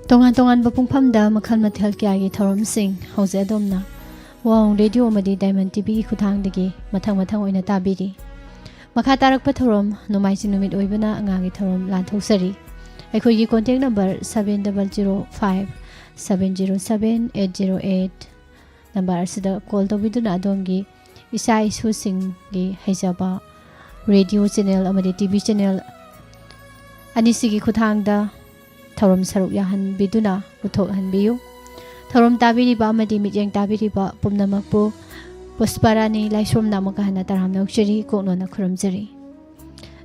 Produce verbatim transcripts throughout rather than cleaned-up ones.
ꯇꯣꯉꯥꯟ ꯇꯣꯉꯥꯟꯕ ꯄꯨꯡꯐꯝꯗ ꯃꯈꯜ ꯃꯊꯦꯜ ꯀꯌꯥꯒꯤ ꯊꯧꯔꯝꯁꯤꯡ ꯍꯧꯖꯤꯛ ꯑꯗꯣꯝꯅ ꯋꯥꯍꯣꯡ ꯔꯦꯗꯤꯑꯣ ꯑꯃꯗꯤ ꯗꯥꯏꯃꯟ ꯇꯤꯚꯤꯒꯤ ꯈꯨꯠꯊꯥꯡꯗꯒꯤ ꯃꯊꯪ ꯃꯊꯪ ꯑꯣꯏꯅ ꯇꯥꯕꯤꯔꯤ꯫ ꯃꯈꯥ ꯇꯥꯔꯛꯄ ꯊꯧꯔꯝ ꯅꯣꯡꯃꯥꯏꯖꯤꯡ ꯅꯨꯃꯤꯠ ꯑꯣꯏꯕꯅ ꯑꯉꯥꯡꯒꯤ ꯊꯧꯔꯝ ꯂꯥꯟꯊꯣꯛꯆꯔꯤ꯫ ꯑꯩꯈꯣꯏꯒꯤ contact number seven double zero five seven zero seven eight zero eight꯫ Number ꯑꯁꯤꯗ ꯀꯣꯜ ꯇꯧꯕꯤꯗꯨꯅ ꯑꯗꯣꯝꯒꯤ ꯏꯆꯥ ꯏꯁꯨꯁꯤꯡꯒꯤ ꯍꯩꯖꯕ ꯔꯦꯗꯤꯑꯣ ꯆꯦꯅꯦꯜ ꯑꯃꯗꯤ ꯇꯤ ꯚꯤ ꯆꯦꯅꯦꯜ ꯑꯅꯤꯁꯤꯒꯤ ꯈꯨꯠꯊꯥꯡꯗ ꯊꯧꯔꯝ ꯁꯔꯨꯛ ꯌꯥꯍꯟꯕꯤꯗꯨꯅ ꯄꯨꯊꯣꯛꯍꯟꯕꯤꯌꯨ꯫ ꯊꯧꯔꯝ ꯇꯥꯕꯤꯔꯤꯕ ꯑꯃꯗꯤ ꯃꯤꯠꯌꯦꯡ ꯇꯥꯕꯤꯔꯤꯕ ꯄꯨꯝꯅꯃꯛꯄꯨ ꯄꯨꯁꯄꯥꯔꯥꯅꯤ ꯂꯥꯏꯁ꯭ꯔꯣꯝꯅ ꯑꯃꯨꯛꯀ ꯍꯟꯅ ꯇꯔꯥꯝꯅ ꯑꯣꯛꯆꯔꯤ, ꯀꯣꯛꯅꯣꯟꯅ ꯈꯨꯔꯨꯝꯖꯔꯤ꯫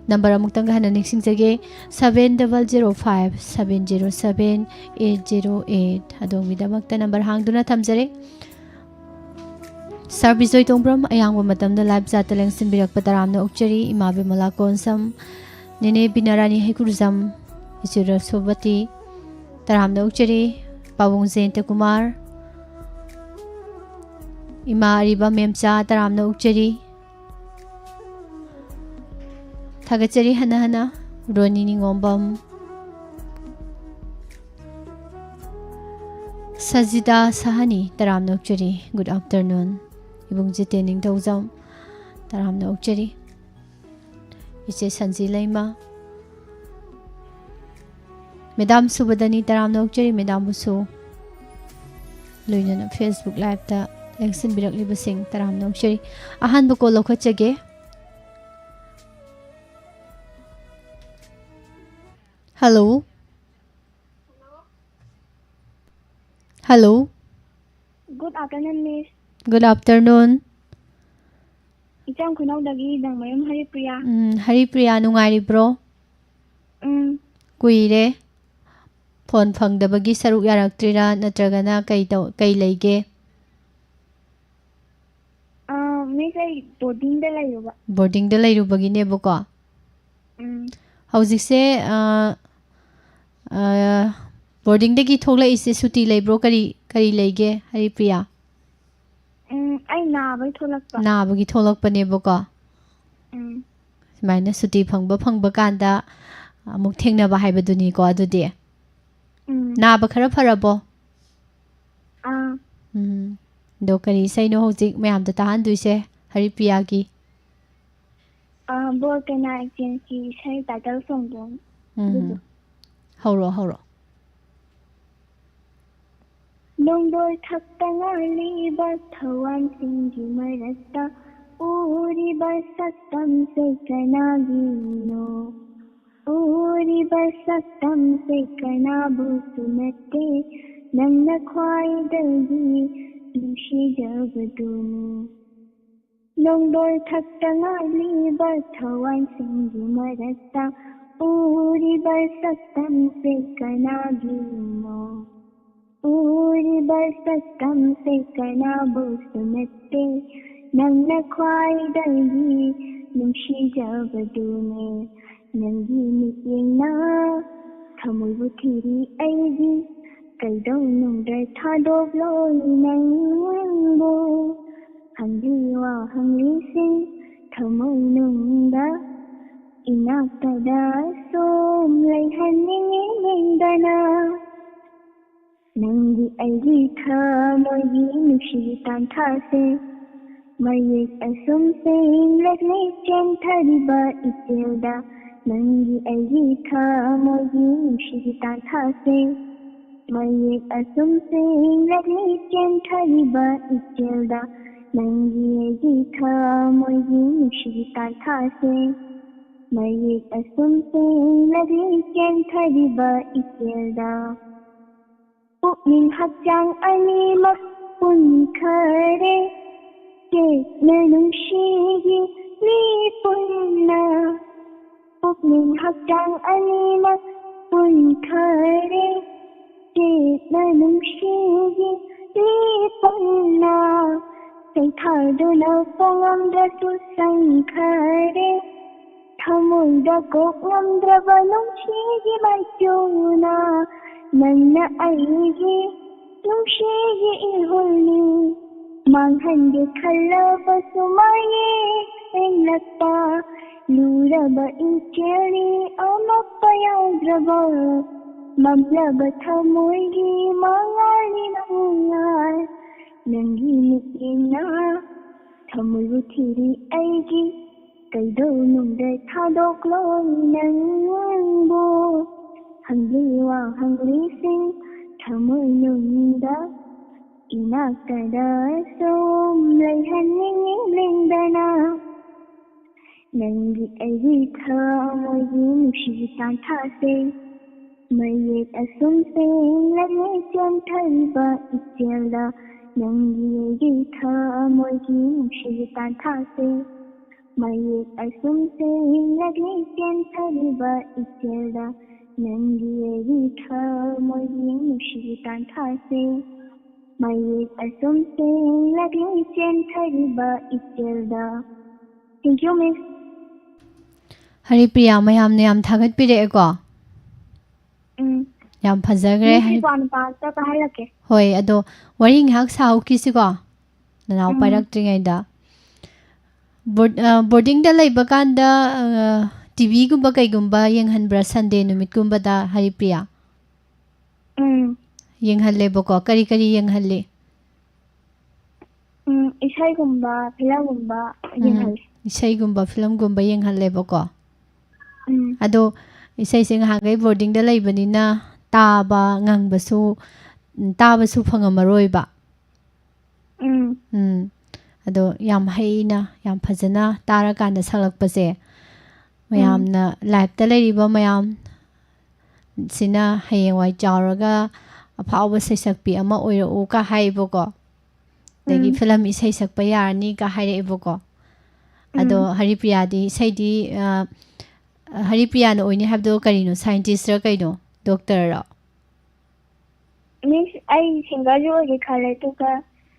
ꯅꯝꯕꯔ ꯑꯃꯨꯛꯇꯪꯒ ꯍꯟꯅ ꯅꯤꯡꯁꯤꯡꯖꯒꯦ, seven double zero five seven zero seven eight zero eight꯫ ꯑꯗꯣꯝꯒꯤꯗꯃꯛꯇ ꯅꯝꯕꯔ ꯍꯥꯡꯗꯨꯅ ꯊꯝꯖꯔꯦ꯫ ꯁꯥꯔ ꯕꯤꯖꯣꯏ ꯇꯣꯡꯕ꯭ꯔꯝ ꯑꯌꯥꯡꯕ ꯃꯇꯝꯗ ꯂꯥꯏꯚ ꯆꯥꯠꯇ ꯂꯦꯡꯁꯤꯟꯕꯤꯔꯛꯄ ꯇꯔꯥꯝꯅ ꯑꯣꯛꯆꯔꯤ꯫ ꯏꯃꯥ ꯕꯤꯃꯂꯥ ꯀꯣꯟꯁꯝ, ꯅꯦꯅꯦ ꯕꯤꯅꯥꯔꯥꯅꯤ ꯍꯩꯀ꯭ꯔꯨꯖꯝ, ꯏꯆꯦ ꯔꯁꯣꯕꯇꯤ, ꯇꯔꯥꯝꯅ ꯑꯣꯛꯆꯔꯤ꯫ ꯄꯥꯕꯨꯡ ꯖꯌꯟꯇ ꯀꯨꯃꯥꯔ, ꯏꯃꯥ ꯑꯔꯤꯕ ꯃꯦꯝꯆꯥ, ꯇꯔꯥꯝꯅ ꯑꯣꯛꯆꯔꯤ꯫ ꯊꯥꯒꯠꯆꯔꯤ ꯍꯟꯅ ꯍꯟꯅ꯫ ꯔꯣꯅꯤ ꯅꯤꯉꯣꯝꯕꯝ, ꯁꯖꯤꯗꯥ ꯁꯍꯥꯅꯤ, ꯇꯔꯥꯝꯅ ꯑꯣꯛꯆꯔꯤ꯫ Good afternoon꯫ ꯏꯕꯨꯡ ꯖꯤꯇꯦꯟ ꯅꯤꯡꯊꯧꯖꯝ, ꯇꯔꯥꯝꯅ ꯑꯣꯛꯆꯔꯤ꯫ ꯏꯆꯦ ꯁꯟꯖꯤ ꯂꯩꯃ, ꯃꯦꯗꯥꯝ ꯁꯨꯕꯗꯅꯤ, ꯇꯔꯥꯝꯅ ꯑꯣꯛꯆꯔꯤ꯫ ꯃꯦꯗꯥꯝꯕꯨꯁꯨ ꯂꯣꯏꯅꯅ Facebook ꯂꯥꯏꯚꯇ ꯂꯦꯡꯁꯤꯟꯕꯤꯔꯛꯂꯤꯕꯁꯤꯡ ꯇꯔꯥꯝꯅ ꯑꯣꯛꯆꯔꯤ꯫ ꯑꯍꯥꯟꯕ ꯀꯣꯜ ꯂꯧꯈꯠꯆꯒꯦ꯫ Hello. Hello. Good afternoon, Miss. Good afternoon. ꯏꯆꯝ ꯈꯨꯅꯧꯗꯒꯤ ꯗꯥꯡꯃꯌꯨꯝ ꯍꯔꯤꯄ꯭ꯔꯤꯌꯥ꯫ ꯎꯝ, ꯍꯔꯤꯄ꯭ꯔꯤꯌꯥ, ꯅꯨꯡꯉꯥꯏꯔꯤꯕ꯭ꯔꯣ? ꯎꯝ꯫ ꯀꯨꯏꯔꯦ꯫ ꯐꯣꯟ ꯐꯪꯗꯕꯒꯤ ꯁꯔꯨꯛ ꯌꯥꯔꯛꯇ꯭ꯔꯤꯔꯥ, ꯅꯠꯇ꯭ꯔꯒꯅ ꯀꯩ ꯇꯧ-, ꯀꯩ ꯂꯩꯒꯦ? ꯑꯥ, Miss, ꯑꯩ ꯕꯣꯔꯗꯤꯡꯗ ꯂꯩꯔꯨꯕ꯫ ꯕꯣꯔꯗꯤꯡꯗ ꯂꯩꯔꯨꯕꯒꯤꯅꯦꯕꯀꯣ? ꯎꯝ꯫ ꯍꯧꯖꯤꯛꯁꯦ, ꯑꯥ, ꯑꯥ, ꯕꯣꯔꯗꯤꯡꯗꯒꯤ ꯊꯣꯛꯂꯛꯏꯁꯦ ꯁꯨꯇꯤ ꯂꯩꯕ꯭ꯔꯣ? ꯀꯔꯤ, ꯀꯔꯤ ꯂꯩꯒꯦ, ꯍꯔꯤꯄ꯭ꯔꯤꯌꯥ? ꯎꯝ, ꯑꯩ ꯅꯥꯕꯒꯤ ꯊꯣꯛꯂꯛꯄ꯫ ꯅꯥꯕꯒꯤ ꯊꯣꯛꯂꯛꯄꯅꯦꯕꯀꯣ? ꯎꯝ꯫ ꯁꯨꯃꯥꯏꯅ ꯁꯨꯇꯤ ꯐꯪꯕ ꯐꯪꯕ ꯀꯥꯟꯗ ꯑꯃꯨꯛ ꯊꯦꯡꯅꯕ ꯍꯥꯏꯕꯗꯨꯅꯤꯀꯣ ꯑꯗꯨꯗꯤ? ꯎꯝ꯫ ꯅꯥꯕ ꯈꯔ ꯐꯔꯕꯣ? ꯑꯥ꯫ ꯎꯝ꯫ ꯑꯗꯣ ꯀꯔꯤ ꯏꯁꯩꯅꯣ ꯍꯧꯖꯤꯛ ꯃꯌꯥꯝꯗ ꯇꯥꯍꯟꯗꯣꯏꯁꯦ? ꯍꯔꯤꯄ꯭ꯔꯤꯌꯥꯒꯤ? ꯑꯥ, ꯕꯣꯔ ꯀꯩꯅꯥ ꯑꯦꯛꯆꯦꯟꯖꯀꯤ ꯏꯁꯩ title songꯗꯣ꯫ ꯎꯝ꯫ ꯑꯗꯨꯗꯣ꯫ ꯍꯧꯔꯣ, ꯍꯧꯔꯣ꯫ ꯅꯣꯡꯗꯣꯜ ꯊꯛꯇ ꯉꯥꯜꯂꯤꯕ ꯊꯋꯥꯟꯁꯤꯡꯒꯤ ꯃꯔꯛꯇ ꯎꯔꯤꯕ ꯁꯛꯇꯝꯁꯦ ꯀꯅꯥꯒꯤꯅꯣ? ꯎꯔꯤꯕ ꯁꯛꯇꯝꯁꯦ ꯀꯅꯥꯕꯨꯁꯨ ꯅꯠꯇꯦ, ꯅꯪꯅ ꯈ꯭ꯋꯥꯏꯗꯒꯤ ꯅꯨꯡꯁꯤꯖꯕꯗꯨꯅꯤ꯫ ꯅꯣꯡꯗꯣꯜ ꯊꯛꯇ ꯉꯥꯜꯂꯤꯕ ꯊꯋꯥꯟꯁꯤꯡꯒꯤ ꯃꯔꯛꯇ ꯎꯔꯤꯕ ꯁꯛꯇꯝꯁꯦ ꯀꯅꯥꯒꯤꯅꯣ? ꯎꯔꯤꯕ ꯁꯛꯇꯝꯁꯦ ꯀꯅꯥꯕꯨꯁꯨ ꯅꯠꯇꯦ, ꯅꯪꯅ ꯈ꯭ꯋꯥꯏꯗꯒꯤ ꯅꯨꯡꯁꯤꯖꯕꯗꯨꯅꯦ꯫ ꯅꯪꯒꯤ ꯃꯤꯠꯌꯦꯡꯅ ꯊꯃꯣꯏꯕꯨ ꯊꯤꯔꯤ ꯑꯩꯒꯤ, ꯀꯩꯗꯧꯅꯨꯡꯗ ꯊꯥꯗꯣꯛꯂꯣꯏ ꯅꯪꯕꯨ꯫ ꯍꯪꯂꯤ ꯋꯥꯍꯪꯂꯤꯁꯤꯡ ꯊꯃꯣꯏꯅꯨꯡꯗ ꯏꯅꯥꯛꯇꯗ ꯁꯨꯝ ꯂꯩꯍꯟꯅꯤꯡꯏ ꯅꯤꯡꯗꯅ꯫ ꯅꯪꯒꯤ ꯑꯩꯒꯤ ꯊꯃꯣꯏꯒꯤ ꯅꯨꯡꯁꯤꯒꯤ ꯇꯥꯟꯊꯥꯁꯦ ꯃꯌꯦꯛ ꯑꯁꯨꯝ ꯁꯦꯡꯂꯛꯂꯤ ꯆꯦꯟꯊꯔꯤꯕ ꯏꯆꯦꯜꯗ꯫ ꯅꯪꯒꯤ ꯑꯩꯒꯤ ꯊꯃꯣꯏꯒꯤ ꯅꯨꯡꯁꯤꯒꯤ ꯇꯥꯟꯊꯥꯁꯦ ꯃꯌꯦꯛ ꯑꯁꯨꯝ ꯁꯦꯡꯂꯛꯂꯤ ꯆꯦꯟꯊꯔꯤꯕ ꯏꯆꯦꯜꯗ꯫ ꯅꯪꯒꯤ ꯑꯩꯒꯤ ꯊꯃꯣꯏꯒꯤ ꯅꯨꯡꯁꯤꯒꯤ ꯇꯥꯟꯊꯥꯁꯦ ꯃꯌꯦꯛ ꯑꯁꯨꯝ ꯁꯦꯡꯂꯛꯂꯤ ꯆꯦꯟꯊꯔꯤꯕ ꯏꯆꯦꯜꯗ꯫ ꯄꯨꯛꯅꯤꯡ ꯍꯛꯆꯥꯡ ꯑꯅꯤꯃꯛ ꯄꯨꯟꯈꯔꯦ, ꯆꯦꯠꯅ ꯅꯨꯡꯁꯤꯒꯤ ꯃꯤ ꯄꯨꯟꯅ꯫ ꯄꯨꯛꯅꯤꯡ ꯍꯛꯆꯥꯡ ꯑꯅꯤꯃꯛ ꯄꯨꯟꯈꯔꯦ, ꯆꯦꯠꯅ ꯅꯨꯡꯁꯤꯒꯤ ꯃꯤ ꯄꯨꯟꯅ꯫ ꯁꯩꯊꯥꯗꯨꯅ ꯐꯣꯡꯉꯝꯗ꯭ꯔꯁꯨ ꯁꯪꯈꯔꯦ, ꯊꯃꯣꯏꯗ ꯀꯣꯛꯂꯝꯗ꯭ꯔꯕ ꯅꯨꯡꯁꯤꯒꯤ ꯃꯆꯨꯅ꯫ ꯅꯪꯅ ꯑꯩꯒꯤ ꯅꯨꯡꯁꯤꯒꯤ ꯏꯍꯨꯜꯅꯤ, ꯃꯥꯡꯍꯟꯒꯦ ꯈꯜꯂꯕꯁꯨ ꯃꯌꯦꯛ ꯁꯦꯡꯂꯛꯄ꯫ ꯂꯨꯔꯕ ꯏꯆꯦꯜꯅꯤ ꯑꯃꯠꯇ ꯌꯥꯎꯗ꯭ꯔꯕ, ꯃꯝꯂꯕ ꯊꯃꯣꯏꯒꯤ ꯃꯉꯥꯜꯒꯤ ꯃꯉꯥꯜ, ꯅꯪꯒꯤ ꯃꯤꯠꯌꯦꯡꯅ ꯊꯃꯣꯏꯕꯨ ꯊꯤꯔꯤ ꯑꯩꯒꯤ꯫ ꯀꯩꯗꯧꯅꯨꯡꯗ ꯊꯥꯗꯣꯛꯂꯣꯏ ꯅꯪꯕꯨ꯫ ꯍꯪꯂꯤ ꯋꯥꯍꯪꯂꯤꯁꯤꯡ ꯊꯃꯣꯏꯅꯨꯡꯗ, ꯏꯅꯥꯛꯇꯗ ꯁꯨꯝ ꯂꯩꯍꯟꯅꯤꯡꯏ ꯂꯦꯡꯗꯅ꯫ ꯅꯪꯒꯤ ꯑꯩꯒꯤ ꯊꯃꯣꯏꯒꯤ ꯅꯨꯡꯁꯤꯕꯤ ꯇꯥꯟꯊꯥꯁꯦ꯫ ꯃꯌꯦꯛ ꯑꯁꯨꯝ ꯁꯦꯡꯂꯒꯦ ꯆꯦꯟꯊꯔꯤꯕ ꯏꯆꯦꯜꯗ, ꯅꯪꯒꯤ ꯑꯩꯒꯤ ꯊꯃꯣꯏꯒꯤ ꯅꯨꯡꯁꯤꯕꯤ ꯇꯥꯟꯊꯥꯁꯦ꯫ ꯃꯌꯦꯛ ꯑꯁꯨꯝ ꯁꯦꯡꯂꯒꯦ ꯆꯦꯟꯊꯔꯤꯕ ꯏꯆꯦꯜꯗ, ꯅꯪꯒꯤ ꯑꯩꯒꯤ ꯊꯃꯣꯏꯒꯤ ꯅꯨꯡꯁꯤꯕꯤ ꯇꯥꯟꯊꯥꯁꯦ꯫ ꯃꯌꯦꯛ ꯑꯁꯨꯝ ꯁꯦꯡꯂꯒꯦ ꯆꯦꯟꯊꯔꯤꯕ ꯏꯆꯦꯜꯗ꯫ Thank you, Miss. ꯍꯔꯤꯄ꯭ꯔꯤꯌꯥ, ꯃꯌꯥꯝꯅ ꯌꯥꯝ ꯊꯥꯒꯠꯄꯤꯔꯛꯑꯦꯀꯣ꯫ ꯎꯝ꯫ ꯌꯥꯝ ꯐꯖꯈ꯭ꯔꯦ꯫ Miss, ꯍꯔꯤ- ꯏꯄ꯭ꯋꯥ ꯅꯨꯄꯥ ꯑꯝꯇ ꯄꯥꯏꯍꯜꯂꯛꯀꯦ꯫ ꯍꯣꯏ, ꯑꯗꯣ ꯋꯥꯔꯤ ꯉꯥꯏꯍꯥꯛ ꯁꯥꯍꯧꯈꯤꯁꯤꯀꯣ, ꯅꯅꯥꯎ ꯎꯝ꯫ ꯄꯥꯏꯔꯛꯇ꯭ꯔꯤꯉꯩꯗ꯫ ꯕꯣꯔ-, ꯑ, ꯕꯣꯔꯗꯤꯡꯗ ꯂꯩꯕ ꯀꯥꯟꯗ, ꯑ, ꯇꯤꯚꯤꯒꯨꯝꯕ ꯀꯩꯒꯨꯝꯕ ꯌꯦꯡꯍꯟꯕ꯭ꯔꯥ ꯁꯟꯗꯦ ꯅꯨꯃꯤꯠꯀꯨꯝꯕꯗ, ꯍꯔꯤꯄ꯭ꯔꯤꯌꯥ? ꯎꯝ꯫ ꯌꯦꯡꯍꯜꯂꯦꯕꯀꯣ꯫ ꯀꯔꯤ ꯀꯔꯤ ꯌꯦꯡꯍꯜꯂꯤ? ꯎꯝ, ꯏꯁꯩꯒꯨꯝꯕ, ꯐꯤꯂꯝꯒꯨꯝꯕ ꯎꯝ, ꯌꯦꯡꯍꯜꯂꯤ꯫ ꯏꯁꯩꯒꯨꯝꯕ, ꯐꯤꯂꯝꯒꯨꯝꯕ ꯌꯦꯡꯍꯜꯂꯦꯕꯀꯣ꯫ ꯎꯝ꯫ ꯑꯗꯣ ꯏꯁꯩꯁꯦ ꯉꯍꯥꯟꯈꯩ ꯕꯣꯔꯗꯤꯡꯗ ꯂꯩꯕꯅꯤꯅ ꯇꯥꯕ, ꯉꯪꯕꯁꯨ, ꯎꯝ, ꯇꯥꯕꯁꯨ ꯐꯪꯉꯝꯃꯔꯣꯏꯕ꯫ ꯎꯝ꯫ ꯎꯝ꯫ ꯑꯗꯣ ꯌꯥꯝ ꯍꯩꯅ, ꯌꯥꯝ ꯐꯖꯅ ꯇꯥꯔꯀꯥꯟꯗ ꯁꯛꯂꯛꯄꯁꯦ, ꯎꯝ꯫ ꯃꯌꯥꯝꯅ, ꯂꯥꯏꯞꯇ ꯂꯩꯔꯤꯕ ꯃꯌꯥꯝ ꯁꯤꯅ ꯍꯌꯦꯡꯋꯥꯏ ꯆꯥꯎꯔꯒ ꯑꯐꯥꯎꯕ ꯁꯩꯁꯛꯄꯤ ꯑꯃ ꯑꯣꯏꯔꯛꯎ ꯀ ꯍꯥꯏꯌꯦꯕꯀꯣ꯫ ꯑꯗꯒꯤ ꯎꯝ꯫ ꯐꯤꯂꯝ ꯏꯁꯩ ꯁꯛꯄ ꯌꯥꯔꯅꯤ ꯀ ꯍꯥꯏꯔꯛꯑꯦꯕꯀꯣ꯫ ꯑꯗꯣ ꯎꯝ꯫ ꯍꯔꯤꯄ꯭ꯔꯤꯌꯥꯗꯤ ꯏꯁꯩꯗꯤ, ꯑ, ꯍꯔꯤꯄ꯭ꯔꯤꯌꯥꯅ ꯑꯣꯏꯅꯤ ꯍꯥꯏꯕꯗꯣ ꯀꯔꯤꯅꯣ? Scientist ꯔ ꯀꯩꯅꯣ? Doctor ꯔꯣ? Miss, ꯑꯩ singer ꯁꯨ ꯑꯣꯏꯒꯦ ꯈꯜꯂꯦ, ꯑꯗꯨꯒ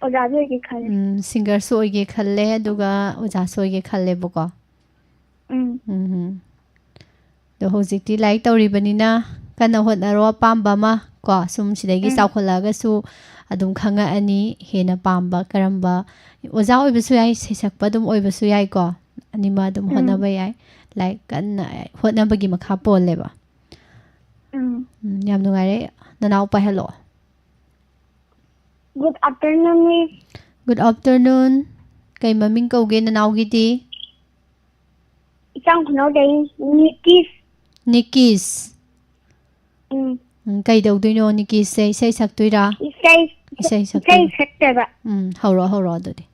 ꯑꯣꯖꯥꯁꯨ ꯑꯣꯏꯒꯦ ꯈꯜꯂꯦ꯫ ꯎꯝ, singer ꯁꯨ ꯑꯣꯏꯒꯦ ꯈꯜꯂꯦ, ꯑꯗꯨꯒ ꯑꯣꯖꯥꯁꯨ ꯑꯣꯏꯒꯦ ꯈꯜꯂꯦꯕꯀꯣ꯫ ꯎꯝ꯫ ꯎꯝ꯫ ꯑꯗꯣ ꯍꯧꯖꯤꯛꯇꯤ ꯂꯥꯏꯔꯤꯛ ꯇꯧꯔꯤꯕꯅꯤꯅ ꯀꯟꯅ ꯍꯣꯠꯅꯔꯣ, ꯑꯄꯥꯝꯕ ꯑꯃ ꯀꯣ, ꯁꯨꯝ ꯁꯤꯗꯒꯤ ꯎꯝ꯫ ꯆꯥꯎꯈꯠꯂꯛꯑꯒꯁꯨ ꯑꯗꯨꯝ ꯈꯪꯉꯛꯑꯅꯤ, ꯍꯦꯟꯅ ꯄꯥꯝꯕ ꯀꯔꯝꯕ꯫ ꯑꯣꯖꯥ ꯑꯣꯏꯕꯁꯨ ꯌꯥꯏ, ꯁꯩꯁꯛꯄ ꯑꯗꯨꯝ ꯑꯣꯏꯕꯁꯨ ꯌꯥꯏꯀꯣ, ꯑꯅꯤꯃꯛ ꯑꯗꯨꯝ ꯎꯝ꯫ ꯍꯣꯠꯅꯕ ꯌꯥꯏ꯫ ꯂꯥꯏꯔꯤꯛ ꯀꯟꯅ ꯍꯣꯠꯅꯕꯒꯤ ꯃꯈꯥ ꯄꯣꯜꯂꯦꯕ꯫ ꯎꯝ꯫ ꯎꯝ, ꯌꯥꯝ ꯅꯨꯡꯉꯥꯏꯔꯦ꯫ ꯅꯅꯥꯎ ꯄꯥꯏꯍꯜꯂꯛꯑꯣ꯫ Good afternoon, Miss. Good afternoon. ꯀꯩ ꯃꯃꯤꯡ ꯀꯧꯒꯦ ꯅꯅꯥꯎꯒꯤꯗꯤ? ꯏꯆꯥꯝ ꯈꯨꯅꯧꯗꯩ ꯅꯤꯇꯤꯁ꯫ ꯅꯤꯀꯤꯁ꯫ ꯎꯝ꯫ ꯎꯝ, ꯀꯩꯗꯧꯗꯣꯏꯅꯣ ꯅꯤꯀꯤꯁꯁꯦ? ꯏꯁꯩ ꯁꯛꯇꯣꯏꯔꯥ? ꯏꯁꯩ ꯏꯁꯩ ꯏꯁꯩ ꯁꯛꯇꯣꯏꯅꯤ꯫ ꯁꯛꯇꯕ꯫ ꯎꯝ, ꯍꯧꯔꯛꯑꯣ, ꯍꯧꯔꯛꯑꯣ ꯑꯗꯨꯗꯤ꯫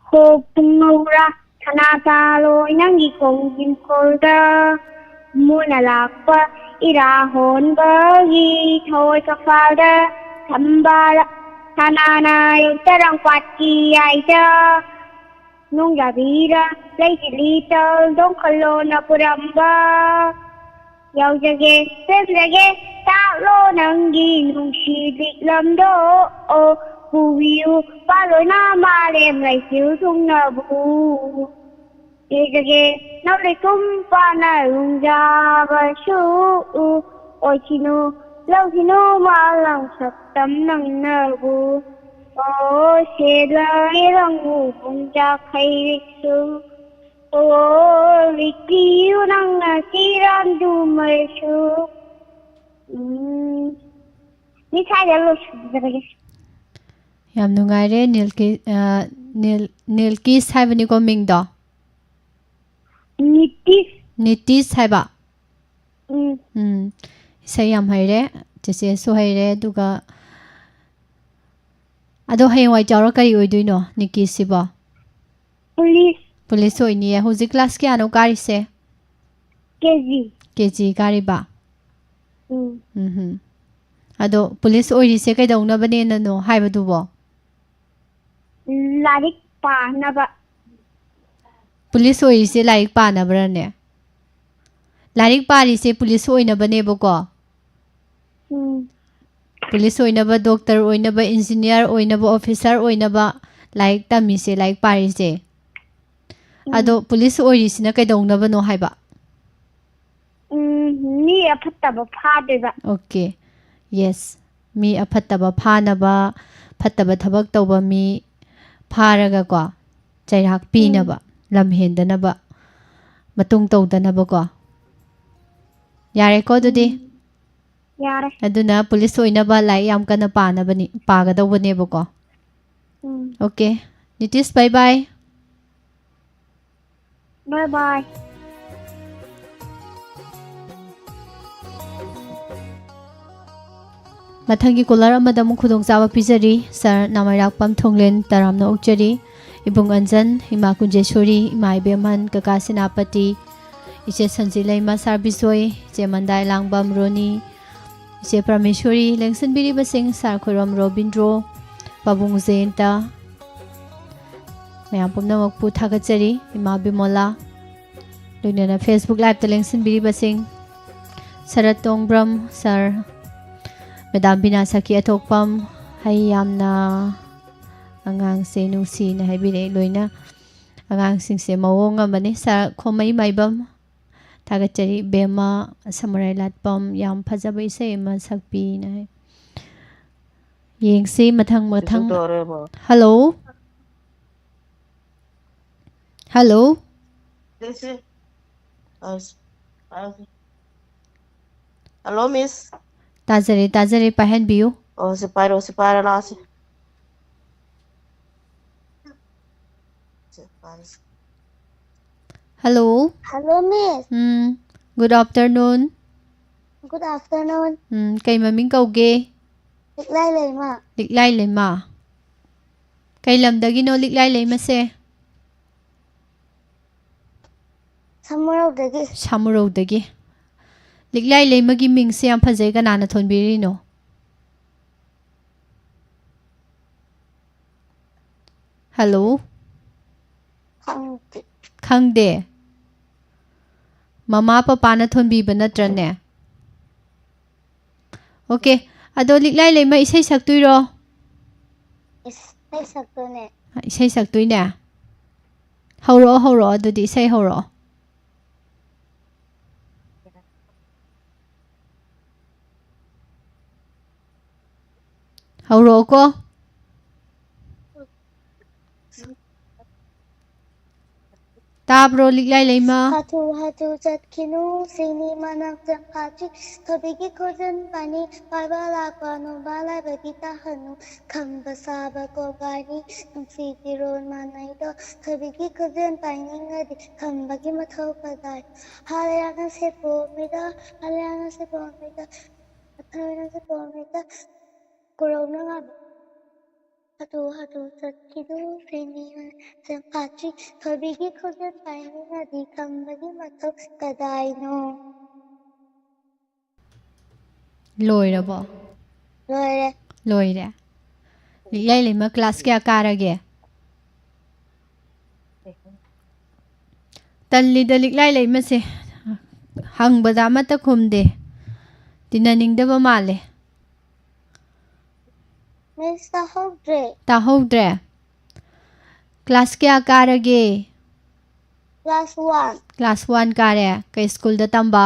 ꯍꯣ ꯄꯨꯡꯉꯧꯔꯥ ꯁꯅꯥ ꯁꯥꯂꯣꯏ ꯅꯪꯒꯤ ꯈꯣꯡꯖꯤꯟ ꯈꯣꯜꯗ, ꯃꯨꯅ ꯂꯥꯛꯄ ꯏꯔꯥ ꯍꯣꯟꯕꯒꯤ ꯊꯣꯏ ꯀꯐꯥꯜꯗ, ꯊꯝꯕꯥꯜ ꯁꯅꯥꯅ ꯌꯣꯡꯆꯔꯥꯡ ꯄꯥꯠꯀꯤ ꯌꯥꯏꯗ, ꯅꯣꯡꯖꯥꯕꯤꯔ ꯂꯩꯆꯤꯜ ꯏꯇꯜ ꯗꯣꯡꯈꯜꯂꯣꯅ ꯄꯨꯔꯝꯕ꯫ ꯌꯥꯎꯖꯒꯦ, ꯁꯦꯝꯖꯒꯦ, ꯇꯥꯛꯂꯣ ꯅꯪꯒꯤ ꯅꯨꯡꯁꯤ ꯂꯤꯛꯂꯝꯗꯣ꯫ ꯑꯣ, ꯄꯨꯕꯤꯌꯨ, ꯄꯥꯜꯂꯣꯏꯅ ꯃꯥꯂꯦꯝ ꯂꯩꯆꯤꯜ ꯊꯨꯡꯅꯕꯨ꯫ ꯌꯩꯖꯒꯦ, ꯅꯧ ꯂꯩꯈꯨꯝ ꯄꯥꯅ ꯂꯨꯝꯖꯕꯁꯨ꯫ ꯑꯣꯏꯈꯤꯅꯨ, ꯂꯧꯈꯤꯅꯨ ꯃꯥꯂꯪ ꯁꯛꯇꯝ ꯅꯪꯅꯕꯨ꯫ ꯑꯣ, ꯁꯦꯠꯂꯒꯦ ꯔꯪꯕꯨ ꯄꯨꯡꯖꯥꯛ ꯍꯩꯔꯤꯛꯁꯨ꯫ ꯑꯣ, ꯂꯤꯛꯄꯤꯌꯨ ꯅꯪꯅ ꯆꯤꯔꯥꯟꯗꯨ ꯃꯩꯁꯨ꯫ ꯎꯝ, ꯃꯤ ꯁ꯭ꯋꯥꯏꯗ ꯂꯣꯏꯁꯤꯟꯖꯔꯒꯦ꯫ ꯌꯥꯝ ꯅꯨꯡꯉꯥꯏꯔꯦ꯫ ꯅꯤꯜꯀꯤ-, ꯑ, ꯅꯤꯜ-, ꯅꯤꯜꯀꯤꯁ ꯍꯥꯏꯕꯅꯤꯀꯣ ꯃꯤꯡꯗꯣ? ꯅꯤꯇꯤꯁ꯫ ꯅꯤꯇꯤꯁ ꯍꯥꯏꯕ? ꯎꯝ꯫ ꯎꯝ, ꯏꯁꯩ ꯌꯥꯝ ꯍꯩꯔꯦ, ꯆꯦꯆꯦꯁꯨ ꯍꯩꯔꯦ, ꯑꯗꯨꯒ ꯑꯗꯣ ꯍꯌꯦꯡꯋꯥꯏ ꯆꯥꯎꯔ ꯀꯔꯤ ꯑꯣꯏꯗꯣꯏꯅꯣ ꯅꯤꯀꯤꯁꯁꯤꯕꯣ? ꯄꯨꯂꯤꯁ꯫ ꯄꯨꯂꯤꯁ ꯑꯣꯏꯅꯤꯌꯦ꯫ ꯍꯧꯖꯤꯛ ꯀ꯭ꯂꯥꯁ ꯀꯌꯥꯅꯣ ꯀꯥꯔꯤꯁꯦ? ꯀꯦ ꯖꯤ꯫ ꯀꯦ ꯖꯤ ꯀꯥꯔꯤꯕ? ꯎꯝ꯫ ꯎꯝ꯫ ꯑꯗꯣ ꯄꯨꯂꯤꯁ ꯑꯣꯏꯔꯤꯁꯦ ꯀꯩꯗꯧꯅꯕꯅꯦꯅꯅꯣ ꯍꯥꯏꯕꯗꯨꯕꯣ? ꯂꯥꯏꯔꯤꯛ ꯄꯥꯅꯕ꯫ ꯄꯨꯂꯤꯁ ꯑꯣꯏꯔꯤꯁꯦ ꯂꯥꯏꯔꯤꯛ ꯄꯥꯅꯕ꯭ꯔꯅꯦ? ꯂꯥꯏꯔꯤꯛ ꯄꯥꯔꯤꯁꯦ ꯄꯨꯂꯤꯁ ꯑꯣꯏꯅꯕꯅꯦꯕꯀꯣ꯫ ꯎꯝ꯫ ꯄꯨꯂꯤꯁ ꯑꯣꯏꯅꯕ, ꯗꯣꯛꯇꯔ ꯑꯣꯏꯅꯕ, ꯏꯟꯖꯤꯅꯤꯌꯥꯔ ꯑꯣꯏꯅꯕ, ꯑꯣꯐꯤꯁꯥꯔ ꯑꯣꯏꯅꯕ ꯂꯥꯏꯔꯤꯛ ꯇꯝꯃꯤꯁꯦ, ꯂꯥꯏꯔꯤꯛ ꯄꯥꯔꯤꯁꯦ꯫ ꯎꯝ꯫ ꯑꯗꯣ ꯄꯨꯂꯤꯁ ꯑꯣꯏꯔꯤꯁꯤꯅ ꯀꯩꯗꯧꯅꯕꯅꯣ ꯍꯥꯏꯕ? ꯎꯝ, ꯃꯤ ꯑꯐꯠꯇꯕ ꯐꯥꯗꯣꯏꯕ꯫ ꯑꯣꯀꯦ꯫ ꯌꯦꯁ꯫ ꯃꯤ ꯑꯐꯠꯇꯕ ꯐꯥꯅꯕ, ꯐꯠꯇꯕ ꯊꯕꯛ ꯇꯧꯕ ꯃꯤ ꯐꯥꯔꯒꯀꯣ, ꯆꯩꯔꯥꯛ ꯎꯝ꯫ ꯄꯤꯅꯕ, ꯂꯝ ꯍꯦꯟꯗꯅꯕ, ꯃꯇꯨꯡ ꯇꯧꯗꯅꯕꯀꯣ꯫ ꯌꯥꯔꯦꯀꯣ ꯑꯗꯨꯗꯤ? ꯌꯥꯔꯦ꯫ ꯑꯗꯨꯅ ꯄꯨꯂꯤꯁ ꯑꯣꯏꯅꯕ ꯂꯥꯏꯔꯤꯛ ꯌꯥꯝ ꯀꯟꯅ ꯄꯥꯅꯕꯅꯤ, ꯄꯥꯒꯗꯧꯕꯅꯦꯕꯀꯣ꯫ ꯎꯝ꯫ Okay, Nitish, bye bye. Bye bye. ꯃꯊꯪꯒꯤ caller ꯑꯃꯗ ꯑꯃꯨꯛ ꯈꯨꯗꯣꯡꯆꯥꯕ ꯄꯤꯖꯔꯤ꯫ Sir ꯅꯥꯃꯩꯔꯥꯛꯄꯝ ꯊꯣꯡꯂꯦꯟ ꯇꯔꯥꯝꯅ ꯑꯣꯛꯆꯔꯤ꯫ ꯏꯕꯨꯡ ꯑꯟꯖꯟ, ꯏꯃꯥ ꯀꯨꯟꯖꯦꯁꯣꯔꯤ, ꯏꯃꯥ ꯏꯕꯦꯝꯍꯟ, ꯀꯀꯥ ꯁꯦꯅꯥꯄꯇꯤ, ꯏꯆꯦ ꯁꯟꯖꯤꯂꯩꯃ, Sir ꯕꯤꯁꯣꯏ, ꯏꯆꯦ ꯃꯟꯗꯥꯏ ꯂꯥꯡꯕꯝ ꯔꯣꯅꯤ, ꯏꯆꯦ ꯄ꯭ꯔꯃꯦꯁꯣꯔꯤ, ꯂꯦꯡꯁꯤꯟꯕꯤꯔꯤꯕꯁꯤꯡ Sir ꯈꯣꯏꯔꯣꯝ ꯔꯣꯕꯤꯟꯗ꯭ꯔꯣ, ꯄꯥꯕꯨꯡ ꯖꯌꯟꯇ, ꯃꯌꯥꯝ ꯄꯨꯝꯅꯃꯛꯄꯨ ꯊꯥꯒꯠꯆꯔꯤ꯫ ꯏꯃꯥ ꯕꯤꯃꯣꯂꯥ, ꯂꯣꯏꯅꯅ Facebook Liveꯇ ꯂꯦꯡꯁꯤꯟꯕꯤꯔꯤꯕꯁꯤꯡ ꯁꯔꯠ ꯇꯣꯡꯕ꯭ꯔꯝ, Sir, Madam ꯕꯤꯅꯥ ꯁꯈꯤ ꯑꯊꯣꯛꯄꯝ, ꯍꯩ ꯌꯥꯝꯅ ꯑꯉꯥꯡꯁꯦ ꯅꯨꯡꯁꯤꯅ ꯍꯥꯏꯕꯤꯔꯛꯑꯦ꯫ ꯂꯣꯏꯅ ꯑꯉꯥꯡꯁꯤꯡꯁꯦ ꯃꯑꯣꯡ ꯑꯃꯅꯤ꯫ Sir ꯈꯣꯃꯩ ꯃꯥꯏꯕꯝ, ꯊꯥꯒꯠꯆꯔꯤ꯫ ꯕꯦꯝꯃ ꯁꯃꯨꯔꯥꯏ ꯂꯥꯠꯄꯝ, ꯌꯥꯝ ꯐꯖꯕ ꯏꯁꯩ ꯑꯃ ꯁꯛꯄꯤꯅ ꯍꯥꯏ꯫ ꯌꯦꯡꯁꯤ ꯃꯊꯪ ꯃꯊꯪ꯫ ꯇꯧꯔꯦꯕꯣ꯫ Hello. Hello. ꯁꯤ, ꯁꯤ꯫ ꯑꯁ, ꯑꯁ꯫ Hello, Miss. ꯇꯥꯖꯔꯦ, ꯇꯥꯖꯔꯦ, ꯄꯥꯏꯍꯟꯕꯤꯌꯨ꯫ ꯑꯣ, ꯁꯤ ꯄꯥꯏꯔꯣ, ꯁꯤ ꯄꯥꯏꯔꯣ, ꯂꯥꯛꯑꯣ, ꯁꯤ꯫ ꯁꯤ ꯄꯥꯏꯔꯣ, ꯁꯤ꯫ Hello. Hello, Miss. ꯎꯝ, good afternoon. Good afternoon. ꯎꯝ, ꯀꯩ ꯃꯃꯤꯡ ꯀꯧꯒꯦ? ꯂꯤꯛꯂꯥꯏ ꯂꯩꯃ꯫ ꯂꯤꯛꯂꯥꯏ ꯂꯩꯃ꯫ ꯀꯩ ꯂꯝꯗꯒꯤꯅꯣ ꯂꯤꯛꯂꯥꯏ ꯂꯩꯃꯁꯦ? ꯁꯃꯨꯔꯧꯗꯒꯤ꯫ ꯁꯥꯃꯨꯔꯧꯗꯒꯤ꯫ ꯂꯤꯛꯂꯥꯏ ꯂꯩꯃꯒꯤ ꯃꯤꯡꯁꯦ ꯌꯥꯝ ꯐꯖꯩ, ꯀꯅꯥꯅ ꯊꯣꯟꯕꯤꯔꯤꯅꯣ? Hello. ꯈꯪꯗꯦ꯫ ꯈꯪꯗꯦ꯫ ꯃꯃꯥ ꯄꯄꯥꯅ ꯊꯣꯟꯕꯤꯕ ꯅꯠꯇ꯭ꯔꯅꯦ? Okay, ꯑꯗꯣ ꯂꯤꯛꯂꯥꯏ ꯂꯩꯃ ꯏꯁꯩ ꯁꯛꯇꯣꯏꯔꯣ? ꯏꯁꯩ ꯁꯛꯇꯣꯏꯅꯦ꯫ ꯏꯁꯩ ꯁꯛꯇꯣꯏꯅꯦ꯫ ꯍꯧꯔꯛꯑꯣ, ꯍꯧꯔꯛꯑꯣ, ꯑꯗꯨꯗꯤ ꯏꯁꯩ ꯍꯧꯔꯛꯑꯣ꯫ ꯍꯧꯔꯛꯑꯣꯀꯣ꯫ ꯇꯥꯕ꯭ꯔꯣ, ꯂꯤꯛꯂꯥꯏ ꯂꯩꯃ? ꯍꯥꯊꯨ ꯍꯥꯊꯨ ꯆꯠꯈꯤꯅꯨ, ꯁꯤꯡꯅꯤ ꯃꯅꯝ ꯆꯦꯡꯐꯥꯠꯇ꯭ꯔꯤ꯫ ꯊꯣꯏꯕꯤꯒꯤ ꯈꯣꯟꯖꯦꯜ ꯄꯥꯏꯅꯤ, ꯄꯥꯏꯕ ꯂꯥꯛꯄ ꯅꯣꯕꯥ ꯂꯥꯏꯕꯒꯤ ꯇꯥꯍꯟꯅꯨ꯫ ꯈꯝꯕ ꯁꯥꯕ ꯀꯣꯡꯒꯥꯏꯅꯤ, ꯅꯨꯡꯁꯤ ꯐꯤꯔꯣꯜ ꯃꯥꯟꯅꯩꯗꯣ꯫ ꯊꯣꯏꯕꯤꯒꯤ ꯈꯣꯟꯖꯦꯜ ꯄꯥꯏꯅꯤꯡꯉꯗꯤ ꯈꯝꯕꯒꯤ ꯃꯊꯧ ꯀꯗꯥꯏ? ꯍꯥꯂꯦ ꯌꯥꯅ ꯁꯦꯄꯣꯝꯃꯤꯗ, ꯍꯥꯂꯦ ꯌꯥꯅ ꯁꯦꯄꯣꯝꯃꯤꯗ, ꯍꯥꯂꯦ ꯌꯥꯅ ꯁꯦꯄꯣꯝꯃꯤꯗ, ꯀꯣꯔꯧꯅ ꯉꯥꯕ꯫ ꯍꯥꯊꯨ ꯍꯥꯊꯨ ꯆꯠꯈꯤꯗꯨ ꯁꯤꯡꯅꯤ ꯃꯅꯝ ꯆꯦꯡꯐꯥꯠꯇ꯭ꯔꯤ꯫ ꯊꯣꯏꯕꯤꯒꯤ ꯈꯣꯟꯖꯦꯜ ꯄꯥꯏꯅꯤꯡꯉꯗꯤ ꯈꯝꯕꯒꯤ ꯃꯊꯧ ꯀꯗꯥꯏꯅꯣ? ꯂꯣꯏꯔꯕꯣ? ꯂꯣꯏꯔꯦ꯫ ꯂꯣꯏꯔꯦ꯫ ꯂꯤꯛꯂꯥꯏ ꯂꯩꯃ ꯀ꯭ꯂꯥꯁ ꯀꯌꯥ ꯀꯥꯔꯒꯦ? ꯇꯜꯂꯤꯗ ꯂꯤꯛꯂꯥꯏ ꯂꯩꯃꯁꯦ꯫ ꯍꯪꯕꯗ ꯑꯃꯠꯇ ꯈꯨꯝꯗꯦ꯫ ꯇꯤꯟꯅꯅꯤꯡꯗꯕ ꯃꯥꯜꯂꯦ꯫ ꯃꯤꯁ ꯇꯥꯍꯧꯗ꯭ꯔꯦ꯫ ꯇꯥꯍꯧꯗ꯭ꯔꯦ꯫ ꯀ꯭ꯂꯥꯁ ꯀꯌꯥ ꯀꯥꯔꯒꯦ? Class one. ꯀ꯭ꯂꯥꯁ ꯋꯥꯟ ꯀꯥꯔꯦ꯫ ꯀꯩ ꯁ꯭ꯀꯨꯜꯗ ꯇꯝꯕ?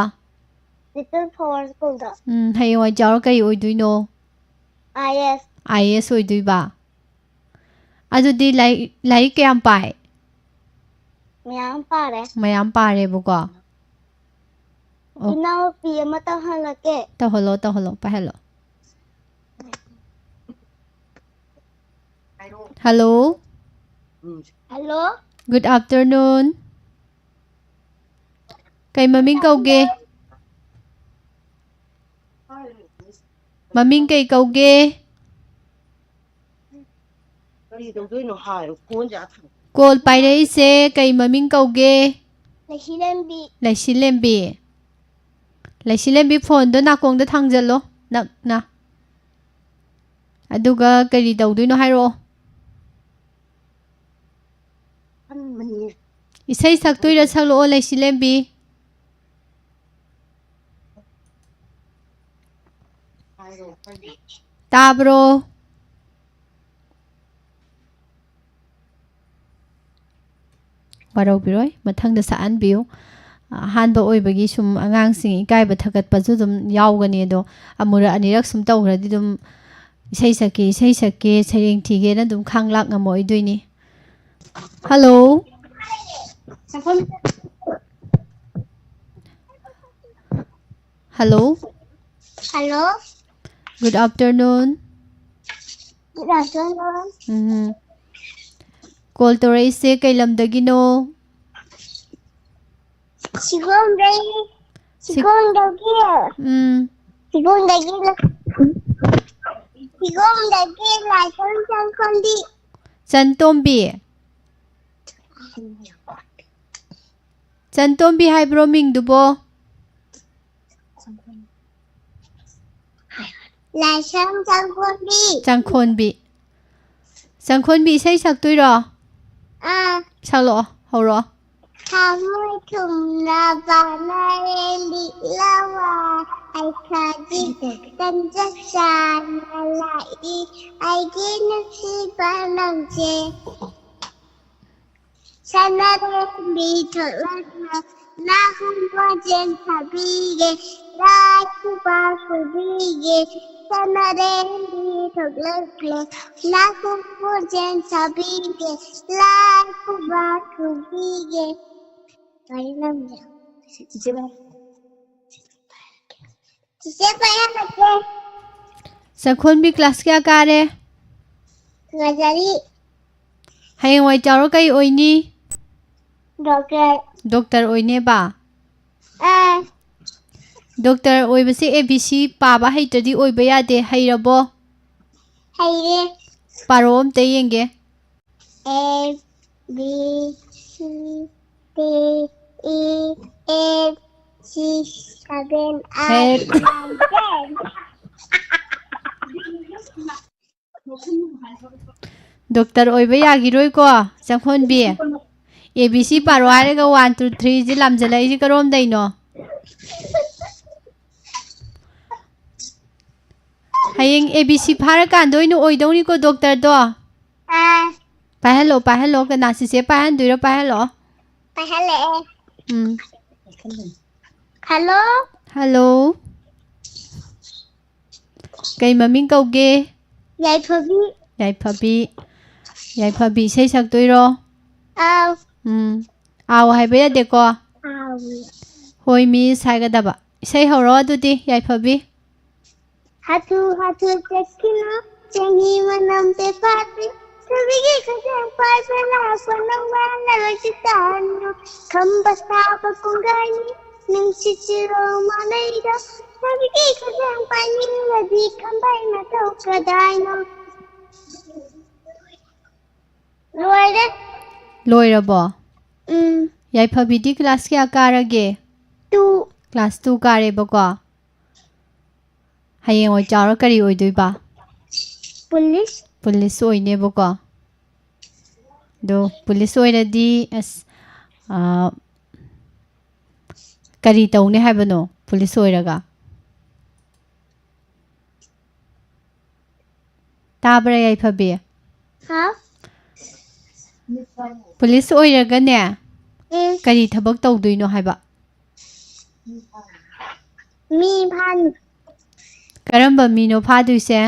ꯂꯤꯇꯜ ꯐ꯭ꯂꯥꯋꯔ ꯁ꯭ꯀꯨꯜꯗ꯫ ꯎꯝ, ꯍꯌꯦꯡꯋꯥꯏ ꯆꯥꯎꯔ ꯀꯔꯤ ꯑꯣꯏꯗꯣꯏꯅꯣ? ꯑꯥꯏ ꯑꯦꯁ꯫ ꯑꯥꯏ ꯑꯦꯁ ꯑꯣꯏꯗꯣꯏꯕ꯫ ꯑꯗꯨꯗꯤ ꯂꯥꯏꯔꯤꯛ, ꯂꯥꯏꯔꯤꯛ ꯀꯌꯥꯝ ꯄꯥꯏ? ꯃꯌꯥꯝ ꯄꯥꯔꯦ꯫ ꯃꯌꯥꯝ ꯄꯥꯔꯦꯕꯀꯣ꯫ ꯑꯣ꯫ ꯏꯅꯥꯎꯄꯤ ꯑꯃ ꯇꯧꯍꯜꯂꯛꯀꯦ꯫ ꯇꯧꯍꯜꯂꯣ, ꯇꯧꯍꯜꯂꯣ, ꯄꯥꯏꯍꯜꯂꯣ꯫ ꯍꯜꯂꯣ꯫ ꯍꯜꯂꯣ꯫ Good afternoon꯫ ꯀꯩ ꯃꯃꯤꯡ ꯀꯧꯒꯦ? ꯃꯃꯤꯡ ꯀꯩ ꯀꯧꯒꯦ? ꯀꯔꯤ ꯇꯧꯗꯣꯏꯅꯣ ꯍꯥꯏꯔꯣ, ꯐꯣꯟꯁꯦ ꯑꯥ ꯊꯝꯃꯣ꯫ ꯀꯣꯜ ꯄꯥꯏꯔꯛꯏꯁꯦ ꯀꯩ ꯃꯃꯤꯡ ꯀꯧꯒꯦ? ꯂꯩꯁꯤꯂꯦꯝꯕꯤ꯫ ꯂꯩꯁꯤꯂꯦꯝꯕꯤ꯫ ꯂꯩꯁꯤꯂꯦꯝꯕꯤ, ꯐꯣꯟꯗꯣ ꯅꯥꯀꯣꯡꯗ ꯊꯥꯡꯖꯜꯂꯣ, ꯅꯛꯅ꯫ ꯑꯗꯨꯒ ꯀꯔꯤ ꯇꯧꯗꯣꯏꯅꯣ ꯍꯥꯏꯔꯛꯑꯣ꯫ ꯈꯟꯕꯅꯤꯅꯦ꯫ ꯏꯁꯩ ꯁꯛꯇꯣꯏꯔ ꯁꯛꯂꯛꯑꯣ, ꯂꯩꯁꯤꯂꯦꯝꯕꯤ꯫ ꯍꯥꯏꯔꯣ, ꯈꯪꯗꯦ꯫ ꯇꯥꯕ꯭ꯔꯣ? ꯋꯥꯔꯧꯕꯤꯔꯣꯏ, ꯃꯊꯪꯗ ꯁꯛꯍꯟꯕꯤꯌꯨ꯫ ꯑꯍꯥꯟꯕ ꯑꯣꯏꯕꯒꯤ ꯁꯨꯝ ꯑꯉꯥꯡꯁꯤꯡ ꯏꯀꯥꯏꯕ ꯊꯀꯠꯄꯁꯨ ꯑꯗꯨꯝ ꯌꯥꯎꯒꯅꯤ, ꯑꯗꯣ ꯑꯃꯨꯔꯛ ꯑꯅꯤꯔꯛ ꯁꯨꯝ ꯇꯧꯈ꯭ꯔꯗꯤ ꯑꯗꯨꯝ ꯏꯁꯩ ꯁꯛꯀꯦ, ꯏꯁꯩ ꯁꯛꯀꯦ, ꯁꯩꯔꯦꯡ ꯊꯤꯒꯦꯅ ꯑꯗꯨꯝ ꯈꯥꯡ ꯂꯥꯛ ꯉꯝꯃꯛꯑꯣꯏꯗꯣꯏꯅꯤ꯫ Hello. Hello. Hello. Good afternoon. Good afternoon. ꯎꯝ꯫ ꯀꯣꯜ ꯇꯧꯔꯛꯏꯁꯦ ꯀꯩ ꯂꯝꯗꯒꯤꯅꯣ? ꯁꯤꯒꯣꯝꯗꯒꯤ, ꯁꯤ- ꯁꯤꯒꯣꯝꯗꯒꯤ, ꯎꯝ꯫ ꯁꯤꯒꯣꯝꯗꯒꯤ, ꯁꯤꯒꯣꯝꯗꯒꯤ ꯂꯥꯏꯁ꯭ꯔꯝ ꯆꯪꯈꯣꯟꯕꯤ꯫ ꯆꯟꯇꯣꯝꯕꯤ꯫ ꯆꯟꯇꯣꯝꯕꯤ ꯍꯥꯏꯕ꯭ꯔꯣ ꯃꯤꯡꯗꯨꯕꯣ? ꯂꯥꯏꯁ꯭ꯔꯝ ꯆꯪꯈꯣꯟꯕꯤ꯫ ꯆꯪꯈꯣꯟꯕꯤ꯫ ꯆꯪꯈꯣꯟꯕꯤ ꯏꯁꯩ ꯁꯛꯇꯣꯏꯔꯣ? ꯑꯥ꯫ ꯁꯛꯂꯛꯑꯣ, ꯍꯧꯔꯛꯑꯣ꯫ ꯊꯃꯣꯏ ꯊꯨꯝꯅ ꯕꯥꯅꯔꯦ ꯂꯤꯛꯂꯥ ꯋꯥꯏ ꯈꯖꯤꯛ ꯇꯟꯖꯥ ꯆꯥꯅ ꯂꯥꯛꯏ ꯑꯩꯒꯤ ꯅꯨꯡꯁꯤꯕ ꯅꯪꯁꯦ꯫ ꯁꯅꯥꯔꯦꯝꯕꯤ ꯊꯣꯛꯂꯛꯂꯦ, ꯂꯥꯏ ꯈꯨꯔꯨꯝꯕ ꯆꯦꯟ ꯁꯥꯕꯤꯒꯦ, ꯂꯥꯏ ꯈꯨꯕꯥꯛ ꯈꯨꯕꯤꯒꯦ꯫ ꯁꯅꯥꯔꯦꯝꯕꯤ ꯊꯣꯛꯂꯛꯂꯦ, ꯂꯥꯏ ꯈꯨꯔꯨꯝꯕ ꯆꯦꯟ ꯁꯥꯕꯤꯒꯦ, ꯂꯥꯏ ꯈꯨꯕꯥꯛ ꯈꯨꯕꯤꯒꯦ꯫ ꯂꯣꯏꯔꯦ ꯅꯪꯒꯤ꯫ ꯆꯤꯆꯦ ꯚꯥꯏ꯫ ꯆꯤꯆꯦ ꯄꯥꯏꯍꯜꯂꯛꯀꯦ꯫ ꯆꯪꯈꯣꯟꯕꯤ ꯀ꯭ꯂꯥꯁ ꯀꯌꯥ ꯀꯥꯔꯦ? ꯀ꯭ꯂꯥꯁ ꯃꯔꯤ꯫ ꯍꯌꯦꯡꯋꯥꯏ ꯆꯥꯎꯔ ꯀꯩ ꯑꯣꯏꯅꯤ? ꯗꯣꯛꯇꯔ꯫ ꯗꯣꯛꯇꯔ ꯑꯣꯏꯅꯦꯕ? ꯑꯥ꯫ ꯗꯣꯛꯇꯔ ꯑꯣꯏꯕꯁꯦ ꯑꯦ ꯕꯤ ꯁꯤ ꯄꯥꯕ ꯍꯩꯇ꯭ꯔꯗꯤ ꯑꯣꯏꯕ ꯌꯥꯗꯦ꯫ ꯍꯩꯔꯕꯣ? ꯍꯩꯔꯦ꯫ ꯄꯥꯔꯛꯑꯣ ꯑꯝꯇ ꯌꯦꯡꯒꯦ꯫ A, B, C, D, E, F, G, seven, eight, eight. Nine, ten. Doctor ꯑꯣꯏꯕ ꯌꯥꯈꯤꯔꯣꯏꯀꯣ, ꯆꯪꯈꯣꯟꯕꯤ꯫ ꯑꯦ ꯕꯤ ꯁꯤ ꯄꯥꯔꯣ ꯍꯥꯏꯔꯒ ꯋꯥꯟ, ꯇꯨ, ꯊ꯭ꯔꯤꯁꯤ ꯂꯥꯝꯖꯜꯂꯛꯏꯁꯤ ꯀꯔꯣꯝꯗꯩꯅꯣ? ꯍꯌꯦꯡ ꯑꯦ ꯕꯤ ꯁꯤ ꯐꯥꯔꯀꯥꯟꯗ ꯑꯣꯏꯅ ꯑꯣꯏꯗꯧꯅꯤꯀꯣ ꯗꯣꯛꯇꯔꯗꯣ꯫ ꯑꯥ꯫ ꯄꯥꯏꯍꯜꯂꯣ, ꯄꯥꯏꯍꯜꯂꯣ꯫ ꯀꯅꯥ, ꯆꯤꯆꯦ ꯄꯥꯏꯍꯟꯗꯣꯏꯔꯣ? ꯄꯥꯏꯍꯜꯂꯣ꯫ ꯄꯥꯏꯍꯜꯂꯛꯑꯦ꯫ ꯎꯝ꯫ ꯍꯜꯂꯣ꯫ ꯍꯜꯂꯣ꯫ ꯀꯩ ꯃꯃꯤꯡ ꯀꯧꯒꯦ? ꯌꯥꯏꯐꯕꯤ꯫ ꯌꯥꯏꯐꯕꯤ꯫ ꯌꯥꯏꯐꯕꯤ ꯏꯁꯩ ꯁꯛꯇꯣꯏꯔꯣ? ꯑꯥꯎ꯫ ꯎꯝ꯫ ꯑꯥꯎ ꯍꯥꯏꯕ ꯌꯥꯗꯦꯀꯣ꯫ ꯑꯥꯎ꯫ ꯍꯣꯏ ꯃꯤꯁ ꯍꯥꯏꯒꯗꯕ꯫ ꯏꯁꯩ ꯍꯧꯔꯣ ꯑꯗꯨꯗꯤ, ꯌꯥꯏꯐꯕꯤ꯫ ꯍꯥꯊꯨ ꯍꯥꯊꯨ ꯆꯠꯈꯤꯅꯨ, ꯆꯍꯤ ꯃꯅꯝ ꯄꯦꯄꯥꯗꯤ꯫ ꯁꯕꯤꯒꯤ ꯈꯖꯥꯡ ꯄꯥꯏꯕ ꯂꯥꯛꯄ ꯅꯪ ꯋꯥꯅꯔꯣꯏꯁꯤ ꯇꯥꯅꯨ꯫ ꯈꯝꯕ ꯁꯥꯕ ꯀꯣꯡꯒꯥꯏꯅꯤ, ꯅꯨꯡꯁꯤꯠ ꯆꯤꯔꯣ ꯃꯥꯂꯩꯗ꯫ ꯁꯕꯤꯒꯤ ꯈꯖꯥꯡ ꯄꯥꯏꯅꯤꯡꯂꯗꯤ ꯈꯝꯕꯩ ꯃꯊꯧ ꯀꯗꯥꯏꯅꯣ? ꯂꯣꯏꯔꯦ꯫ ꯂꯣꯏꯔꯕꯣ? ꯎꯝ꯫ ꯌꯥꯏꯐꯕꯤꯗꯤ ꯀ꯭ꯂꯥꯁ ꯀꯌꯥ ꯀꯥꯔꯒꯦ? ꯇꯨ꯫ ꯀ꯭ꯂꯥꯁ ꯇꯨ ꯀꯥꯔꯦꯕꯀꯣ꯫ ꯍꯌꯦꯡꯋꯥꯏ ꯆꯥꯎꯔ ꯀꯔꯤ ꯑꯣꯏꯗꯣꯏꯕ? ꯄꯨꯂꯤꯁ꯫ ꯄꯨꯂꯤꯁ ꯑꯣꯏꯅꯦꯕꯀꯣ꯫ ꯑꯗꯣ ꯄꯨꯂꯤꯁ ꯑꯣꯏꯔꯗꯤ ꯑꯁ, ꯑꯥ, ꯀꯔꯤ ꯇꯧꯅꯤ ꯍꯥꯏꯕꯅꯣ ꯄꯨꯂꯤꯁ ꯑꯣꯏꯔꯒ? ꯇꯥꯕ꯭ꯔꯥ ꯌꯥꯏꯐꯕꯤ? ꯍꯥꯎ꯫ ꯄꯨꯂꯤꯁ ꯑꯣꯏꯔꯒꯅꯦ, ꯎꯝ꯫ ꯀꯔꯤ ꯊꯕꯛ ꯇꯧꯗꯣꯏꯅꯣ ꯍꯥꯏꯕ? ꯃꯤ ꯐꯥꯅꯤ꯫ ꯀꯔꯝꯕ ꯃꯤꯅꯣ ꯐꯥꯗꯣꯏꯁꯦ?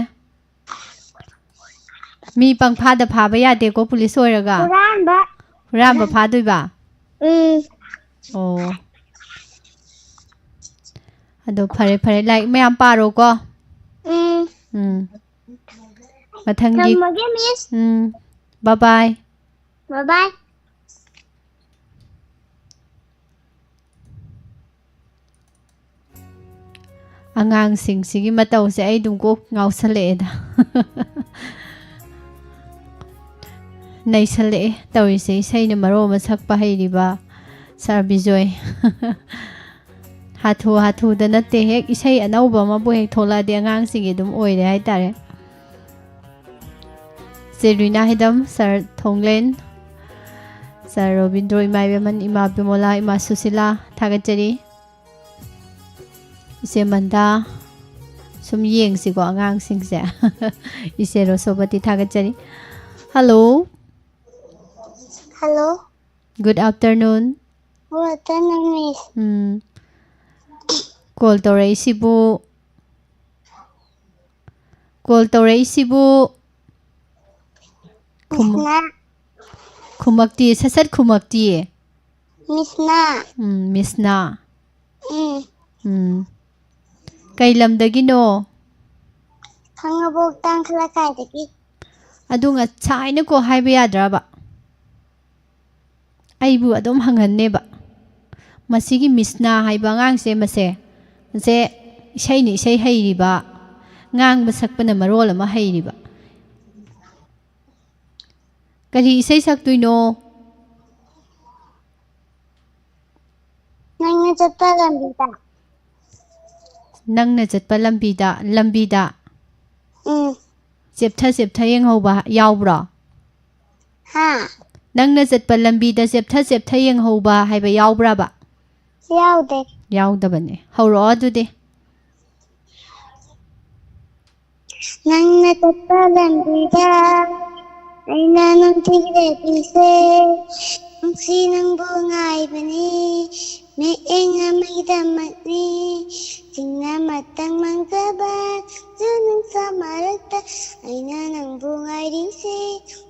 ꯃꯤ ꯄꯪꯐꯥꯗ ꯐꯥꯕ ꯌꯥꯗꯦꯀꯣ ꯄꯨꯂꯤꯁ ꯑꯣꯏꯔꯒ꯫ ꯍꯨꯔꯥꯟꯕ꯫ ꯍꯨꯔꯥꯟꯕ ꯐꯥꯗꯣꯏꯕ? ꯎꯝ꯫ ꯑꯣ꯫ ꯑꯗꯣ ꯐꯔꯦ ꯐꯔꯦ, ꯂꯥꯏꯔꯤꯛ ꯃꯌꯥꯝ ꯄꯥꯔꯣꯀꯣ꯫ ꯎꯝ꯫ ꯎꯝ꯫ ꯃꯊꯪꯒꯤ ꯊꯝꯃꯒꯦ ꯃꯤꯁ꯫ ꯎꯝ꯫ ꯕꯥꯏ ꯕꯥꯏ꯫ ꯕꯥꯏ ꯕꯥꯏ꯫ ꯑꯉꯥꯡꯁꯤꯡꯁꯤꯒꯤ ꯃꯇꯧꯁꯦ ꯑꯩ ꯑꯗꯨꯝ ꯀꯣꯛ ꯉꯥꯎꯁꯜꯂꯛꯑꯦꯗ꯫ ꯅꯩꯁꯜꯂꯛꯑꯦ ꯇꯧꯔꯤꯁꯦ꯫ ꯏꯁꯩꯅ ꯃꯔꯣꯜ ꯑꯃ ꯁꯛꯄ ꯍꯩꯔꯤꯕ ꯁꯥꯔ ꯕꯤꯖꯣꯏ꯫ ꯍꯥꯊꯨ ꯍꯥꯊꯨꯗ ꯅꯠꯇꯦ, ꯍꯦꯛ ꯏꯁꯩ ꯑꯅꯧꯕ ꯑꯃꯕꯨ ꯍꯦꯛ ꯊꯣꯛꯂꯛꯑꯗꯤ ꯑꯉꯥꯡꯁꯤꯡꯒꯤ ꯑꯗꯨꯝ ꯑꯣꯏꯔꯦ ꯍꯥꯏꯇꯥꯔꯦ꯫ ꯆꯦ ꯔꯨꯏꯅꯥ ꯍꯤꯗꯝ, ꯁꯥꯔ ꯊꯣꯡꯂꯦꯟ, ꯁꯥꯔ ꯔꯣꯕꯤꯟꯗ꯭ꯔꯣ, ꯏꯃꯥ ꯏꯕꯦꯝꯍꯟ, ꯏꯃꯥ ꯕꯤꯃꯣꯂꯥ, ꯏꯃꯥ ꯁꯨꯁꯤꯂꯥ, ꯊꯥꯒꯠꯆꯔꯤ꯫ ꯏꯆꯦ ꯃꯟꯗꯥ, ꯁꯨꯝ ꯌꯦꯡꯁꯤꯀꯣ ꯑꯉꯥꯡꯁꯤꯡꯁꯦ꯫ ꯏꯆꯦ ꯔꯣꯁꯣꯕꯇꯤ ꯊꯥꯒꯠꯆꯔꯤ꯫ Hello꯫ Hello꯫ Good afternoon꯫ Good afternoon, Miss꯫ ꯎꯝ꯫ ꯀꯣꯜ ꯇꯧꯔꯛꯏꯁꯤꯕꯨ, ꯀꯣꯜ ꯇꯧꯔꯛꯏꯁꯤꯕꯨ ꯈꯨꯝ-, ꯅ- ꯈꯨꯝꯃꯛꯇꯤꯌꯦ, ꯁꯠ ꯁꯠ ꯈꯨꯝꯃꯛꯇꯤꯌꯦ꯫ ꯃꯤꯁꯅꯥ꯫ ꯎꯝ, ꯃꯤꯁꯅꯥ꯫ ꯎꯝ꯫ ꯎꯝ꯫ ꯀꯩ ꯂꯝꯗꯒꯤꯅꯣ? ꯈꯥꯡꯉꯕꯣꯛ ꯇꯥꯡꯈ ꯂꯩꯀꯥꯏꯗꯒꯤ꯫ ꯑꯗꯨ ꯉꯁꯥꯏꯅꯀꯣ ꯍꯥꯏꯕ ꯌꯥꯗ꯭ꯔꯕ? ꯑꯩꯕꯨ ꯑꯗꯨꯝ ꯍꯪꯍꯟꯅꯦꯕ꯫ ꯃꯁꯤꯒꯤ ꯃꯤꯁꯅꯥ ꯍꯥꯏꯕ ꯑꯉꯥꯡꯁꯦ, ꯃꯁꯦ, ꯃꯁꯦ ꯏꯁꯩꯅ ꯏꯁꯩ ꯍꯩꯔꯤꯕ, ꯉꯥꯡꯕ ꯁꯛꯄꯅ ꯃꯔꯣꯜ ꯑꯃ ꯍꯩꯔꯤꯕ꯫ ꯀꯔꯤ ꯏꯁꯩ ꯁꯛꯇꯣꯏꯅꯣ? ꯅꯪꯅ ꯆꯠꯄ ꯂꯝꯕꯤꯗ꯫ ꯅꯪꯅ ꯆꯠꯄ ꯂꯝꯕꯤꯗ, ꯂꯝꯕꯤꯗ꯫ ꯎꯝ꯫ ꯆꯦꯞꯊ ꯆꯦꯞꯊ ꯌꯦꯡꯍꯧꯕ ꯌꯥꯎꯕ꯭ꯔꯣ? ꯍꯥ? ꯅꯪꯅ ꯆꯠꯄ ꯂꯝꯕꯤꯗ ꯆꯦꯞꯊ ꯆꯦꯞꯊ ꯌꯦꯡꯍꯧꯕ ꯍꯥꯏꯕ ꯌꯥꯎꯕ꯭ꯔꯕ? ꯌꯥꯎꯗꯦ꯫ ꯌꯥꯎꯗꯕꯅꯦ꯫ ꯍꯧꯔꯛꯑꯣ ꯑꯗꯨꯗꯤ꯫ ꯅꯪꯅ ꯆꯠꯄ ꯂꯝꯕꯤꯗ ꯑꯩꯅ ꯅꯪ ꯊꯤꯔꯛꯏꯁꯦ, ꯅꯨꯡꯁꯤ ꯅꯪꯕꯨ ꯉꯥꯏꯕꯅꯤ, ꯃꯤꯠꯌꯦꯡ ꯑꯃꯒꯤꯗꯃꯛꯅꯤ꯫ ꯆꯤꯡꯅ ꯃꯇꯪ ꯃꯥꯡꯖꯕ ꯅꯨꯡꯁꯥ ꯃꯔꯛꯇ ꯑꯩꯅ ꯅꯪꯕꯨ ꯉꯥꯏꯔꯤꯁꯦ,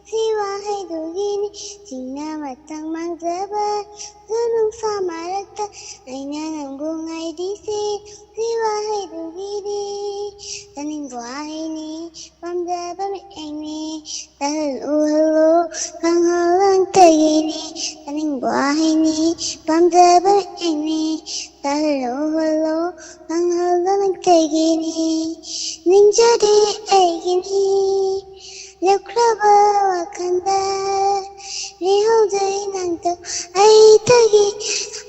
ꯁꯤ ꯋꯥꯍꯩꯗꯨꯒꯤꯅꯤ꯫ ꯆꯤꯡꯅ ꯃꯇꯪ ꯃꯥꯡꯖꯕ ꯅꯨꯡꯁꯥ ꯃꯔꯛꯇ ꯑꯩꯅ ꯅꯪꯕꯨ ꯉꯥꯏꯔꯤꯁꯦ, ꯁꯤ ꯋꯥꯍꯩꯗꯨꯒꯤꯅꯤ꯫ ꯇꯥꯅꯤꯡꯕ ꯋꯥꯍꯩꯅꯤ, ꯄꯥꯝꯖꯕ ꯃꯤꯠꯌꯦꯡꯅꯤ, ꯇꯥꯍꯜꯂꯨ ꯍꯜꯂꯨ ꯈꯪꯍꯜꯂꯣ ꯅꯪꯇꯒꯤꯅꯤ꯫ ꯇꯥꯅꯤꯡꯕ ꯋꯥꯍꯩꯅꯤ, ꯄꯥꯝꯖꯕ ꯃꯤꯠꯌꯦꯡꯅꯤ, ꯇꯥꯍꯜꯂꯨ ꯍꯜꯂꯨ ꯈꯪꯍꯜꯂꯣ ꯅꯪꯇꯒꯤꯅꯤ꯫ ꯅꯤꯡꯖꯗꯦ ꯑꯩꯒꯤꯅꯤ꯫ ꯂꯦꯞꯈ꯭ꯔꯕ ꯋꯥꯈꯜꯗ ꯂꯩꯍꯧꯗꯣꯏ ꯅꯪꯗꯣ ꯑꯩꯗꯒꯤ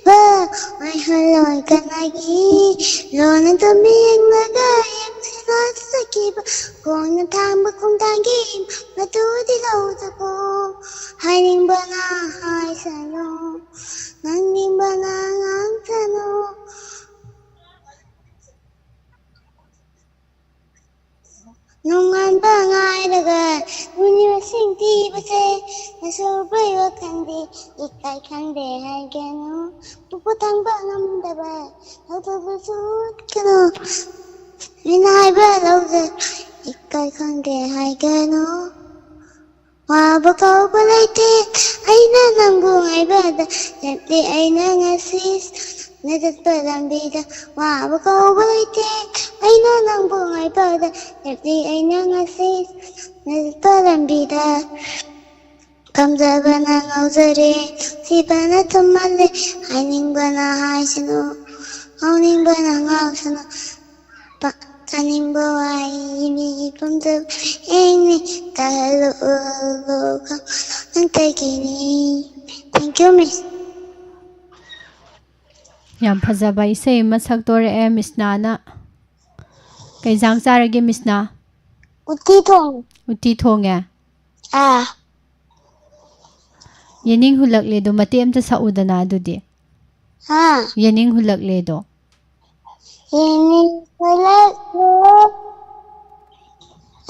ꯋꯥꯏꯍꯜꯂꯣꯏ ꯀꯅꯥꯒꯤ ꯂꯣꯟ ꯑꯗꯨ ꯃꯤꯠꯌꯦꯡꯂꯒ ꯌꯦꯡꯁꯤꯟꯅ ꯆꯠꯈꯤꯕ ꯈꯣꯡꯅ ꯊꯥꯡꯕ ꯈꯣꯡꯊꯥꯡꯒꯤ ꯃꯇꯨꯗꯤ ꯂꯧꯗꯀꯣ꯫ ꯍꯥꯏꯅꯤꯡꯕꯅ ꯍꯥꯏꯁꯅꯨ, ꯉꯥꯡꯅꯤꯡꯕꯅ ꯉꯥꯡꯁꯅꯨ꯫ ꯅꯣꯡꯉꯥꯟꯕ ꯉꯥꯏꯔꯒ ꯅꯨꯃꯤꯠꯁꯤꯡ ꯊꯤꯕꯁꯦ ꯅꯁꯨꯕꯩ ꯋꯥꯈꯜꯗꯤ ꯏꯀꯥꯏ ꯈꯪꯗꯦ ꯍꯥꯏꯒꯅꯨ꯫ ꯄꯨꯄꯨ ꯊꯥꯡꯕ ꯉꯝꯗꯕ ꯂꯧꯊꯣꯛꯄꯁꯨ ꯎꯠꯀꯅꯨ꯫ ꯃꯤꯅ ꯍꯥꯏꯕ ꯂꯧꯗ ꯏꯀꯥꯏ ꯈꯪꯗꯦ ꯍꯥꯏꯒꯅꯨ꯫ ꯋꯥꯕ ꯀꯧꯕ ꯂꯩꯇꯦ ꯑꯩꯅ ꯅꯪꯕꯨ ꯉꯥꯏꯕꯗ, ꯂꯦꯞꯂꯤ ꯑꯩꯅ ꯉꯁꯤ ꯅꯆꯠꯄ ꯂꯝꯕꯤꯗ꯫ ꯋꯥꯕ ꯀꯧꯕ ꯂꯩꯇꯦ ꯑꯩꯅ ꯅꯪꯕꯨ ꯉꯥꯏꯕꯗ, ꯂꯦꯞꯂꯤ ꯑꯩꯅ ꯉꯁꯤ ꯅꯆꯠꯄ ꯂꯝꯕꯤꯗ꯫ ꯄꯥꯝꯖꯕꯅ ꯉꯥꯎꯖꯔꯦ, ꯁꯤꯕꯅ ꯊꯨꯝꯍꯜꯂꯦ, ꯍꯥꯏꯅꯤꯡꯕꯅ ꯍꯥꯏꯁꯅꯨ, ꯉꯥꯎꯅꯤꯡꯕꯅ ꯉꯥꯎꯁꯅꯨ, ꯄ-, ꯇꯥꯅꯤꯡꯕ ꯋꯥꯍꯩ ꯃꯤꯒꯤ ꯄꯥꯝꯖꯕ ꯍꯌꯦꯡꯅꯤ, ꯇꯥꯍꯜꯂꯨ ꯎꯍꯜꯂꯨ ꯈꯪꯍꯜꯂꯨ ꯅꯪꯇꯒꯤꯅꯤ꯫ Thank you, Miss. ꯌꯥꯝ ꯐꯖꯕ ꯏꯁꯩ ꯑꯃ ꯁꯛꯇꯣꯔꯛꯑꯦ ꯃꯤꯁꯅꯥꯅ꯫ ꯀꯩ ꯏꯟꯖꯥꯡ ꯆꯥꯔꯒꯦ ꯃꯤꯁꯅꯥ? ꯎꯇꯤ ꯊꯣꯡ꯫ ꯎꯇꯤ ꯊꯣꯡꯉꯦ꯫ ꯑꯥ꯫ ꯌꯦꯅꯤꯡ ꯍꯨꯜꯂꯛꯂꯦꯗꯣ ꯃꯇꯦꯛ ꯑꯝꯇ ꯁꯛꯎꯗꯅ ꯑꯗꯨꯗꯤ꯫ ꯍꯥ꯫ ꯌꯦꯅꯤꯡ ꯍꯨꯜꯂꯛꯂꯦꯗꯣ꯫ ꯌꯦꯅꯤꯡ ꯍꯨꯜꯂꯛꯂꯦ꯫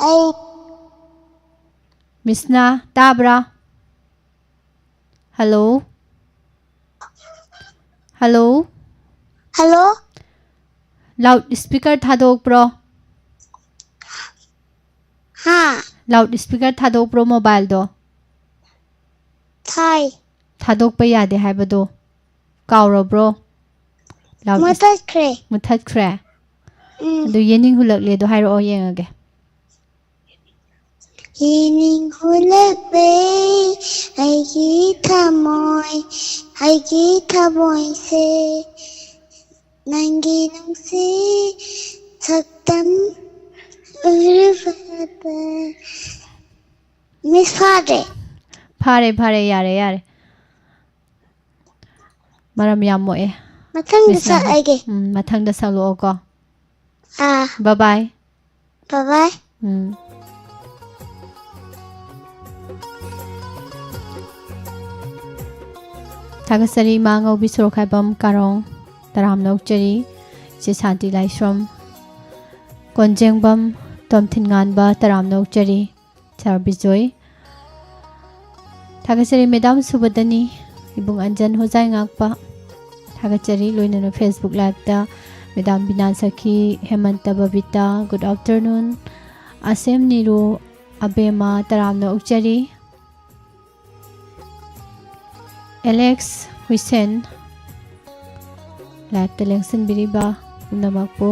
ꯑꯩ꯫ ꯃꯤꯁꯅꯥ ꯇꯥꯕ꯭ꯔꯥ? Hello? Hello? Hello? Loud speaker ꯊꯥꯗꯣꯛꯄ꯭ꯔꯣ? ꯍꯥ꯫ Loud speaker ꯊꯥꯗꯣꯛꯄ꯭ꯔꯣ mobileꯗꯣ? ꯊꯥꯏ꯫ ꯊꯥꯗꯣꯛꯄ ꯌꯥꯗꯦ ꯍꯥꯏꯕꯗꯣ ꯀꯥꯎꯔꯕ꯭ꯔꯣ? Loud ꯃꯨꯊꯠꯈ꯭ꯔꯦ꯫ ꯃꯨꯊꯠꯈ꯭ꯔꯦ? ꯎꯝ꯫ ꯑꯗꯨ ꯌꯦꯅꯤꯡ ꯍꯨꯜꯂꯛꯂꯦꯗꯣ ꯍꯥꯏꯔꯛꯑꯣ ꯌꯦꯡꯉꯒꯦ꯫ ꯌꯦꯅꯤꯡ ꯍꯨꯜꯂꯛꯂꯦ ꯑꯩꯒꯤ ꯊꯃꯣꯏ, ꯑꯩꯒꯤ ꯊꯃꯣꯏꯁꯦ ꯅꯪꯒꯤ ꯅꯨꯡꯁꯤ ꯁꯛꯇꯝ ꯎꯔꯨꯕꯗ꯫ Miss ꯐꯥꯗ꯭ꯔꯦ꯫ ꯐꯥꯔꯦ ꯐꯥꯔꯦ, ꯌꯥꯔꯦ ꯌꯥꯔꯦ꯫ ꯃꯔꯝ ꯌꯥꯝ ꯃꯣꯛꯑꯦ꯫ ꯃꯊꯪꯗ Miss ꯅꯪ꯫ ꯁꯛꯑꯒꯦ꯫ ꯎꯝ, ꯃꯊꯪꯗ ꯁꯛꯂꯛꯑꯣꯀꯣ꯫ ꯑꯥ꯫ Bye bye꯫ Bye bye꯫ ꯎꯝ꯫ ꯊꯥꯒꯠꯆꯔꯤ ꯏꯃꯥ ꯉꯧꯕꯤ ꯁꯣꯔꯣꯛꯈꯥꯏꯕꯝ ꯀꯥꯔꯣꯡ ꯇꯔꯥꯝꯅ ꯑꯣꯛꯆꯔꯤ꯫ ꯏꯆꯦ ꯁꯥꯟꯇꯤ ꯂꯥꯏꯁ꯭ꯔꯝ ꯀꯣꯟꯖꯦꯡꯕꯝ ꯇꯣꯝꯊꯤꯟꯉꯥꯟꯕ ꯇꯔꯥꯝꯅ ꯑꯣꯛꯆꯔꯤ꯫ Sir ꯕꯤꯖꯣꯏ꯫ ꯊꯥꯒꯠꯆꯔꯤ ꯃꯦꯗꯥꯝ ꯁꯨꯕꯗꯅꯤ, ꯏꯕꯨꯡ ꯑꯟꯖꯟ ꯍꯣꯖꯥꯏ ꯉꯥꯛꯄ꯫ ꯊꯥꯒꯠꯆꯔꯤ ꯂꯣꯏꯅꯅ Facebook liveꯇ madam Bina Sakhi, Hemanta Babita, good afternoon, Asem Niru, ꯑꯕꯦꯝꯃ ꯇꯔꯥꯝꯅ ꯑꯣꯛꯆꯔꯤ꯫ ꯑꯦꯂꯦꯛꯁ ꯍꯨꯏꯁꯦꯟ, ꯂꯥꯏꯞꯇ ꯂꯦꯡꯁꯤꯟꯕꯤꯔꯤꯕ ꯄꯨꯝꯅꯃꯛꯄꯨ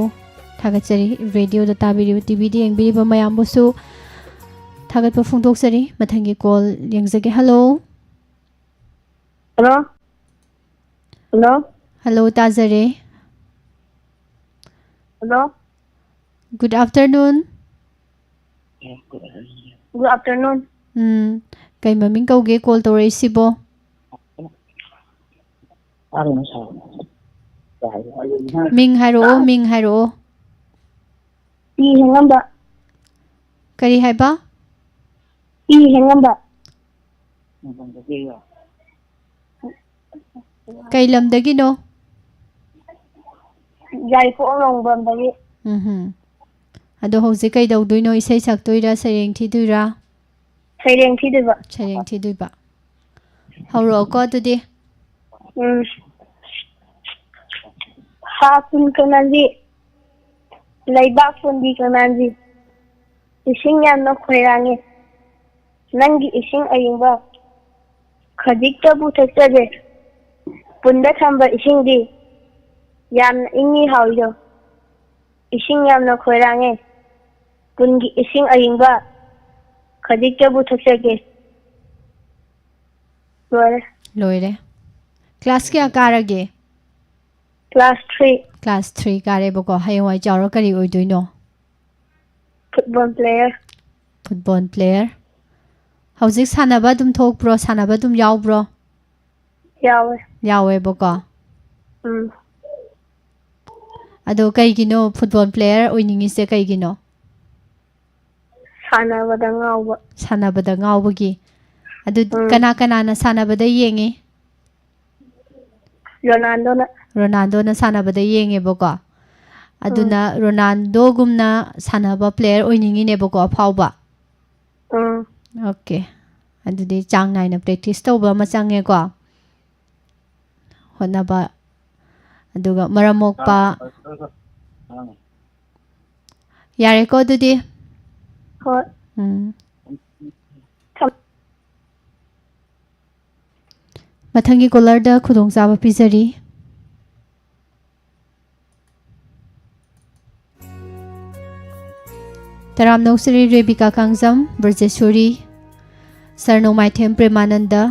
ꯊꯥꯒꯠꯆꯔꯤ꯫ ꯔꯦꯗꯤꯑꯣꯗ ꯇꯥꯕꯤꯔꯤꯕ, ꯇꯤꯚꯤꯗ ꯌꯦꯡꯕꯤꯔꯤꯕ ꯃꯌꯥꯝꯕꯨꯁꯨ ꯊꯥꯒꯠꯄ ꯐꯣꯡꯗꯣꯛꯆꯔꯤ꯫ ꯃꯊꯪꯒꯤ ꯀꯣꯜ ꯌꯦꯡꯖꯒꯦ꯫ ꯍꯜꯂꯣ꯫ ꯍꯜꯂꯣ꯫ ꯍꯜꯂꯣ꯫ ꯍꯜꯂꯣ, ꯇꯥꯖꯔꯦ꯫ Hello. Good afternoon. Good afternoon. ꯎꯝ, ꯀꯩ ꯃꯃꯤꯡ ꯀꯧꯒꯦ ꯀꯣꯜ ꯇꯧꯔꯛꯏꯁꯤꯕꯣ? ꯃꯤꯡ ꯍꯥꯏꯔꯛꯑꯣ, ꯃꯤꯡ ꯍꯥꯏꯔꯛꯑꯣ꯫ ꯄꯤ ꯍꯦꯡꯉꯝꯕ꯫ ꯀꯔꯤ ꯍꯥꯏꯕ? ꯄꯤ ꯍꯦꯡꯉꯝꯕ꯫ ꯀꯩ ꯂꯝꯗꯒꯤꯅꯣ? ꯌꯥꯏꯔꯤꯄꯣꯛ ꯂꯣꯡꯕꯝꯗꯒꯤ꯫ ꯎꯝꯍꯨꯝ꯫ ꯑꯗꯣ ꯍꯧꯖꯤꯛ ꯀꯩꯗꯧꯗꯣꯏꯅꯣ? ꯏꯁꯩ ꯁꯛꯇꯣꯏꯔꯥ, ꯁꯩꯔꯦꯡ ꯊꯤꯗꯣꯏꯔꯥ? ꯁꯩꯔꯦꯡ ꯊꯤꯗꯣꯏꯕ꯫ ꯁꯩꯔꯦꯡ ꯊꯤꯗꯣꯏꯕ꯫ ꯍꯧꯔꯛꯑꯣꯀꯣ ꯑꯗꯨꯗꯤ꯫ ꯎꯝ꯫ ꯍꯥ ꯄꯨꯟ ꯀꯅꯥꯟꯖꯤ, ꯂꯩꯕꯥꯛ ꯄꯨꯟꯕꯤ ꯀꯅꯥꯟꯖꯤ, ꯏꯁꯤꯡ ꯌꯥꯝꯅ ꯈꯣꯏꯔꯥꯡꯉꯤ꯫ ꯅꯪꯒꯤ ꯏꯁꯤꯡ ꯑꯏꯪꯕ ꯈꯖꯤꯛꯇꯕꯨ ꯊꯛꯆꯒꯦ꯫ ꯄꯨꯟꯗ ꯊꯝꯕ ꯏꯁꯤꯡꯗꯤ ꯌꯥꯝꯅ ꯏꯪꯉꯤ ꯍꯥꯎꯏꯗꯣ꯫ ꯏꯁꯤꯡ ꯌꯥꯝꯅ ꯈꯣꯏꯔꯥꯡꯉꯦ꯫ ꯄꯨꯟꯒꯤ ꯏꯁꯤꯡ ꯑꯏꯪꯕ ꯈꯖꯤꯛꯇꯕꯨ ꯊꯛꯆꯒꯦ꯫ ꯂꯣꯏꯔꯦ꯫ ꯂꯣꯏꯔꯦ꯫ ꯀ꯭ꯂꯥꯁ ꯀꯌꯥ ꯀꯥꯔꯒꯦ? Class three. ꯀ꯭ꯂꯥꯁ ꯊ꯭ꯔꯤ ꯀꯥꯔꯦꯕꯀꯣ꯫ ꯍꯌꯦꯡꯋꯥꯏ ꯆꯥꯎꯔ ꯀꯔꯤ ꯑꯣꯏꯗꯣꯏꯅꯣ? Football player. Football player. ꯍꯧꯖꯤꯛ ꯁꯥꯟꯅꯕ ꯑꯗꯨꯝ ꯊꯣꯛꯄ꯭ꯔꯣ? ꯁꯥꯟꯅꯕ ꯑꯗꯨꯝ ꯌꯥꯎꯕ꯭ꯔꯣ? ꯌꯥꯎꯋꯦ꯫ ꯌꯥꯎꯋꯦꯕꯀꯣ꯫ ꯎꯝ꯫ ꯑꯗꯣ ꯀꯩꯒꯤꯅꯣ ꯐꯨꯠꯕꯣꯜ ꯄ꯭ꯂꯦꯌꯔ ꯑꯣꯏꯅꯤꯡꯉꯤꯁꯦ ꯀꯩꯒꯤꯅꯣ? ꯁꯥꯟꯅꯕꯗ ꯉꯥꯎꯕ꯫ ꯁꯥꯟꯅꯕꯗ ꯉꯥꯎꯕꯒꯤ꯫ ꯑꯗꯨ ꯎꯝ꯫ ꯀꯅꯥ ꯀꯅꯥꯅ ꯁꯥꯟꯅꯕꯗ ꯌꯦꯡꯉꯤ? ꯔꯣꯅꯥꯜꯗꯣꯅ꯫ ꯔꯣꯅꯥꯜꯗꯣꯅ ꯁꯥꯟꯅꯕꯗ ꯌꯦꯡꯉꯦꯕꯀꯣ꯫ ꯑꯗꯨꯅ ꯎꯝ꯫ ꯔꯣꯅꯥꯜꯗꯣꯒꯨꯝꯅ ꯁꯥꯟꯅꯕ ꯄ꯭ꯂꯦꯌꯔ ꯑꯣꯏꯅꯤꯡꯉꯤꯅꯦꯕꯀꯣ, ꯑꯐꯥꯎꯕ꯫ ꯎꯝ꯫ ꯑꯣꯀꯦ꯫ ꯑꯗꯨꯗꯤ ꯆꯥꯡ ꯅꯥꯏꯅ ꯄ꯭ꯔꯦꯛꯇꯤꯁ ꯇꯧꯕ ꯑꯃ ꯆꯪꯉꯦꯀꯣ꯫ ꯍꯣꯠꯅꯕ, ꯑꯗꯨꯒ ꯃꯔꯝ ꯃꯣꯛꯄ꯫ ꯌꯥꯔꯦꯀꯣ ꯑꯗꯨꯗꯤ? ꯍꯣꯏ꯫ ꯎꯝ꯫ ꯃꯊꯪꯒꯤ ꯀꯣꯂꯔꯗ ꯈꯨꯗꯣꯡꯆꯥꯕ ꯄꯤꯖꯔꯤ꯫ ꯇꯔꯥꯝꯅ ꯑꯣꯛꯆꯔꯤ ꯔꯦꯕꯤꯀꯥ ꯀꯥꯡꯖꯝ, ꯕ꯭ꯔꯖꯦꯁꯣꯔꯤ, ꯁꯔ ꯅꯣꯡꯃꯥꯏꯊꯦꯝ ꯄ꯭ꯔꯦꯃꯥꯅꯟꯗ,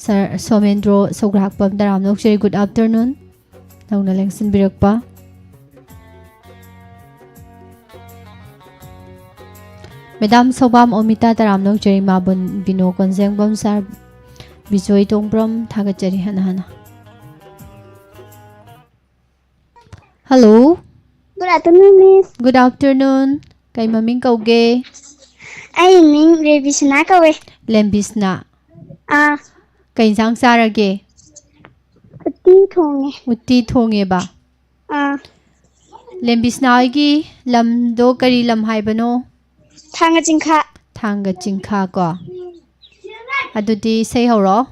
ꯁꯔ ꯁꯣꯃꯦꯟꯗ꯭ꯔꯣ ꯁꯧꯒ꯭ꯔꯥꯛꯄꯝ, ꯇꯔꯥꯝꯅ ꯑꯣꯛꯆꯔꯤ꯫ Good afternoon꯫ ꯅꯧꯅ ꯂꯦꯡꯁꯤꯟꯕꯤꯔꯛꯄ꯫ ꯃꯦꯗꯥꯝ ꯁꯧꯕꯥꯝ ꯑꯣꯃꯤꯇꯥ, ꯇꯔꯥꯝꯅ ꯑꯣꯛꯆꯔꯤ꯫ ꯃꯥꯕꯨꯟ ꯕꯤꯅꯣ ꯀꯣꯟꯖꯦꯡꯕꯝ, ꯁꯥꯔ ꯕꯤꯖꯣꯏ ꯇꯣꯡꯕ꯭ꯔꯝ, ꯊꯥꯒꯠꯆꯔꯤ ꯍꯟꯅ ꯍꯟꯅ꯫ Hello꯫ Good afternoon, Miss꯫ Good afternoon꯫ ꯀꯩ ꯃꯃꯤꯡ ꯀꯧꯒꯦ? ꯑꯩ ꯃꯤꯡ ꯔꯦꯕꯤꯁꯅꯥ ꯀꯧꯋꯦ꯫ ꯂꯦꯝꯕꯤꯁꯅꯥ꯫ ꯑꯥ꯫ ꯀꯩ ꯏꯟꯁꯥꯡ ꯆꯥꯔꯒꯦ? ꯎꯇꯤ ꯊꯣꯡꯉꯦ꯫ ꯎꯇꯤ ꯊꯣꯡꯉꯦꯕ꯫ ꯑꯥ꯫ ꯂꯦꯝꯕꯤꯁꯅꯥ ꯍꯣꯏꯒꯤ ꯂꯝꯗꯣ ꯀꯔꯤ ꯂꯝ ꯍꯥꯏꯕꯅꯣ? ꯊꯥꯡꯒ ꯆꯤꯡꯈꯥ꯫ ꯊꯥꯡꯒ ꯆꯤꯡꯈꯥ ꯀꯣ꯫ ꯑꯗꯨꯗꯤ ꯏꯁꯩ ꯍꯧꯔꯛꯑꯣ꯫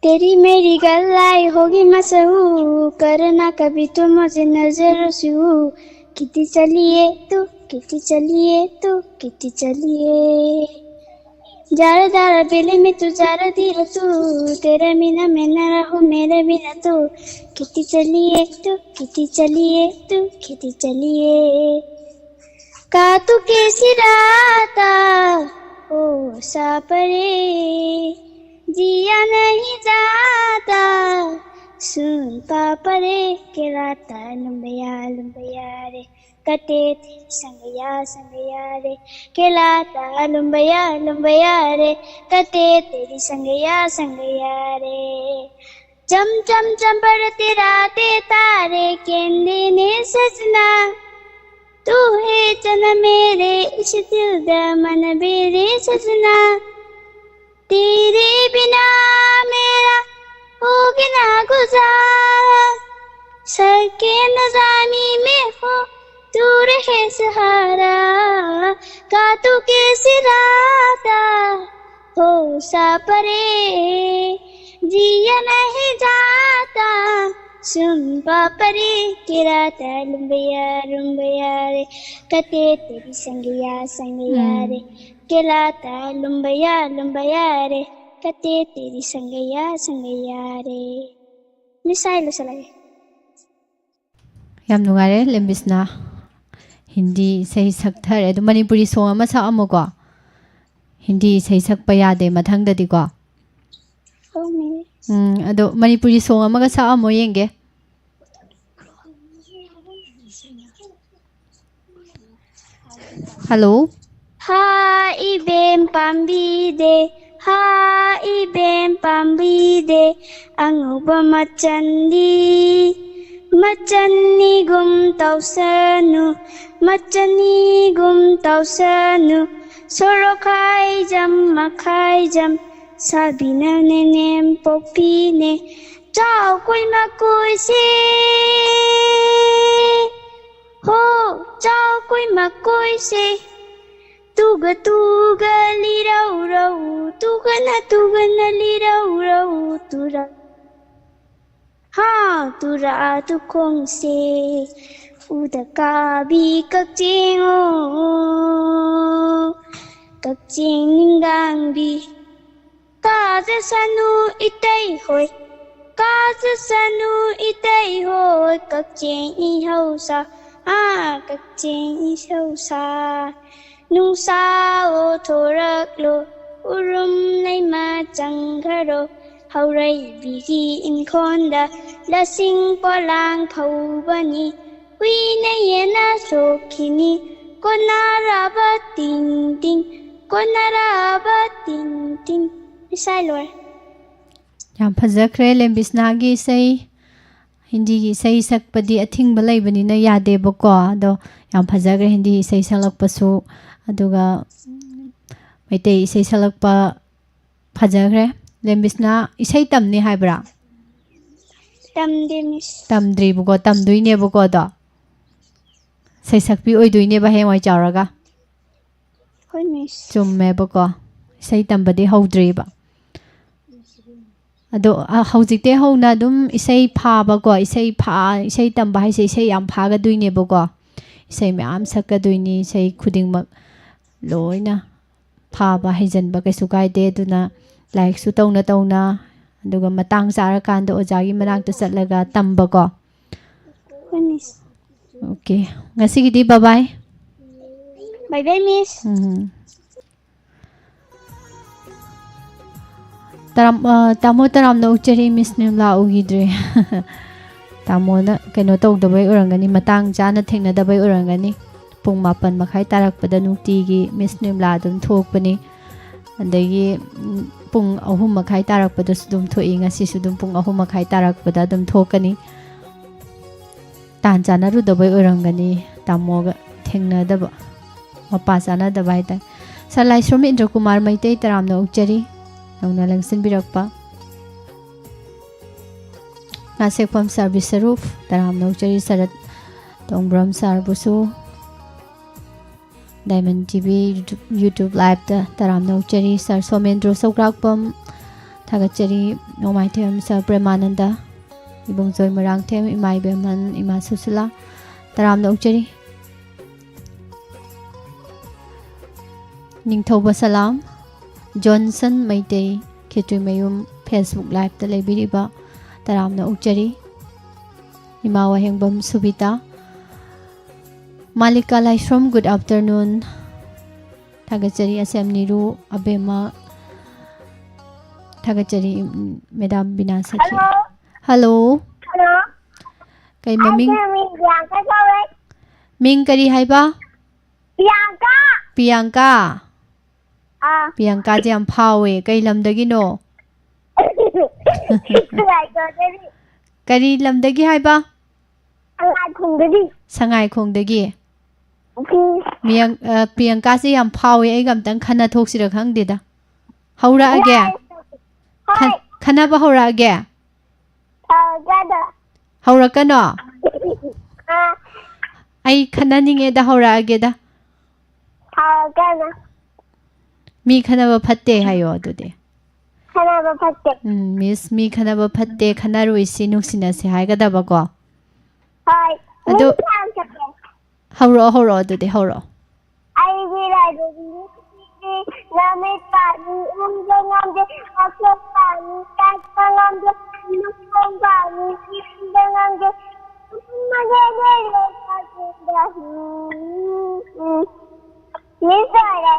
तेरी मेरी गल्लाई होगी मशहूर, करना कभी तो मुझे नजर से हूर। किटी चलिए तू, किटी चलिए तू, किटी चलिए। जारा जारा बेले में तू जारा दिया तू, तेरे बिना मैं ना रहूं मेरे बिना तू। किटी चलिए तू, किटी चलिए तू, किटी चलिए। कातू के सिराता ओ सापरे, जिया नहीं जाता सुन पापरे। केलाता लुम्बया लुम्बया रे, कते तेरी संगया संगया रे। केलाता लुम्बया लुम्बया रे, कते तेरी संगया संगया रे। चम चम चम पड़ते राते तारे, कहंदे ने सजना, तू है जन्म मेरे, इस दिल दा मन बेरे सजना। तेरे बिना मेरा होगे ना गुजारा, सर के नजामी में हो तू रहे सहारा। कातू के सिराता हो सापरे, जिया नहीं जाता ꯁꯨꯝꯕ ꯄꯔꯤ ꯀꯦꯔꯥꯇ ꯂꯨꯝꯕ ꯌꯥ ꯂꯨꯝꯕ ꯌꯥꯔꯦ, ꯀꯇꯦ ꯇꯦꯔꯤ ꯁꯪꯒꯌꯥ ꯁꯪꯒꯌꯥꯔꯦ, ꯎꯝ꯫ ꯀꯦꯂꯥꯇ ꯂꯨꯝꯕ ꯌꯥ ꯂꯨꯝꯕ ꯌꯥꯔꯦ, ꯀꯇꯦ ꯇꯦꯔꯤ ꯁꯪꯒꯌꯥ ꯁꯪꯒꯌꯥꯔꯦ꯫ ꯃꯤꯁ, ꯑꯩ ꯂꯣꯏꯁꯤꯜꯂꯒꯦ꯫ ꯌꯥꯝ ꯅꯨꯡꯉꯥꯏꯔꯦ, ꯂꯦꯝꯕꯤꯁꯅꯥ꯫ ꯍꯤꯟꯗꯤ ꯏꯁꯩ ꯁꯛꯊꯔꯦ꯫ ꯑꯗꯨ ꯃꯅꯤꯄꯨꯔꯤ ꯁꯣꯡ ꯑꯃ ꯁꯛꯑꯝꯃꯨꯀꯣ꯫ ꯍꯤꯟꯗꯤ ꯏꯁꯩ ꯁꯛꯄ ꯌꯥꯗꯦ ꯃꯊꯪꯗꯗꯤꯀꯣ꯫ ꯍꯣꯏ, ꯃꯤꯁ꯫ ꯎꯝ, ꯑꯗꯣ ꯃꯅꯤꯄꯨꯔꯤ ꯁꯣꯡ ꯑꯃꯒ ꯁꯛꯑꯝꯃꯣ ꯌꯦꯡꯒꯦ꯫ ꯍꯜꯂꯣ꯫ ꯍꯥ ꯏꯕꯦꯝ ꯄꯥꯝꯕꯤꯗꯦ, ꯍꯥ ꯏꯕꯦꯝ ꯄꯥꯝꯕꯤꯗꯦ, ꯑꯉꯧꯕ ꯃꯆꯟꯗꯤ ꯃꯆꯟꯅꯤꯒꯨꯝ ꯇꯧꯁꯅꯨ, ꯃꯆꯟꯅꯤꯒꯨꯝ ꯇꯧꯁꯅꯨ꯫ ꯁꯣꯔꯣꯛ ꯈꯥꯏꯖꯝ ꯃꯈꯥꯏꯖꯝ ꯁꯥꯕꯤꯅ ꯅꯦꯅꯦꯝ ꯄꯣꯛꯄꯤꯅꯦ꯫ ꯆꯥꯎ ꯀꯨꯏ ꯃꯀꯣꯏꯁꯦ, ꯍꯣ, ꯆꯥꯎ ꯀꯨꯏ ꯃꯀꯣꯏꯁꯦ꯫ ꯇꯨꯒ ꯇꯨꯒ ꯂꯤꯔꯧ ꯔꯧ, ꯇꯨꯒꯅ ꯇꯨꯒꯅ ꯂꯤꯔꯧ ꯔꯧ, ꯇꯨꯔ ꯍꯥ, ꯇꯨꯔꯥ ꯇꯨꯈꯣꯡꯁꯦ ꯎꯗ ꯀꯥꯕꯤ ꯀꯛꯆꯦꯡ ꯑꯣ, ꯀꯛꯆꯦꯡ ꯅꯤꯡꯒꯥꯡꯕꯤ꯫ ꯀꯥꯖꯁꯅꯨ ꯏꯇꯩ ꯍꯣꯏ, ꯀꯥꯖꯁꯅꯨ ꯏꯇꯩ ꯍꯣꯏ, ꯀꯛꯆꯦꯡ ꯏꯍꯧꯁꯥ, ꯑꯥ, ꯀꯛꯆꯦꯡ ꯏꯍꯧꯁꯥ꯫ ꯅꯨꯡꯁꯥ ꯑꯣ ꯊꯣꯔꯛꯂꯣ, ꯎꯔꯨꯝ ꯂꯩꯃ ꯆꯪꯈ꯭ꯔꯣ꯫ ꯍꯧꯔꯩꯕꯤꯒꯤ ꯏꯪꯈꯣꯜꯗ ꯂꯁꯤꯡ ꯄꯣꯂꯥꯡ ꯐꯧꯕꯅꯤ꯫ ꯍꯨꯏꯅ ꯌꯦꯟꯅ ꯁꯣꯛꯈꯤꯅꯤ꯫ ꯀꯣꯟꯅꯔꯕ ꯇꯤꯡ ꯇꯤꯡ, ꯀꯣꯟꯅꯔꯕ ꯇꯤꯡ ꯇꯤꯡ꯫ ꯏꯁꯩ ꯂꯣꯏꯔꯦ꯫ ꯌꯥꯝ ꯐꯖꯈ꯭ꯔꯦ ꯂꯦꯝꯕꯤꯁꯅꯥꯒꯤ ꯏꯁꯩ꯫ ꯍꯤꯟꯗꯤꯒꯤ ꯏꯁꯩ ꯁꯛꯄꯗꯤ ꯑꯊꯤꯡꯕ ꯂꯩꯕꯅꯤꯅ ꯌꯥꯗꯦꯕꯀꯣ꯫ ꯑꯗꯣ ꯌꯥꯝ ꯐꯖꯈ꯭ꯔꯦ ꯍꯤꯟꯗꯤ ꯏꯁꯩ ꯁꯛꯂꯛꯄꯁꯨ, ꯑꯗꯨꯒ ꯃꯩꯇꯩ ꯏꯁꯩ ꯁꯛꯂꯛꯄ ꯐꯖꯈ꯭ꯔꯦ꯫ ꯂꯦꯝꯕꯤꯁꯅꯥ ꯏꯁꯩ ꯇꯝꯅꯤ ꯍꯥꯏꯕ꯭ꯔꯥ? ꯇꯝꯗꯦ, ꯃꯤꯁ꯫ ꯇꯝꯗ꯭ꯔꯤꯕꯀꯣ, ꯇꯝꯗꯣꯏꯅꯦꯕꯀꯣ ꯑꯗꯣ? ꯁꯩꯁꯛꯄꯤ ꯑꯣꯏꯗꯣꯏꯅꯦꯕ ꯍꯌꯦꯡꯋꯥꯏ ꯆꯥꯎꯔꯒ? ꯍꯣꯏ, ꯃꯤꯁ꯫ ꯆꯨꯝꯃꯦꯕꯀꯣ, ꯏꯁꯩ ꯇꯝꯕꯗꯤ ꯍꯧꯗ꯭ꯔꯤꯕ꯫ ꯑꯗꯣ, ꯑ, ꯍꯧꯖꯤꯛꯇꯩ ꯍꯧꯅ ꯑꯗꯨꯝ ꯏꯁꯩ ꯐꯥꯕꯀꯣ, ꯏꯁꯩ ꯐꯥ-, ꯏꯁꯩ ꯇꯝꯕ ꯍꯥꯏꯁꯦ ꯏꯁꯩ ꯌꯥꯝ ꯐꯥꯒꯗꯣꯏꯅꯦꯕꯀꯣ꯫ ꯏꯁꯩ ꯃꯌꯥꯝ ꯁꯛꯀꯗꯣꯏꯅꯤ, ꯏꯁꯩ ꯈꯨꯗꯤꯡꯃꯛ ꯂꯣꯏꯅ ꯐꯥꯕ, ꯍꯩꯖꯤꯟꯕ ꯀꯩꯁꯨ ꯀꯥꯏꯗꯦ꯫ ꯑꯗꯨꯅ ꯂꯥꯏꯔꯤꯛꯁꯨ ꯇꯧꯅ ꯇꯧꯅ, ꯑꯗꯨꯒ ꯃꯇꯥꯡ ꯆꯥꯔꯀꯥꯟꯗ ꯑꯣꯖꯥꯒꯤ ꯃꯅꯥꯛꯇ ꯆꯠꯂꯒ ꯇꯝꯕꯀꯣ꯫ ꯍꯣꯏ, ꯃꯤꯁ꯫ ꯑꯣꯀꯦ, ꯉꯁꯤꯒꯤꯗꯤ bye bye꯫ Bye bye, ꯃꯤꯁ꯫ ꯎꯝ꯫ ꯇꯔꯥꯝ-, ꯑ, ꯇꯥꯃꯣ ꯇꯔꯥꯝꯅ ꯑꯣꯛꯆꯔꯤ, ꯃꯤꯁ ꯅꯤꯔꯃꯂꯥ ꯎꯈꯤꯗ꯭ꯔꯦ꯫ ꯇꯥꯃꯣꯅ ꯀꯩꯅꯣ ꯇꯧꯗꯕꯩ ꯑꯣꯏꯔꯝꯒꯅꯤ, ꯃꯇꯥꯡ ꯆꯥꯅ ꯊꯦꯡꯅꯗꯕꯩ ꯑꯣꯏꯔꯝꯒꯅꯤ꯫ ꯄꯨꯡ ꯃꯥꯄꯟ ꯃꯈꯥꯏ ꯇꯥꯔꯛꯄꯗ ꯅꯨꯡꯇꯤꯒꯤ ꯃꯤꯁ ꯅꯤꯔꯃꯂꯥ ꯑꯗꯨꯝ ꯊꯣꯛꯄꯅꯤ꯫ ꯑꯗꯒꯤ, ꯎꯝ, ꯄꯨꯡ ꯑꯍꯨꯝ ꯃꯈꯥꯏ ꯇꯥꯔꯛꯄꯗꯁꯨ ꯑꯗꯨꯝ ꯊꯣꯛꯏ, ꯉꯁꯤꯁꯨ ꯑꯗꯨꯝ ꯄꯨꯡ ꯑꯍꯨꯝ ꯃꯈꯥꯏ ꯇꯥꯔꯛꯄꯗ ꯑꯗꯨꯝ ꯊꯣꯛꯀꯅꯤ꯫ ꯇꯥꯟ ꯆꯥꯟꯅꯔꯨꯗꯕꯩ ꯑꯣꯏꯔꯝꯒꯅꯤ, ꯇꯥꯃꯣꯒ ꯊꯦꯡꯅꯗꯕ, ꯃꯄꯥ ꯆꯥꯅꯗꯕ ꯍꯥꯏꯇꯥꯔꯦ꯫ ꯁꯥꯔ ꯂꯥꯏꯁ꯭ꯔꯝ ꯏꯟꯗ꯭ꯔꯀꯨꯃꯥꯔ ꯃꯩꯇꯩ, ꯇꯔꯥꯝꯅ ꯑꯣꯛꯆꯔꯤ, ꯅꯧꯅ ꯂꯦꯡꯁꯤꯟꯕꯤꯔꯛꯄ꯫ ꯉꯥꯁꯦꯛꯐꯝ ꯁꯥꯔ ꯕꯤꯁꯔꯨꯞ, ꯇꯔꯥꯝꯅ ꯑꯣꯛꯆꯔꯤ꯫ ꯁꯔꯠ ꯇꯣꯡꯕ꯭ꯔꯝ ꯁꯥꯔꯕꯨꯁꯨ꯫ Diamond T V YouTube, YouTube live ꯇ ꯇꯔꯥꯝꯅ ꯑꯣꯛꯆꯔꯤ꯫ ꯁꯥꯔ ꯁꯣꯃꯦꯟꯗ꯭ꯔꯣ ꯁꯧꯒ꯭ꯔꯥꯛꯄꯝ, ꯊꯥꯒꯠꯆꯔꯤ꯫ ꯅꯣꯡꯃꯥꯏꯊꯦꯝ ꯁꯥꯔ ꯄ꯭ꯔꯦꯃꯥꯅꯟꯗ, ꯏꯕꯨꯡꯖꯣꯏ ꯃꯣꯏꯔꯥꯡꯊꯦꯝ, ꯏꯃꯥ ꯏꯕꯦꯝꯍꯟ, ꯏꯃꯥ ꯁꯨꯁꯤꯂꯥ, ꯇꯔꯥꯝꯅ ꯑꯣꯛꯆꯔꯤ꯫ ꯅꯤꯡꯊꯧꯕ ꯁꯂꯥꯝ, ꯖꯣꯟꯁꯟ ꯃꯩꯇꯩ, ꯈꯦꯇ꯭ꯔꯤꯃꯌꯨꯝ Facebook live ꯇ ꯂꯩꯕꯤꯔꯤꯕ, ꯇꯔꯥꯝꯅ ꯑꯣꯛꯆꯔꯤ꯫ ꯏꯃꯥ ꯋꯥꯍꯦꯡꯕꯝ ꯁꯨꯕꯤꯇꯥ, ꯃꯥꯂꯤꯀꯥ ꯂꯥꯏꯁ꯭ꯔꯝ, good afternoon꯫ ꯊꯥꯒꯠꯆꯔꯤ ꯑꯁꯦꯝ ꯅꯤꯔꯨ, ꯑꯕꯦꯝꯃ꯫ ꯊꯥꯒꯠꯆꯔꯤ, ꯎꯝ, madam Bina ꯁꯈꯤ꯫ Hello. Hello. Hello. ꯀꯩ ꯃꯃꯤꯡ? ꯑꯩꯒꯤ ꯃꯤꯡ ꯄ꯭ꯔꯤꯌꯥꯡꯀꯥ ꯀꯧꯋꯦ꯫ ꯃꯤꯡ ꯀꯔꯤ ꯍꯥꯏꯕ? ꯄ꯭ꯔꯤꯌꯥꯡꯀꯥ꯫ ꯄ꯭ꯔꯤꯌꯥꯡꯀꯥ? ꯑꯥ꯫ ꯄ꯭ꯔꯤꯌꯥꯡꯀꯥꯁꯦ ꯌꯥꯝ ꯐꯥꯎꯋꯦ꯫ ꯀꯩ ꯂꯝꯗꯒꯤꯅꯣ? ꯁꯉꯥꯏꯊꯦꯜꯗꯒꯤ꯫ ꯀꯔꯤ ꯂꯝꯗꯒꯤ ꯍꯥꯏꯕ? ꯁꯉꯥꯏꯈꯣꯡꯗꯒꯤ꯫ ꯁꯉꯥꯏꯈꯣꯡꯗꯒꯤ? ꯎꯝ꯫ ꯃꯤꯌꯥꯡ-, ꯑ, ꯄ꯭ꯔꯤꯌꯥꯡꯀꯥꯁꯦ ꯌꯥꯝ ꯐꯥꯎꯋꯦ, ꯑꯩꯒ ꯑꯝꯇꯪ ꯈꯟꯅ ꯊꯣꯛꯁꯤꯔ ꯈꯪꯗꯦꯗ꯫ ꯍꯧꯔꯛꯑꯒꯦ? ꯌꯥꯏ꯫ ꯈꯟ-, ꯍꯣꯏ꯫ ꯈꯟꯅꯕ ꯍꯧꯔꯛꯑꯒꯦ? ꯁꯥꯎꯔꯛꯀꯅꯣ꯫ ꯍꯧꯔꯛꯀꯅꯣ? ꯑꯥ꯫ ꯑꯩ ꯈꯟꯅꯅꯤꯡꯉꯦꯗ, ꯍꯧꯔꯛꯑꯒꯦꯗ꯫ ꯁꯥꯎꯔꯛꯀꯅꯣ꯫ ꯃꯤ ꯈꯟꯅꯕ ꯐꯠꯇꯦ ꯍꯥꯏꯌꯣ ꯑꯗꯨꯗꯤ꯫ ꯈꯠꯅꯕ ꯐꯠꯇꯦ꯫ ꯎꯝ, ꯃꯤꯁ, ꯃꯤ ꯈꯠꯅꯕ ꯐꯠꯇꯦ, ꯈꯠꯅꯔꯣꯏꯁꯤ, ꯅꯨꯡꯁꯤꯅꯁꯤ ꯍꯥꯏꯒꯗꯕꯀꯣ꯫ ꯍꯣꯏ꯫ ꯑꯗꯨ ꯅꯪ ꯀꯌꯥꯝ ꯆꯠꯀꯦ? ꯍꯧꯔꯛꯑꯣ, ꯍꯧꯔꯛꯑꯣ, ꯑꯗꯨꯗꯤ ꯍꯧꯔꯛꯑꯣ꯫ ꯑꯩꯒꯤ ꯂꯥꯏꯕ꯭ꯔꯦꯔꯤꯒꯤ ꯅꯨꯃꯤꯠ ꯄꯥꯅꯤ ꯎꯕ ꯉꯝꯗꯦ, ꯋꯥꯈꯜ ꯄꯥꯅꯤ ꯀꯥꯏꯕ ꯉꯝꯗꯦ, ꯃꯈꯣꯡ ꯄꯥꯅꯤ ꯆꯦꯟꯕ ꯉꯝꯗꯦ, ꯇꯨꯝꯕ ꯂꯦꯞꯂꯦ ꯂꯦꯞꯄ ꯇꯨꯝꯕ꯫ ꯎꯝ, ꯎꯝ, ꯎꯝ꯫ ꯃꯤꯁ ꯂꯣꯏꯔꯦ꯫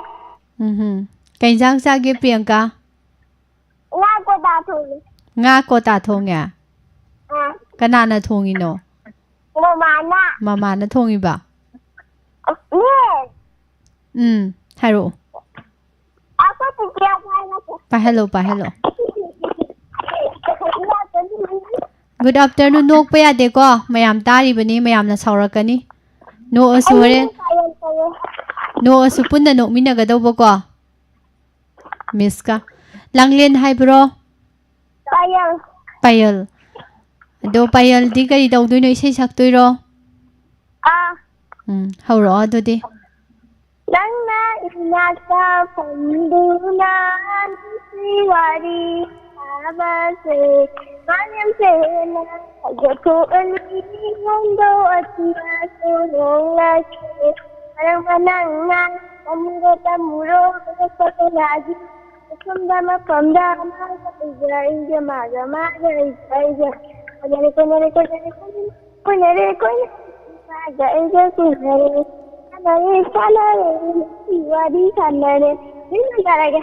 ꯎꯝ꯫ ꯀꯩ ꯏꯟꯖꯥꯡ ꯆꯥꯒꯦ, ꯄ꯭ꯔꯤꯌꯥꯡꯀꯥ? ꯉꯥ ꯀꯣꯇꯥ ꯊꯣꯡꯉꯦ꯫ ꯉꯥ ꯀꯣꯇꯥ ꯊꯣꯡꯉꯦ? ꯑꯥ꯫ ꯀꯅꯥꯅ ꯊꯣꯡꯉꯤꯅꯣ? ꯃꯃꯥꯅ꯫ ꯃꯃꯥꯅ ꯊꯣꯡꯉꯤꯕ? ꯃꯤꯁ꯫ ꯎꯝ, ꯍꯥꯏꯔꯛꯑꯣ꯫ ꯑꯩꯈꯣꯏ ꯆꯤꯆꯦ ꯑꯃ ꯍꯥꯏꯔꯛꯀꯦ꯫ ꯄꯥꯏꯍꯜꯂꯣ, ꯄꯥꯏꯍꯜꯂꯣ꯫ Good afternoon, ꯅꯣꯛꯄ ꯌꯥꯗꯦꯀꯣ, ꯃꯌꯥꯝ ꯇꯥꯔꯤꯕꯅꯤ, ꯃꯌꯥꯝꯅ ꯁꯥꯎꯔꯛꯀꯅꯤ꯫ ꯅꯣꯛꯑꯁꯨ ꯍꯣꯔꯦꯟ, ꯄꯥꯏꯌꯣ, ꯄꯥꯏꯌꯣ꯫ ꯅꯣꯛꯑꯁꯨ ꯄꯨꯟꯅ ꯅꯣꯛꯃꯤꯟꯅꯒꯗꯧꯕꯀꯣ꯫ ꯃꯤꯁꯀ꯫ ꯂꯥꯡꯂꯦꯟ ꯍꯥꯏꯕ꯭ꯔꯣ? ꯄꯥꯏꯌꯣ꯫ ꯄꯥꯌꯜ꯫ ꯑꯗꯣ ꯄꯥꯌꯜꯗꯤ ꯀꯔꯤ ꯇꯧꯗꯣꯏꯅꯣ? ꯏꯁꯩ ꯁꯛꯇꯣꯏꯔꯣ? ꯑꯥ꯫ ꯎꯝ, ꯍꯧꯔꯛꯑꯣ ꯑꯗꯨꯗꯤ꯫ ꯅꯪꯅ ꯏꯅꯥꯛꯇ ꯐꯝꯗꯨꯅ ꯅꯨꯡꯁꯤ ꯋꯥꯔꯤ ꯁꯥꯕꯁꯦ ꯃꯥꯂꯦꯝꯁꯦ ꯍꯦꯟꯅ ꯐꯖꯊꯣꯛꯑꯅꯤ꯫ ꯅꯪꯗꯣ ꯑꯇꯤꯌꯥꯁꯨ ꯅꯣꯡꯂꯛꯁꯦ ꯃꯔꯝ ꯅꯪꯅ ꯇꯝꯃꯨꯔꯣ ꯇꯝꯃꯨꯔꯣ ꯍꯧꯔꯛꯄ ꯀꯌꯥꯒꯤ ꯑꯁꯣꯝꯗ ꯃꯐꯝꯗ ꯃꯥꯒ ꯑꯩꯒ ꯑꯩꯒ ꯃꯥꯒ ꯃꯥꯒ ꯑꯩꯒ ꯑꯩꯒ ꯀꯣꯏꯅꯔꯦ ꯀꯣꯏꯅꯔꯦ ꯀꯣꯏꯅꯔꯦ ꯀꯣꯏꯅꯔꯦ ꯀꯣꯏꯅꯔꯦ ꯃꯥꯒ ꯑꯩꯒ ꯀꯣꯏꯅꯔꯦ ꯁꯥꯟꯅꯔꯦ ꯁꯥꯟꯅꯔꯦ ꯅꯨꯡꯁꯤ ꯋꯥꯔꯤ ꯁꯥꯟꯅꯔꯦ꯫ ꯁꯤ ꯂꯣꯏꯔꯒꯦ꯫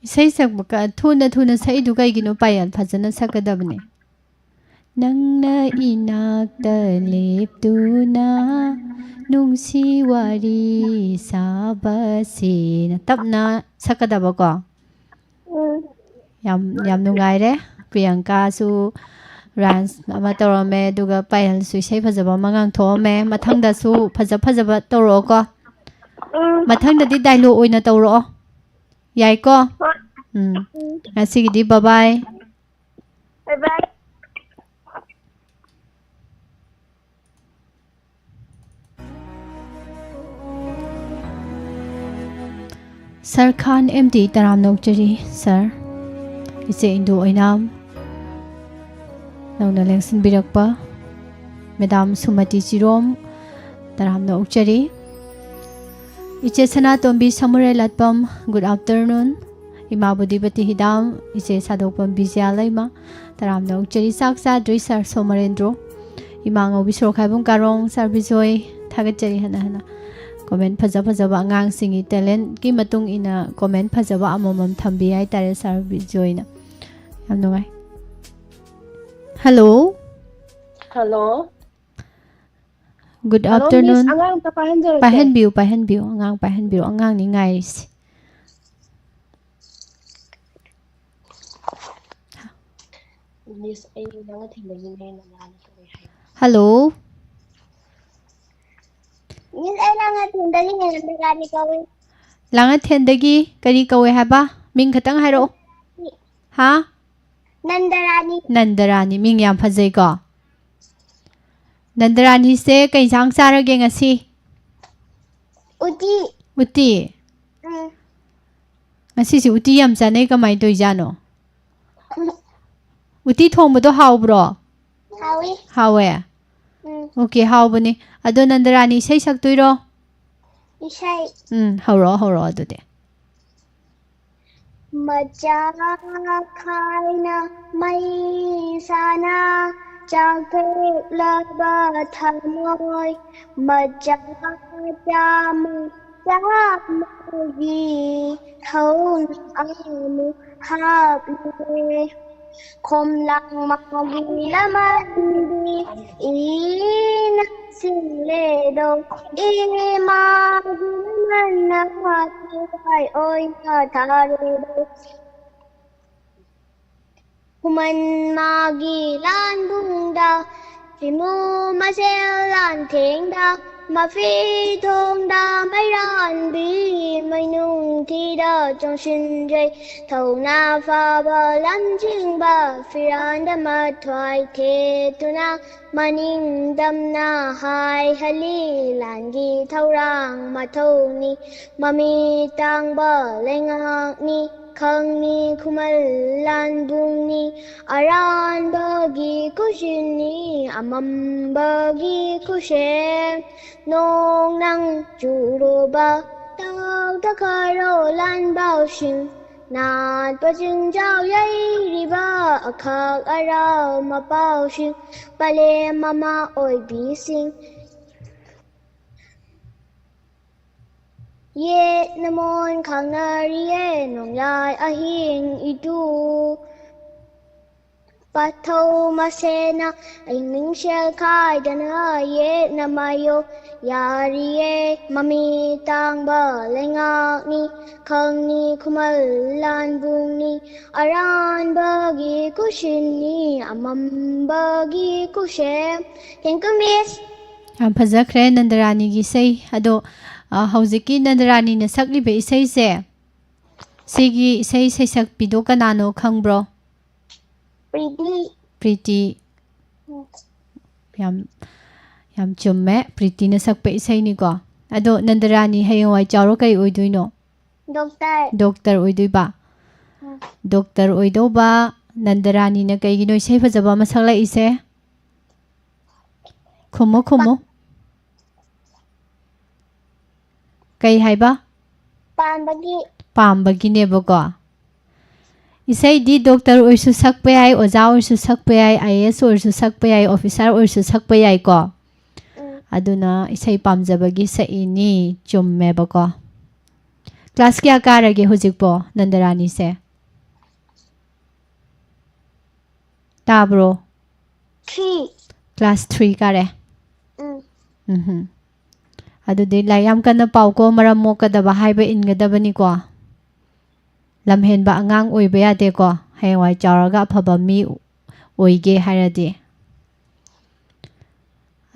ꯏꯁꯩ ꯁꯛꯄ ꯀ-, ꯊꯨꯅ ꯊꯨꯅ ꯁꯛꯏꯗꯨ ꯀꯩꯒꯤꯅꯣ, ꯄꯥꯌꯜ? ꯐꯖꯅ ꯁꯛꯀꯗꯕꯅꯦ꯫ ꯅꯪꯅ ꯏꯅꯥꯛꯇ ꯂꯦꯞꯇꯨꯅ ꯅꯨꯡꯁꯤ ꯋꯥꯔꯤ ꯁꯥꯕꯁꯤꯅ ꯇꯞꯅ ꯁꯛꯀꯗꯕꯀꯣ꯫ ꯎꯝ꯫ ꯌꯥꯝ, ꯌꯥꯝ ꯅꯨꯡꯉꯥꯏꯔꯦ꯫ ꯄ꯭ꯔꯤꯌꯥꯡꯀꯥꯁꯨ rhymes ꯑꯃ ꯇꯧꯔꯝꯃꯦ, ꯑꯗꯨꯒ ꯄꯥꯌꯜꯁꯨ ꯏꯁꯩ ꯐꯖꯕ ꯑꯃ ꯉꯥꯡꯊꯣꯛꯑꯝꯃꯦ꯫ ꯃꯊꯪꯗꯁꯨ ꯐꯖ ꯐꯖꯕ ꯇꯧꯔꯛꯑꯣꯀꯣ꯫ ꯎꯝ꯫ ꯃꯊꯪꯗꯗꯤ dialogue ꯑꯣꯏꯅ ꯇꯧꯔꯛꯑꯣ꯫ ꯌꯥꯏꯀꯣ? ꯎꯝ꯫ ꯉꯁꯤꯒꯤꯗꯤ bye bye꯫ Bye bye꯫ Sir Khan M D ꯇꯔꯥꯝꯅ ꯑꯣꯛꯆꯔꯤ ꯁꯔ꯫ ꯏꯆꯦ ꯏꯟꯗꯨ ꯑꯣꯏꯅꯥꯝ ꯅꯧꯅ ꯂꯦꯡꯁꯤꯟꯕꯤꯔꯛꯄ꯫ ꯃꯦꯗꯥꯝ ꯁꯨꯃꯇꯤ ꯆꯤꯔꯣꯝ ꯇꯔꯥꯝꯅ ꯑꯣꯛꯆꯔꯤ꯫ ꯏꯆꯦ ꯁꯅꯥꯇꯣꯝꯕꯤ ꯁꯃꯨꯔꯦ ꯂꯥꯠꯄꯝ, good afternoon꯫ ꯏꯃꯥ ꯕꯨꯙꯤꯄꯇꯤ ꯍꯤꯗꯥꯝ, ꯏꯆꯦ ꯁꯥꯗꯣꯛꯄꯝ ꯕꯤꯖꯌꯥ ꯂꯩꯃ ꯇꯔꯥꯝꯅ ꯑꯣꯛꯆꯔꯤ꯫ ꯆꯥꯛ ꯆꯥꯗ꯭ꯔꯤ ꯁꯔ ꯁꯣꯃꯔꯦꯟꯗ꯭ꯔꯣ꯫ ꯏꯃꯥ ꯉꯧꯕꯤ ꯁꯣꯔꯣꯛꯈꯥꯏꯕꯨꯡ ꯀꯥꯔꯣꯡ, ꯁꯔ ꯕꯤꯖꯣꯏ ꯊꯥꯒꯠꯆꯔꯤ ꯍꯟꯅ ꯍꯟꯅ꯫ ꯀꯣꯃꯦꯟ ꯐꯖ ꯐꯖꯕ ꯑꯉꯥꯡꯁꯤꯡꯒꯤ ꯇꯦꯂꯦꯟꯠꯀꯤ ꯃꯇꯨꯡ ꯏꯟꯅ ꯀꯣꯃꯦꯟ ꯐꯖꯕ ꯑꯃꯃꯝ ꯊꯝꯕꯤ ꯍꯥꯏꯇꯥꯔꯦ ꯁꯔ ꯕꯤꯖꯣꯏꯅ꯫ ꯌꯥꯝ ꯅꯨꯡꯉꯥꯏ꯫ ꯍꯜꯂꯣ꯫ ꯍꯜꯂꯣ꯫ Good ꯍꯜꯂꯣ, ꯃꯤꯁ, afternoon꯫ ꯑꯉꯥꯡ ꯑꯝꯇ ꯄꯥꯏꯍꯟꯖꯔꯛꯀꯦ꯫ ꯄꯥꯏꯍꯟꯕꯤꯌꯨ, ꯄꯥꯏꯍꯟꯕꯤꯌꯨ, ꯑꯉꯥꯡ ꯄꯥꯏꯍꯟꯕꯤꯌꯨ, ꯑꯉꯥꯡꯅꯤ ꯉꯥꯏꯔꯤꯁꯤ꯫ ꯃꯤꯁ, ꯑꯩ ꯂꯥꯡꯉꯊꯦꯜꯗꯒꯤꯅꯦ, ꯅꯟꯗꯔꯥꯅꯤ ꯀꯧꯋꯦ ꯍꯥꯏ꯫ ꯍꯜꯂꯣ꯫ ꯃꯤꯁ, ꯑꯩ ꯂꯥꯡꯉꯊꯦꯜꯗꯒꯤꯅꯦ, ꯅꯟꯗꯔꯥꯅꯤ ꯀꯧꯋꯦ꯫ ꯂꯥꯡꯉꯊꯦꯜꯗꯒꯤ ꯀꯔꯤ ꯀꯧꯋꯦ ꯍꯥꯏꯕ? ꯃꯤꯡ ꯈꯛꯇꯪ ꯍꯥꯏꯔꯛꯑꯣ꯫ ꯍꯥ? ꯅꯟꯗꯔꯥꯅꯤ꯫ ꯅꯟꯗꯔꯥꯅꯤ, ꯃꯤꯡ ꯌꯥꯝ ꯐꯖꯩꯀꯣ꯫ ꯅꯟꯗꯔꯥꯅꯤꯁꯦ ꯀꯩ ꯏꯟꯁꯥꯡ ꯆꯥꯔꯒꯦ ꯉꯁꯤ? ꯎꯇꯤ꯫ ꯎꯇꯤ? ꯎꯝ꯫ ꯉꯁꯤꯁꯦ ꯎꯇꯤ ꯌꯥꯝ ꯆꯥꯅꯩ, ꯀꯃꯥꯏꯅ ꯇꯧꯔꯤꯖꯥꯠꯅꯣ? ꯎꯇꯤ ꯊꯣꯡꯕꯗꯣ ꯍꯥꯎꯕ꯭ꯔꯣ? ꯍꯥꯎꯏ꯫ ꯍꯥꯎꯋꯦ? ꯎꯝ꯫ ꯑꯣꯀꯦ, ꯍꯥꯎꯕꯅꯤ꯫ ꯑꯗꯣ ꯅꯟꯗꯔꯥꯅꯤ, ꯏꯁꯩ ꯁꯛꯇꯣꯏꯔꯣ? ꯏꯁꯩ꯫ ꯎꯝ, ꯍꯧꯔꯛꯑꯣ, ꯍꯧꯔꯛꯑꯣ ꯑꯗꯨꯗꯤ꯫ ꯃꯆꯥ ꯈꯥꯏꯅ ꯃꯩ ꯁꯥꯅ ꯆꯥꯛꯊꯣꯛꯂꯕ ꯊꯃꯣꯏ꯫ ꯃꯆꯥ ꯆꯥꯃ ꯆꯥꯃꯒꯤ ꯊꯧꯅ ꯑꯃꯨꯛ ꯍꯥꯞꯂꯦ꯫ ꯈꯣꯝꯂꯥꯡ ꯃꯥꯒꯤ ꯂꯃꯟꯗꯤ ꯏꯅ ꯁꯤꯡꯂꯦꯗꯣ, ꯏꯃꯥꯒꯤ ꯂꯃꯟꯅ ꯊꯋꯥꯏ ꯑꯣꯏꯅ ꯊꯥꯔꯦꯗꯣ꯫ ꯈꯨꯃꯟ ꯃꯥꯒꯤ ꯂꯥꯟꯕꯨꯡꯗ, ꯁꯤꯃꯨ ꯃꯁꯦꯜ ꯂꯥꯟꯊꯦꯡꯗ, ꯃꯐꯤ ꯊꯣꯡꯗ ꯃꯩꯔꯥꯟꯕꯤ ꯃꯩꯅꯨꯡ ꯊꯤꯗ ꯆꯣꯡꯁꯤꯟꯖꯩ꯫ ꯊꯧꯅꯥ ꯐꯕ ꯂꯝꯖꯤꯡꯕ ꯐꯤꯔꯥꯟꯗ ꯃꯊ꯭ꯋꯥꯏ ꯊꯦꯠꯇꯨꯅ ꯃꯅꯤꯡ ꯇꯝꯅ ꯍꯥꯏꯍꯜꯂꯤ꯫ ꯂꯥꯟꯒꯤ ꯊꯧꯔꯥꯡ ꯃꯊꯧꯅꯤ ꯃꯃꯤ ꯇꯥꯡꯕ ꯂꯩꯉꯥꯛꯅꯤ꯫ ꯈꯪꯅꯤ ꯈꯨꯃꯜ ꯂꯥꯟꯕꯨꯡꯅꯤ ꯑꯔꯥꯟꯕꯒꯤ ꯈꯨꯠꯁꯤꯅꯤ ꯑꯃꯝꯕꯒꯤ ꯈꯨꯠꯁꯦꯝ꯫ ꯅꯣꯡ ꯅꯪ ꯆꯨꯔꯨꯕ ꯇꯥꯎꯗ ꯈꯔꯣ ꯂꯥꯟꯕꯥꯎꯁꯤꯡ ꯅꯥꯠꯄ ꯆꯤꯡꯖꯥꯎ ꯌꯩꯔꯤꯕ ꯑꯈꯥꯛ ꯑꯔꯥꯎ ꯃꯄꯥꯎꯁꯤꯡ ꯄꯂꯦꯝ ꯃꯃꯥ ꯑꯣꯏꯕꯤꯁꯤꯡ ꯌꯦꯠꯅ ꯃꯣꯟ ꯈꯥꯡꯅꯔꯤꯌꯦ ꯅꯣꯡꯌꯥꯏ ꯑꯍꯤꯡ ꯏꯇꯨ ꯄꯥꯊꯧ ꯃꯁꯦꯅ ꯑꯍꯤꯡ ꯃꯤꯡꯁꯦꯜ ꯈꯥꯏꯗꯅ ꯌꯦꯠꯅ ꯃꯥꯌꯣ ꯌꯥꯔꯤꯌꯦ ꯃꯃꯤ ꯇꯥꯡꯕ ꯂꯩꯉꯥꯛꯅꯤ ꯈꯪꯅꯤ ꯈꯨꯃꯜ ꯂꯥꯟꯕꯨꯡꯅꯤ ꯑꯔꯥꯟꯕꯒꯤ ꯈꯨꯁꯤꯟꯅꯤ ꯑꯃꯝꯕꯒꯤ ꯈꯨꯁꯦꯝ꯫ Thank you, Miss. ꯌꯥꯝ ꯐꯖꯈ꯭ꯔꯦ ꯅꯟꯗꯔꯥꯅꯤꯒꯤ ꯏꯁꯩ꯫ ꯑꯗꯣ ꯑ, ꯍꯧꯖꯤꯛꯀꯤ ꯅꯟꯗꯔꯥꯅꯤꯅ ꯁꯛꯂꯤꯕ ꯏꯁꯩꯁꯦ, ꯁꯤꯒꯤ ꯏꯁꯩ ꯁꯩꯁꯛꯄꯤꯗꯣ ꯀꯅꯥꯅꯣ ꯈꯪꯕ꯭ꯔꯣ? ꯄ꯭ꯔꯤꯇꯤ꯫ ꯄ꯭ꯔꯤꯇꯤ꯫ ꯌꯥꯝ ꯌꯥꯝ ꯆꯨꯝꯃꯦ, ꯄ꯭ꯔꯤꯇꯤꯅ ꯁꯛꯄ ꯏꯁꯩꯅꯤꯀꯣ꯫ ꯑꯗꯣ ꯅꯟꯗꯔꯥꯅꯤ ꯍꯌꯦꯡꯋꯥꯏ ꯆꯥꯎꯔ ꯀꯩ ꯑꯣꯏꯗꯣꯏꯅꯣ? ꯗꯣꯛꯇꯔ꯫ ꯗꯣꯛꯇꯔ ꯑꯣꯏꯗꯣꯏꯕ꯫ ꯗꯣꯛꯇꯔ ꯑꯣꯏꯗꯧꯕ ꯅꯟꯗꯔꯥꯅꯤꯅ ꯀꯩꯒꯤꯅꯣ ꯏꯁꯩ ꯐꯖꯕ ꯑꯃ ꯁꯛꯂꯛꯏꯁꯦ? ꯈꯨꯝꯃꯨ ꯈꯨꯝꯃꯨ꯫ ꯀꯩ ꯍꯥꯏꯕ? ꯄꯥꯝꯕꯒꯤ꯫ ꯄꯥꯝꯕꯒꯤꯅꯦꯕꯀꯣ꯫ ꯏꯁꯩꯗꯤ ꯗꯣꯛꯇꯔ ꯑꯣꯏꯔꯁꯨ ꯁꯛꯄ ꯌꯥꯏ, ꯑꯣꯖꯥ ꯑꯣꯏꯔꯁꯨ ꯁꯛꯄ ꯌꯥꯏ, ꯑꯥꯏ ꯑꯦ ꯑꯦꯁ ꯑꯣꯏꯔꯁꯨ ꯁꯛꯄ ꯌꯥꯏ, ꯑꯣꯐꯤꯁꯥꯔ ꯑꯣꯏꯔꯁꯨ ꯁꯛꯄ ꯌꯥꯏꯀꯣ꯫ ꯎꯝ꯫ ꯑꯗꯨꯅ ꯏꯁꯩ ꯄꯥꯝꯖꯕꯒꯤ ꯁꯛꯏꯅꯤ꯫ ꯆꯨꯝꯃꯦꯕꯀꯣ꯫ ꯀ꯭ꯂꯥꯁ ꯀꯌꯥ ꯀꯥꯔꯒꯦ ꯍꯧꯖꯤꯛꯄꯣ ꯅꯟꯗꯔꯥꯅꯤꯁꯦ? ꯇꯥꯕ꯭ꯔꯣ? Three꯫ ꯀ꯭ꯂꯥꯁ ꯊ꯭ꯔꯤ ꯀꯥꯔꯦ꯫ ꯎꯝ꯫ ꯎꯝ꯫ ꯑꯗꯨꯗꯤ ꯂꯥꯏꯔꯤꯛ ꯌꯥꯝ ꯀꯟꯅ ꯄꯥꯎꯀꯣ, ꯃꯔꯝ ꯃꯣꯛꯀꯗꯕ ꯍꯥꯏꯕ ꯏꯟꯒꯗꯕꯅꯤꯀꯣ꯫ ꯂꯝꯍꯦꯟꯕ ꯑꯉꯥꯡ ꯑꯣꯏꯕ ꯌꯥꯗꯦꯀꯣ, ꯍꯌꯦꯡꯋꯥꯏ ꯆꯥꯎꯔꯒ ꯑꯐꯕ ꯃꯤ ꯑꯣꯏꯒꯦ ꯍꯥꯏꯔꯗꯤ꯫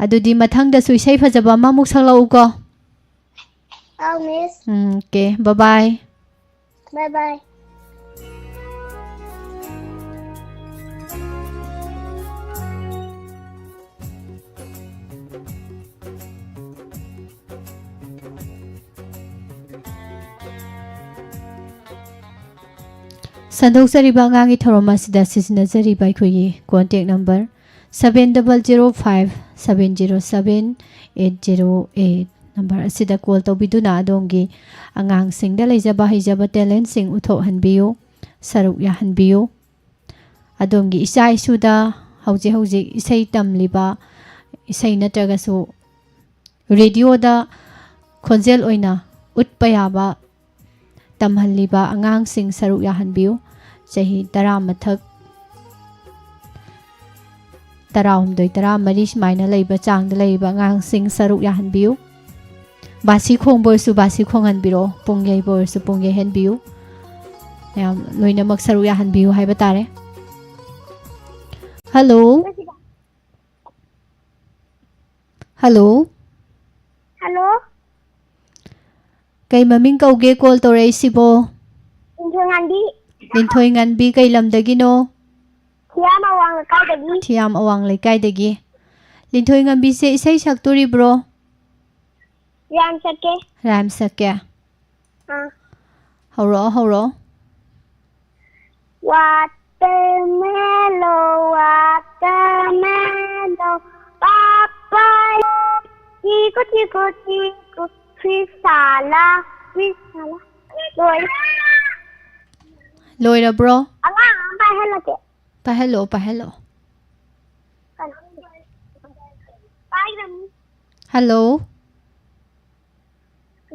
ꯑꯗꯨꯗꯤ ꯃꯊꯪꯗꯁꯨ ꯏꯁꯩ ꯐꯖꯕ ꯑꯃꯃꯨꯛ ꯁꯛꯂꯛꯎꯀꯣ꯫ ꯑꯧ, ꯃꯤꯁ꯫ ꯎꯝ, ꯑꯣꯀꯦ, ꯕꯥꯏ ꯕꯥꯏ꯫ ꯕꯥꯏ ꯕꯥꯏ꯫ ꯁꯟꯗꯣꯛꯆꯔꯤꯕ ꯑꯉꯥꯡꯒꯤ ꯊꯧꯔꯝ ꯑꯁꯤꯗ ꯁꯤꯖꯤꯟꯅꯖꯔꯤꯕ ꯑꯩꯈꯣꯏꯒꯤ contact number seven double zero five seven zero seven eight zero eight number ꯑꯁꯤꯗ call ꯇꯧꯕꯤꯗꯨꯅ ꯑꯗꯣꯝꯒꯤ ꯑꯉꯥꯡꯁꯤꯡꯗ ꯂꯩꯖꯕ ꯍꯩꯖꯕ talentꯁꯤꯡ ꯎꯠꯊꯣꯛꯍꯟꯕꯤꯌꯨ, ꯁꯔꯨꯛ ꯌꯥꯍꯟꯕꯤꯌꯨ꯫ ꯑꯗꯣꯝꯒꯤ ꯏꯆꯥ ꯏꯁꯨꯗ ꯍꯧꯖꯤꯛ ꯍꯧꯖꯤꯛ ꯏꯁꯩ ꯇꯝꯂꯤꯕ, ꯏꯁꯩ ꯅꯠꯇ꯭ꯔꯒꯁꯨ radioꯗ ꯈꯣꯟꯖꯦꯜ ꯑꯣꯏꯅ ꯎꯠꯄ ꯌꯥꯕ ꯇꯝꯍꯜꯂꯤꯕ ꯑꯉꯥꯡꯁꯤꯡ ꯁꯔꯨꯛ ꯌꯥꯍꯟꯕꯤꯌꯨ꯫ ꯆꯍꯤ ꯇꯔꯥ ꯃꯊꯛ, ꯇꯔꯥꯍꯨꯝꯗꯣꯏ, ꯇꯔꯥꯃꯔꯤ ꯁꯨꯃꯥꯏꯅ ꯂꯩꯕ ꯆꯥꯡꯗ ꯂꯩꯔꯤꯕ ꯑꯉꯥꯡꯁꯤꯡ ꯁꯔꯨꯛ ꯌꯥꯍꯟꯕꯤꯌꯨ꯫ ꯕꯥꯁꯤ ꯈꯣꯡꯕ ꯑꯣꯏꯔꯁꯨ ꯕꯥꯁꯤ ꯈꯣꯡꯍꯟꯕꯤꯔꯛꯑꯣ, ꯄꯨꯡ ꯌꯩꯕ ꯑꯣꯏꯔꯁꯨ ꯄꯨꯡ ꯌꯩꯍꯟꯕꯤꯌꯨ꯫ ꯃꯌꯥꯝ ꯂꯣꯏꯅꯃꯛ ꯁꯔꯨꯛ ꯌꯥꯍꯟꯕꯤꯌꯨ ꯍꯥꯏꯕ ꯇꯥꯔꯦ꯫ Hello꯫ Hello꯫ Hello꯫ ꯀꯩ ꯃꯃꯤꯡ ꯀꯧꯒꯦ call ꯇꯧꯔꯛꯏꯁꯤꯕꯣ? ꯂꯤꯟꯊꯣꯏ ꯉꯥꯟꯕꯤ꯫ ꯂꯤꯟꯊꯣꯏ ꯉꯥꯟꯕꯤ ꯀꯩ ꯂꯝꯗꯒꯤꯅꯣ? ꯊꯤꯌꯥꯝ ꯑꯋꯥꯡ ꯂꯩꯀꯥꯏꯗꯒꯤ꯫ ꯊꯤꯌꯥꯝ ꯑꯋꯥꯡ ꯂꯩꯀꯥꯏꯗꯒꯤ꯫ ꯂꯤꯟꯊꯣꯏ ꯉꯥꯟꯕꯤꯁꯦ ꯏꯁꯩ ꯁꯛꯇꯣꯔꯤꯕ꯭ꯔꯣ? ꯌꯥꯝ ꯁꯛꯀꯦ꯫ Rhyme ꯁꯛꯀꯦ꯫ ꯑꯥ꯫ ꯍꯧꯔꯛꯑꯣ, ꯍꯧꯔꯛꯑꯣ꯫ Watermelon, watermelon, papaya, chico, chico, chico, frisala, frisala꯫ ꯂꯣꯏꯔꯦ꯫ ꯂꯣꯏꯔꯕ꯭ꯔꯣ? ꯑꯉꯥꯡ ꯑꯃ ꯄꯥꯏꯍꯜꯂꯛꯀꯦ꯫ ꯄꯥꯏꯍꯜꯂꯛꯑꯣ, ꯄꯥꯏꯍꯜꯂꯛꯑꯣ꯫ ꯄꯥꯏꯈ꯭ꯔꯕꯅꯤ꯫ Hello꯫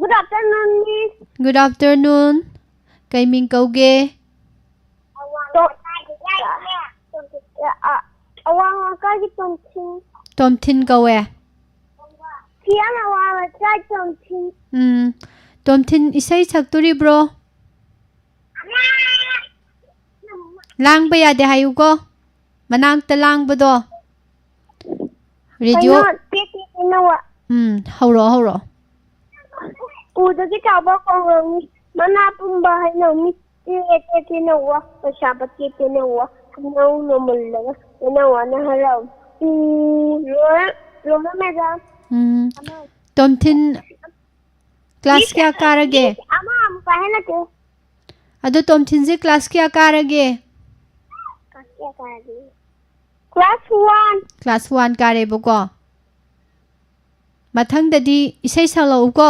Good afternoon, Miss꯫ Good afternoon꯫ ꯀꯩ ꯃꯤꯡ ꯀꯧꯒꯦ? ꯑꯋꯥꯡ ꯂꯩꯀꯥꯏꯒꯤ ꯇꯣꯝꯊꯤꯟ꯫ ꯇꯣꯝꯊꯤꯟ ꯀꯧꯋꯦ꯫ ꯁꯤ ꯑꯦꯝ ꯑꯋꯥꯡ ꯂꯩꯀꯥꯏ ꯇꯣꯝꯊꯤꯟ꯫ ꯎꯝ꯫ ꯇꯣꯝꯊꯤꯟ ꯏꯁꯩ ꯁꯛꯇꯣꯔꯤꯕ꯭ꯔꯣ? ꯂꯥꯡꯕ ꯌꯥꯗꯦ ꯍꯥꯏꯌꯨꯀꯣ꯫ ꯃꯅꯥꯛꯇ ꯂꯥꯡꯕꯗꯣ꯫ ꯔꯦꯗꯤꯑꯣ꯫ ꯀꯩꯅꯣ ꯇꯦꯠ ꯇꯦꯠ ꯇꯦꯠ ꯅꯧꯕ? ꯎꯝ, ꯍꯧꯔꯛꯑꯣ, ꯍꯧꯔꯛꯑꯣ꯫ ꯎꯗꯒꯤ ꯆꯥꯎꯕ ꯀꯧꯔꯝꯃꯤ꯫ ꯃꯅꯥ ꯄꯨꯝꯕ ꯍꯩꯅꯧꯃꯤ꯫ ꯇꯦꯠ ꯇꯦꯠ ꯇꯦꯠ ꯅꯧꯕ꯫ ꯄꯩꯁꯥ ꯇꯦꯠ ꯇꯦꯠ ꯇꯦꯠ ꯅꯧꯕ꯫ ꯍꯩꯅꯧꯅ ꯃꯨꯜꯂꯒ ꯍꯩꯅꯧ ꯋꯥꯅ ꯍꯔꯥꯎ꯫ ꯎꯝ, ꯂꯣꯏꯔꯦ, ꯂꯣꯏꯔꯦ, ꯃꯦꯗꯥꯝ꯫ ꯎꯝ, ꯑꯃ꯫ ꯇꯣꯝꯊꯤꯟ ꯀ꯭ꯂꯥꯁ ꯀꯌꯥ ꯀꯥꯔꯒꯦ? ꯑꯃ ꯑꯃꯨꯛ ꯄꯥꯏꯍꯜꯂꯛꯀꯦ꯫ ꯑꯗꯣ ꯇꯣꯝꯊꯤꯟꯁꯦ ꯀ꯭ꯂꯥꯁ ꯀꯌꯥ ꯀꯥꯔꯒꯦ? ꯀ꯭ꯂꯥꯁ ꯀꯌꯥ ꯀꯥꯔꯒꯦ? Class one. ꯀ꯭ꯂꯥꯁ ꯋꯥꯟ ꯀꯥꯔꯦꯕꯀꯣ꯫ ꯃꯊꯪꯗꯗꯤ ꯏꯁꯩ ꯁꯛꯂꯛꯎꯀꯣ꯫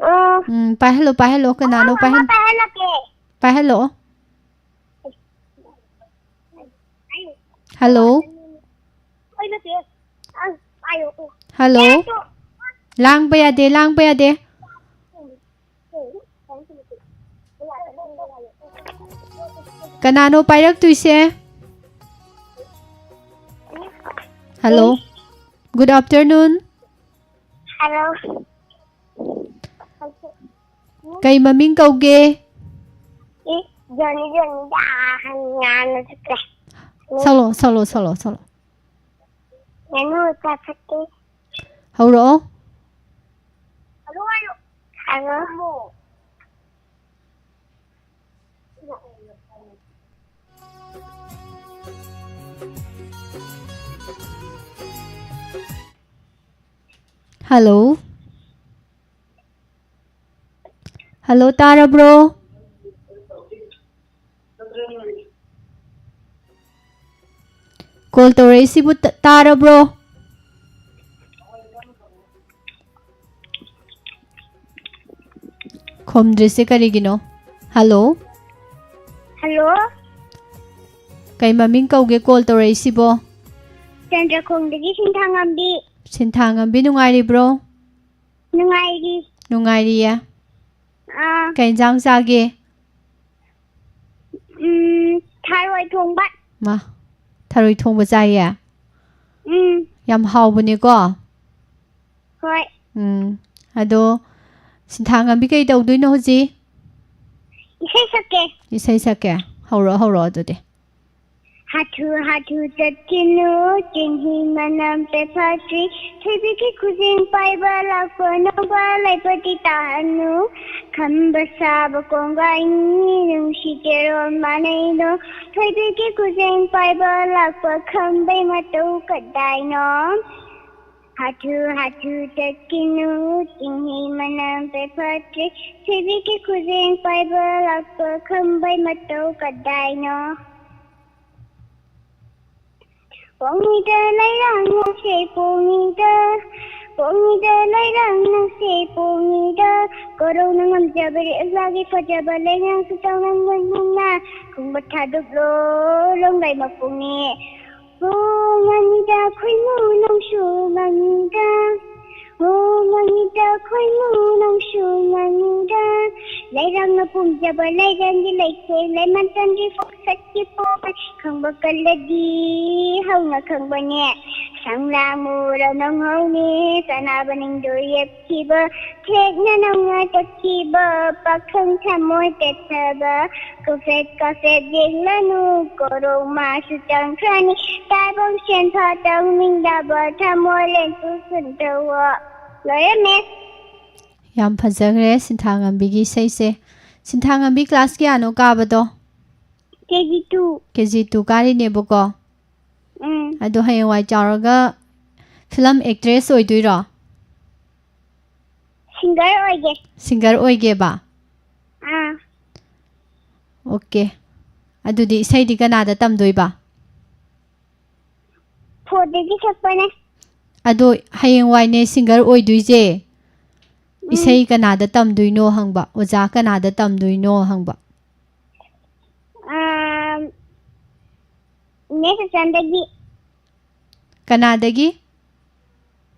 ꯑꯥ꯫ ꯎꯝ, ꯄꯥꯏꯍꯜꯂꯣ, ꯄꯥꯏꯍꯜꯂꯣ꯫ ꯀꯅꯥꯅꯣ? ꯑꯃ ꯄꯥꯏꯍꯟ-, ꯄꯥꯏꯍꯜꯂꯛꯀꯦ꯫ ꯄꯥꯏꯍꯜꯂꯛꯑꯣ꯫ ꯍꯜꯂꯣ꯫ ꯍꯣꯏ, ꯅꯠꯇꯦ꯫ ꯑꯪ, ꯄꯥꯏꯌꯣ꯫ ꯍꯜꯂꯣ꯫ ꯂꯥꯡꯕ ꯌꯥꯗꯦ, ꯂꯥꯡꯕ ꯌꯥꯗꯦ꯫ ꯀꯅꯥꯅꯣ ꯄꯥꯏꯔꯛꯇꯣꯏꯁꯦ? ꯍꯜꯂꯣ꯫ Good afternoon꯫ ꯍꯜꯂꯣ꯫ ꯀꯩ ꯃꯃꯤꯡ ꯀꯧꯒꯦ? ꯏ, ꯖꯣꯅꯤ, ꯖꯣꯅꯤꯗ ꯉꯥꯟꯅ ꯆꯠꯈ꯭ꯔꯦ꯫ ꯁꯛꯂꯣ, ꯁꯛꯂꯣ, ꯁꯛꯂꯣ, ꯁꯛꯂꯣ꯫ ꯉꯥꯅꯨ ꯆꯥꯊꯠꯀꯦ꯫ ꯍꯧꯔꯛꯑꯣ꯫ ꯍꯜꯂꯣ꯫ ꯍꯜꯂꯣ꯫ ꯍꯜꯂꯣ, ꯇꯥꯔꯕ꯭ꯔꯣ? ꯀꯣꯜ ꯇꯧꯔꯛꯏꯁꯤꯕꯨ ꯇ-, ꯇꯥꯔꯕ꯭ꯔꯣ? ꯈꯨꯝꯗ꯭ꯔꯤꯁꯦ ꯀꯔꯤꯒꯤꯅꯣ? ꯍꯜꯂꯣ? ꯍꯜꯂꯣ꯫ ꯀꯩ ꯃꯃꯤꯡ ꯀꯧꯒꯦ ꯀꯣꯜ ꯇꯧꯔꯛꯏꯁꯤꯕꯣ? ꯆꯟꯗ꯭ꯔꯈꯣꯡꯗꯒꯤ ꯁꯤꯟꯊꯥꯉꯝꯕꯤ꯫ ꯁꯤꯟꯊꯥꯉꯝꯕꯤ, ꯅꯨꯡꯉꯥꯏꯔꯤꯕ꯭ꯔꯣ? ꯅꯨꯡꯉꯥꯏꯔꯤ꯫ ꯅꯨꯡꯉꯥꯏꯔꯤꯌꯦ꯫ ꯑꯥ꯫ ꯀꯩ ꯏꯟꯖꯥꯡ ꯆꯥꯒꯦ? ꯎꯝ, ꯊꯔꯣꯏ ꯊꯣꯡꯕ꯫ ꯃꯥ, ꯊꯔꯣꯏ ꯊꯣꯡꯕ ꯆꯥꯏꯌꯦ? ꯎꯝ꯫ ꯌꯥꯝ ꯍꯥꯎꯕꯅꯦꯀꯣ? ꯍꯣꯏ꯫ ꯎꯝ, ꯑꯗꯣ ꯁꯤꯟꯊꯥꯉꯝꯕꯤ ꯀꯩ ꯇꯧꯗꯣꯏꯅꯣ ꯍꯧꯖꯤꯛ? ꯏꯁꯩ ꯁꯛꯀꯦ꯫ ꯏꯁꯩ ꯁꯛꯀꯦ? ꯍꯧꯔꯛꯑꯣ, ꯍꯧꯔꯛꯑꯣ ꯑꯗꯨꯗꯤ꯫ ꯍꯥꯊꯨ ꯍꯥꯊꯨ ꯆꯠꯈꯤꯅꯨ, ꯆꯤꯡꯍꯤ ꯃꯅꯝ ꯄꯦꯐꯥꯠꯇ꯭ꯔꯤ꯫ ꯊꯣꯏꯕꯤꯒꯤ ꯈꯨꯖꯦꯡ ꯄꯥꯏꯕ ꯂꯥꯛꯄ ꯅꯧꯕ ꯂꯥꯏꯕꯛꯇꯤ ꯇꯥꯍꯟꯅꯨ꯫ ꯈꯝꯕ ꯁꯥꯕ ꯀꯣꯡꯒꯥꯏꯅꯤ, ꯅꯨꯡꯁꯤ ꯀꯦꯔꯣꯜ ꯃꯥꯟꯅꯩꯅꯣ꯫ ꯊꯣꯏꯕꯤꯒꯤ ꯈꯨꯖꯦꯡ ꯄꯥꯏꯕ ꯂꯥꯛꯄ ꯈꯝꯕꯩ ꯃꯇꯧ ꯀꯗꯥꯏꯅꯣ? ꯍꯥꯊꯨ ꯍꯥꯊꯨ ꯆꯠꯈꯤꯅꯨ, ꯆꯤꯡꯍꯤ ꯃꯅꯝ ꯄꯦꯐꯥꯠꯇ꯭ꯔꯤ꯫ ꯊꯣꯏꯕꯤꯒꯤ ꯈꯨꯖꯦꯡ ꯄꯥꯏꯕ ꯂꯥꯛꯄ ꯈꯝꯕꯩ ꯃꯇꯧ ꯀꯗꯥꯏꯅꯣ? ꯄꯣꯡꯉꯤꯗ ꯂꯩꯔꯥꯡ ꯅꯪꯁꯦ ꯄꯣꯡꯉꯤꯗ, ꯄꯣꯡꯉꯤꯗ ꯂꯩꯔꯥꯡ ꯅꯪꯁꯦ ꯄꯣꯡꯉꯤꯗ꯫ ꯀꯣꯔꯧꯅ ꯉꯝꯖꯕ ꯔꯦꯛꯂꯥꯒꯤ ꯐꯖꯕ ꯂꯩꯉꯥꯡꯁꯨ ꯇꯧꯔꯝꯒꯅꯤꯅ꯫ ꯈꯣꯡꯕ ꯊꯥꯗꯣꯛꯂꯣ ꯂꯣꯡꯂꯩ ꯃꯄꯣꯡꯉꯦ꯫ ꯍꯣ ꯉꯥꯅꯤꯗ ꯈꯣꯏꯃꯨ ꯅꯪꯁꯨ ꯉꯥꯅꯤꯗ꯫ ꯍꯣ ꯉꯥꯅꯤꯗ ꯈꯣꯏꯃꯨ ꯅꯪꯁꯨ ꯉꯥꯅꯤꯗ꯫ ꯂꯩꯔꯥꯡꯅ ꯄꯨꯝꯖꯕ ꯂꯩꯔꯪꯒꯤ ꯂꯩꯊꯦꯡ ꯂꯩꯃꯟ ꯆꯟꯗ꯭ꯔꯤ ꯐꯥꯎ ꯁꯛꯈꯤ ꯄꯣꯛꯄ ꯈꯪꯕ ꯀꯜꯂꯗꯤ ꯍꯧꯅ ꯈꯪꯕꯅꯦ꯫ ꯁꯪꯂꯥꯡ ꯃꯨꯔ ꯅꯪꯍꯧꯅꯤ ꯆꯅꯥꯕ ꯅꯤꯡꯗꯣ ꯌꯦꯞꯈꯤꯕ ꯊꯦꯛꯅ ꯅꯪꯅ ꯆꯠꯈꯤꯕ ꯄꯥꯈꯪ ꯊꯃꯣꯏ ꯄꯦꯠꯊꯕ ꯀꯐꯦꯠ ꯀꯐꯦꯠ ꯌꯦꯡꯂꯅꯨ ꯀꯣꯔꯧ ꯃꯥꯁꯨ ꯆꯪꯈ꯭ꯔꯅꯤ ꯇꯥꯏꯕꯪ ꯁꯦꯟꯐꯥ ꯇꯧꯅꯤꯡꯗꯕ ꯊꯃꯣꯏ ꯂꯦꯟꯁꯨ ꯁꯨꯟꯊꯧꯑꯣ꯫ ꯂꯣꯏꯔꯦ ꯃꯤꯁ꯫ ꯌꯥꯝ ꯐꯖꯈ꯭ꯔꯦ ꯁꯤꯟꯊꯥꯉꯝꯕꯤꯒꯤ ꯏꯁꯩꯁꯦ꯫ ꯁꯤꯟꯊꯥꯉꯝꯕꯤ ꯀ꯭ꯂꯥꯁ ꯀꯌꯥꯅꯣ ꯀꯥꯕꯗꯣ? ꯀꯦ ꯖꯤ ꯇꯨ꯫ ꯀꯦ ꯖꯤ ꯇꯨ ꯀꯥꯔꯤꯅꯦꯕꯀꯣ꯫ ꯎꯝ꯫ ꯑꯗꯣ ꯍꯌꯦꯡꯋꯥꯏ ꯆꯥꯎꯔꯒ ꯐꯤꯂꯝ ꯑꯦꯛꯇ꯭ꯔꯦꯁ ꯑꯣꯏꯗꯣꯏꯔꯣ? ꯁꯤꯡꯒꯔ ꯑꯣꯏꯒꯦ꯫ ꯁꯤꯡꯒꯔ ꯑꯣꯏꯒꯦꯕ? ꯑꯥ꯫ ꯑꯣꯀꯦ꯫ ꯑꯗꯨꯗꯤ ꯏꯁꯩꯗꯤ ꯀꯅꯥꯗ ꯇꯝꯗꯣꯏꯕ? ꯐꯣꯟꯗꯒꯤ ꯁꯛꯄꯅꯦ꯫ ꯑꯗꯣ ꯍꯌꯦꯡꯋꯥꯏꯅꯦ ꯁꯤꯡꯒꯔ ꯑꯣꯏꯗꯣꯏꯁꯦ, ꯎꯝ꯫ ꯏꯁꯩ ꯀꯅꯥꯗ ꯇꯝꯗꯣꯏꯅꯣ ꯍꯪꯕ, ꯑꯣꯖꯥ ꯀꯅꯥꯗ ꯇꯝꯗꯣꯏꯅꯣ ꯍꯪꯕ꯫ ꯑꯥꯝ, ꯅꯦ ꯆꯟꯆꯟꯗꯒꯤ꯫ ꯀꯅꯥꯗꯒꯤ?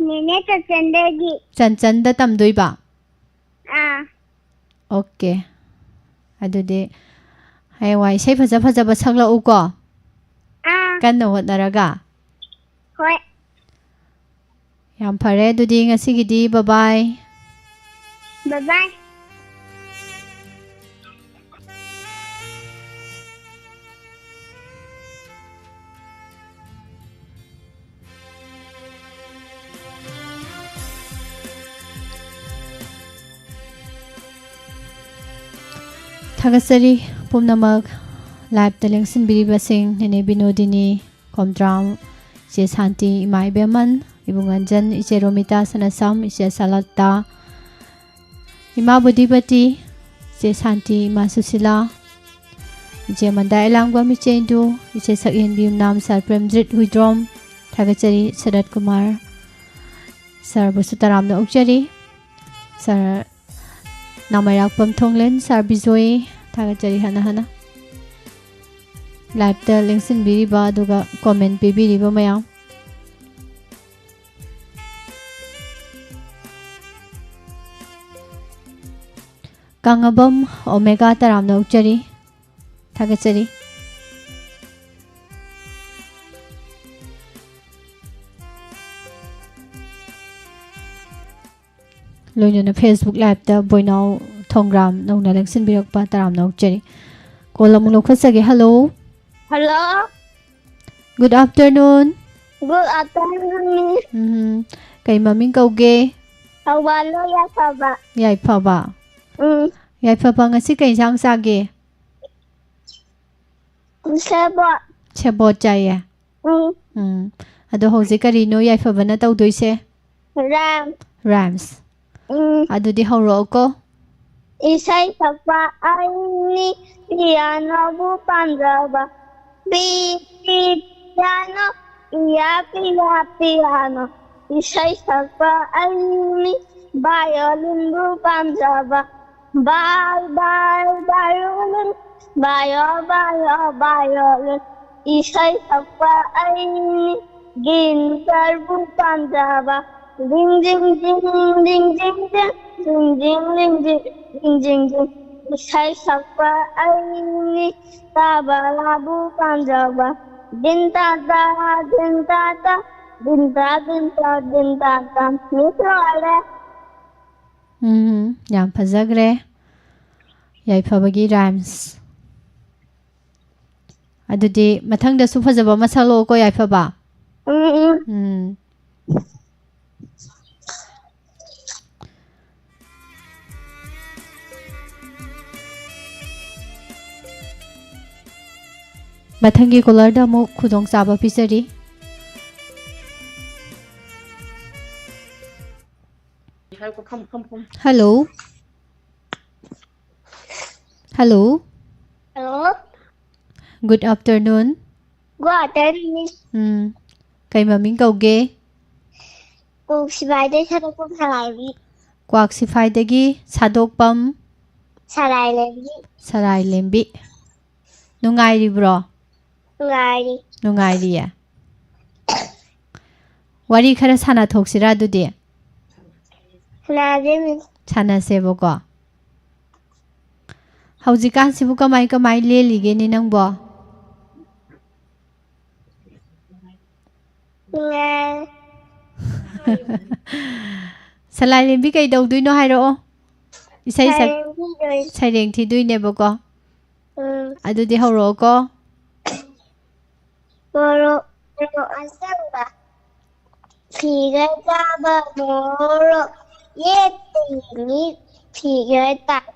ꯅꯦꯅꯦ ꯆꯟꯆꯟꯗꯒꯤ꯫ ꯆꯟꯆꯟꯗ ꯇꯝꯗꯣꯏꯕ? ꯑꯥ꯫ ꯑꯣꯀꯦ꯫ ꯑꯗꯨꯗꯤ ꯍꯌꯦꯡꯋꯥꯏ ꯏꯁꯩ ꯐꯖ ꯐꯖꯕ ꯁꯛꯂꯛꯎꯀꯣ꯫ ꯑꯥ꯫ ꯀꯟꯅ ꯍꯣꯠꯅꯔꯒ꯫ ꯍꯣꯏ꯫ ꯌꯥꯝ ꯐꯔꯦ, ꯑꯗꯨꯗꯤ ꯉꯁꯤꯒꯤꯗꯤ ꯕꯕꯥꯏ꯫ ꯕꯕꯥꯏ꯫ ꯊꯥꯒꯠꯆꯔꯤ ꯄꯨꯝꯅꯃꯛ ꯂꯥꯏꯞꯇ ꯂꯦꯡꯁꯤꯟꯕꯤꯔꯤꯕꯁꯤꯡ, ꯅꯦꯅꯦ ꯕꯤꯅꯣꯗꯤꯅꯤ, ꯈꯣꯝꯗ꯭ꯔꯥꯝ, ꯏꯆꯦ ꯁꯥꯟꯇꯤ, ꯏꯃꯥ ꯏꯕꯦꯝꯃꯟ, ꯏꯕꯨꯡ ꯑꯟꯖꯟ, ꯏꯆꯦ ꯔꯣꯃꯤꯇꯥ ꯁꯅꯥꯁꯝ, ꯏꯆꯦ ꯁꯂꯠꯇꯥ, ꯏꯃꯥ ꯕꯨꯙꯤꯄꯇꯤ, ꯏꯆꯦ ꯁꯥꯟꯇꯤ, ꯏꯃꯥ ꯁꯨꯁꯤꯂꯥ, ꯏꯆꯦ ꯃꯟꯗꯥ ꯑꯦꯂꯥꯡꯕꯝ, ꯏꯆꯦ ꯏꯟꯗꯨ, ꯏꯆꯦ ꯁꯛꯍꯦꯟꯕꯤ ꯌꯨꯝꯅꯥꯝ, ꯁꯥꯔ ꯄ꯭ꯔꯦꯝꯖꯤꯠ ꯍꯨꯏꯗ꯭ꯔꯣꯝ, ꯊꯥꯒꯠꯆꯔꯤ ꯁꯔꯠ ꯀꯨꯃꯥꯔ ꯁꯥꯔꯕꯨꯁꯨ ꯇꯔꯥꯝꯅ ꯑꯣꯛꯆꯔꯤ꯫ ꯁꯥꯔ ꯅꯥꯃꯩꯔꯥꯛꯄꯝ ꯊꯣꯡꯂꯦꯟ, ꯁꯥꯔ ꯕꯤꯖꯣꯏ, ꯊꯥꯒꯠꯆꯔꯤ ꯍꯟꯅ ꯍꯟꯅ꯫ ꯂꯥꯏꯞꯇ ꯂꯦꯡꯁꯤꯟꯕꯤꯔꯤꯕ ꯑꯗꯨꯒ ꯀꯣꯃꯦꯟ ꯄꯤꯕꯤꯔꯤꯕ ꯃꯌꯥꯝ꯫ ꯀꯪꯉꯕꯝ ꯑꯣꯃꯦꯒꯥ ꯇꯔꯥꯝꯅ ꯑꯣꯛꯆꯔꯤ, ꯊꯥꯒꯠꯆꯔꯤ꯫ ꯂꯣꯏꯅꯅ Facebook ꯂꯥꯏꯞꯇ ꯕꯣꯏꯅꯥꯎ ꯊꯣꯡꯒ꯭ꯔꯥꯝ ꯅꯧꯅ ꯂꯦꯡꯁꯤꯟꯕꯤꯔꯛꯄ ꯇꯔꯥꯝꯅ ꯑꯣꯛꯆꯔꯤ꯫ ꯀꯣꯜ ꯑꯃꯨꯛ ꯂꯧꯈꯠꯆꯒꯦ꯫ Hello. Hello. Good afternoon꯫ Good afternoon꯫ ꯎꯝ, ꯀꯩ ꯃꯃꯤꯡ ꯀꯧꯒꯦ? ꯊꯧꯕꯥꯜꯂꯣ ꯌꯥꯏꯐꯕ꯫ ꯌꯥꯏꯐꯕ꯫ ꯎꯝ꯫ ꯌꯥꯏꯐꯕ, ꯉꯁꯤ ꯀꯩ ꯏꯟꯁꯥꯡ ꯆꯥꯒꯦ? ꯁꯦꯕꯣꯠ꯫ ꯁꯦꯕꯣꯠ ꯆꯥꯏꯌꯦ? ꯎꯝ꯫ ꯎꯝ꯫ ꯑꯗꯣ ꯍꯧꯖꯤꯛ ꯀꯔꯤꯅꯣ ꯌꯥꯏꯐꯕꯅ ꯇꯧꯗꯣꯏꯁꯦ? Rhyme꯫ Rhymes꯫ ꯎꯝ꯫ ꯑꯗꯨꯗꯤ ꯍꯧꯔꯛꯑꯣꯀꯣ꯫ ꯏꯁꯩ ꯁꯛꯄ ꯑꯩꯅꯤ ꯄꯤꯌꯥꯅꯣꯕꯨ ꯄꯥꯝꯖꯕ꯫ ꯄꯤ ꯄꯤ ꯄꯤꯌꯥꯅꯣ, ꯄꯤꯌꯥ ꯄꯤꯌꯥ ꯄꯤꯌꯥꯅꯣ꯫ ꯏꯁꯩ ꯁꯛꯄ ꯑꯩꯅꯤ ꯚꯥꯏꯑꯣꯂꯤꯟꯕꯨ ꯄꯥꯝꯖꯕ꯫ ꯚꯥꯏ ꯚꯥꯏ ꯚꯥꯏꯑꯣꯂꯤꯟ, ꯚꯥꯏꯑꯣ ꯚꯥꯏꯑꯣ ꯚꯥꯏꯑꯣꯂꯤꯟ꯫ ꯏꯁꯩ ꯁꯛꯄ ꯑꯩꯅꯤ ꯒꯤꯇꯔꯕꯨ ꯄꯥꯝꯖꯕ꯫ ꯖꯤꯡ ꯖꯤꯡ ꯖꯤꯡ, ꯖꯤꯡ ꯖꯤꯡ ꯖꯤꯡ, ꯖꯤꯡ ꯖꯤꯡ ꯖꯤꯡ ꯖꯤꯡ, ꯖꯤꯡ ꯖꯤꯡ ꯖꯤꯡ꯫ ꯏꯁꯩ ꯁꯛꯄ ꯑꯩꯅꯤ ꯇꯥꯕꯂꯥꯕꯨ ꯄꯥꯝꯖꯕ꯫ ꯗꯤꯟ ꯇꯥ ꯇꯥ, ꯗꯤꯟ ꯇꯥ ꯇꯥ, ꯗꯤꯟ ꯇꯥ ꯗꯤꯟ ꯇꯥ ꯗꯤꯟ ꯇꯥ ꯇꯥ꯫ ꯃꯤꯁ ꯂꯣꯏꯔꯦ꯫ ꯎꯝ, ꯌꯥꯝ ꯐꯖꯈ꯭ꯔꯦ ꯌꯥꯏꯐꯕꯒꯤ rhymes꯫ ꯑꯗꯨꯗꯤ ꯃꯊꯪꯗꯁꯨ ꯐꯖꯕ ꯑꯃ ꯁꯛꯂꯛꯑꯣꯀꯣ ꯌꯥꯏꯐꯕ꯫ ꯎꯝ, ꯎꯝ꯫ ꯎꯝ꯫ ꯃꯊꯪꯒꯤ ꯀꯣꯂꯔꯗ ꯑꯃꯨꯛ ꯈꯨꯗꯣꯡꯆꯥꯕ ꯄꯤꯖꯔꯤ꯫ Hello. Hello. Hello. Good afternoon꯫ Good afternoon, miss꯫ Um. ꯀꯩ ꯃꯃꯤꯡ ꯀꯧꯒꯦ? ꯀꯣꯛꯁꯤꯕꯥꯏꯗꯩ ꯁꯥꯗꯣꯛꯄꯝ ꯁꯂꯥꯏꯕꯤ꯫ ꯀ꯭ꯋꯥꯛ ꯁꯤꯐꯥꯏꯗꯒꯤ ꯁꯥꯗꯣꯛꯄꯝ ꯁꯂꯥꯏ ꯂꯦꯝꯕꯤ꯫ ꯁꯂꯥꯏ ꯂꯦꯝꯕꯤ꯫ ꯅꯨꯡꯉꯥꯏꯔꯤꯕ꯭ꯔꯣ? ꯅꯨꯡꯉꯥꯏꯔꯤ꯫ ꯅꯨꯡꯉꯥꯏꯔꯤꯌꯦ꯫ ꯋꯥꯔꯤ ꯈꯔ ꯁꯥꯟꯅꯊꯣꯛꯁꯤꯔꯥ ꯑꯗꯨꯗꯤ? ꯁꯥꯟꯅꯁꯦ, miss꯫ ꯁꯥꯟꯅꯁꯦꯕꯀꯣ꯫ ꯍꯧꯖꯤꯛꯀꯥꯟꯁꯤꯕꯨ ꯀꯃꯥꯏ ꯀꯃꯥꯏ ꯂꯦꯜꯂꯤꯒꯦꯅꯦ ꯅꯪꯕꯣ? ꯅꯨꯡꯉꯥꯏ꯫ ꯁꯂꯥꯏ ꯂꯦꯝꯕꯤ ꯀꯩꯗꯧꯗꯣꯏꯅꯣ ꯍꯥꯏꯔꯛꯑꯣ꯫ ꯏꯁꯩ ꯁꯛ-, ꯁꯩꯔꯦꯡ ꯊꯤꯗꯣꯏ꯫ ꯁꯩꯔꯦꯡ ꯊꯤꯗꯣꯏꯅꯦꯕꯀꯣ꯫ ꯎꯝ꯫ ꯑꯗꯨꯗꯤ ꯍꯧꯔꯛꯑꯣꯀꯣ꯫ ꯃꯣꯔꯣꯛ, ꯃꯣꯔꯣꯛ ꯑꯁꯪꯕ꯫ ꯐꯤꯒꯔ ꯇꯥꯕ ꯃꯣꯔꯣꯛ꯫ ꯌꯦꯠꯇ ꯌꯦꯡꯉꯤ ꯐꯤꯒꯔ ꯇꯥꯏ꯫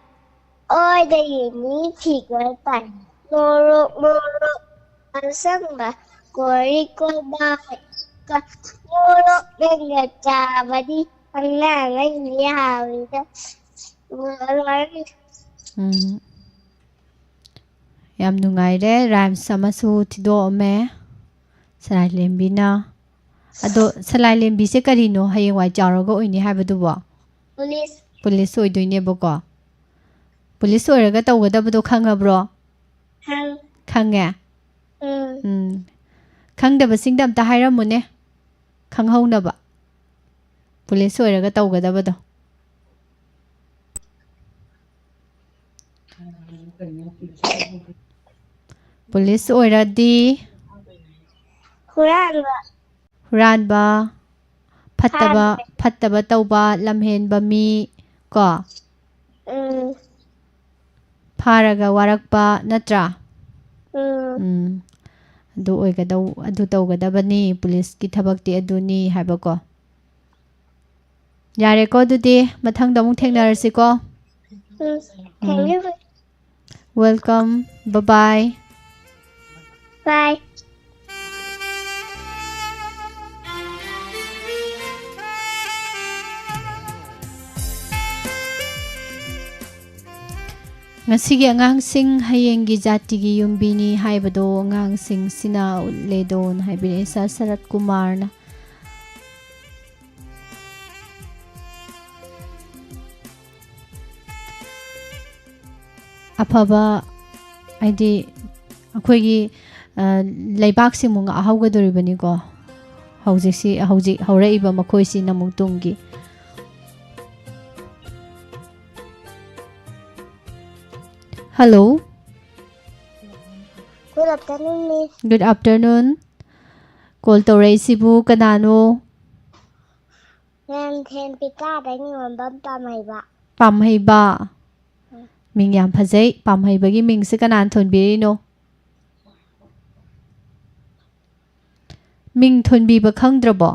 ꯑꯣꯏꯗ ꯌꯦꯡꯉꯤ ꯐꯤꯒꯔ ꯇꯥꯏ꯫ ꯃꯣꯔꯣꯛ, ꯃꯣꯔꯣꯛ ꯑꯁꯪꯕ꯫ ꯀꯣꯔꯤ ꯀꯣꯕꯥꯏ꯫ ꯀ-, ꯃꯣꯔꯣꯛ ꯅꯪꯅ ꯆꯥꯕꯗꯤ ꯑꯉꯥꯡꯉꯩ ꯌꯥꯎꯏꯗ꯫ ꯎꯝ꯫ ꯌꯥꯝ ꯅꯨꯡꯉꯥꯏꯔꯦ꯫ Rhymes ꯑꯃꯁꯨ ꯊꯤꯗꯣꯛꯑꯝꯃꯦ ꯁꯂꯥꯏ ꯂꯦꯝꯕꯤꯅ꯫ ꯑꯗꯣ ꯁꯂꯥꯏ ꯂꯦꯝꯕꯤꯁꯦ ꯀꯔꯤꯅꯣ ꯍꯌꯦꯡꯋꯥꯏ ꯆꯥꯎꯔꯒ ꯑꯣꯏꯅꯤ ꯍꯥꯏꯕꯗꯨꯕꯣ? ꯄꯨꯂꯤꯁ꯫ ꯄꯨꯂꯤꯁ ꯑꯣꯏꯗꯣꯏꯅꯦꯕꯀꯣ꯫ ꯄꯨꯂꯤꯁ ꯑꯣꯏꯔꯒ ꯇꯧꯒꯗꯕꯗꯣ ꯈꯪꯉꯕ꯭ꯔꯣ? ꯈꯪ-, ꯈꯪꯉꯦ? ꯎꯝ꯫ ꯎꯝ꯫ ꯈꯪꯗꯕꯁꯤꯡꯗ ꯑꯝꯇ ꯍꯥꯏꯔꯝꯃꯨꯅꯦ꯫ ꯈꯪꯍꯧꯅꯕ꯫ ꯄꯨꯂꯤꯁ ꯑꯣꯏꯔꯒ ꯇꯧꯒꯗꯕꯗꯣ꯫ ꯄꯨꯂꯤꯁ ꯑꯣꯏꯔꯗꯤ ꯍꯨꯔꯥꯟꯕ꯫ ꯍꯨꯔꯥꯟꯕ, ꯐꯠꯇꯕ, ꯐꯥꯕ꯫ ꯐꯠꯇꯕ ꯇꯧꯕ, ꯂꯝꯍꯦꯟꯕ ꯃꯤ, ꯀꯣ? ꯎꯝ꯫ ꯐꯥꯔꯒ ꯋꯥꯔꯛꯄ, ꯅꯠꯇ꯭ꯔꯥ? ꯎꯝ꯫ ꯎꯝ꯫ ꯑꯗꯨ ꯑꯣꯏꯒꯗꯧ-, ꯑꯗꯨ ꯇꯧꯒꯗꯕꯅꯤ, ꯄꯨꯂꯤꯁꯀꯤ ꯊꯕꯛꯇꯤ ꯑꯗꯨꯅꯤ ꯍꯥꯏꯕꯀꯣ꯫ ꯌꯥꯔꯦꯀꯣ, ꯑꯗꯨꯗꯤ ꯃꯊꯪꯗ ꯑꯃꯨꯛ ꯊꯦꯡꯅꯔꯁꯤꯀꯣ꯫ ꯎꯝ꯫ ꯎꯝ꯫ Thank you, miss꯫ Welcome. Bye bye꯫ Bye. ꯉꯁꯤꯒꯤ ꯑꯉꯥꯡꯁꯤꯡ ꯍꯌꯦꯡꯒꯤ ꯖꯥꯇꯤꯒꯤ ꯌꯨꯝꯕꯤꯅꯤ ꯍꯥꯏꯕꯗꯣ ꯑꯉꯥꯡꯁꯤꯡꯁꯤꯅ ꯎꯠꯂꯦꯗꯣꯅ ꯍꯥꯏꯕꯤꯔꯛꯑꯦ ꯁꯥꯔ ꯁꯔꯠ ꯀꯨꯃꯥꯔꯅ꯫ ꯑꯐꯕ, ꯍꯥꯏꯗꯤ ꯑꯩꯈꯣꯏꯒꯤ, ꯑ, ꯂꯩꯕꯥꯛꯁꯤꯃꯨꯛ ꯉꯥꯛꯍꯧꯒꯗꯣꯔꯤꯕꯅꯤꯀꯣ꯫ ꯍꯧꯖꯤꯛꯁꯤ, ꯍꯧꯖꯤꯛ ꯍꯧꯔꯛꯏꯕ ꯃꯈꯣꯏꯁꯤꯅ ꯑꯃꯨꯛ ꯇꯨꯡꯒꯤ꯫ Hello꯫ Good afternoon, Miss꯫ Good afternoon꯫ Call ꯇꯧꯔꯛꯏꯁꯤꯕꯨ ꯀꯅꯥꯅꯣ? ꯂꯦꯝꯊꯦꯝ ꯄꯤꯇꯥꯗꯩ ꯅꯤꯉꯣꯝꯕꯝ ꯄꯥꯝꯍꯩꯕ꯫ ꯄꯥꯝꯍꯩꯕ꯫ ꯎꯝ꯫ ꯃꯤꯡ ꯌꯥꯝ ꯐꯖꯩ꯫ ꯄꯥꯝꯍꯩꯕꯒꯤ ꯃꯤꯡꯁꯦ ꯀꯅꯥꯅ ꯊꯣꯟꯕꯤꯔꯤꯅꯣ? ꯃꯤꯡ ꯊꯣꯟꯕꯤꯕ ꯈꯪꯗ꯭ꯔꯕꯣ?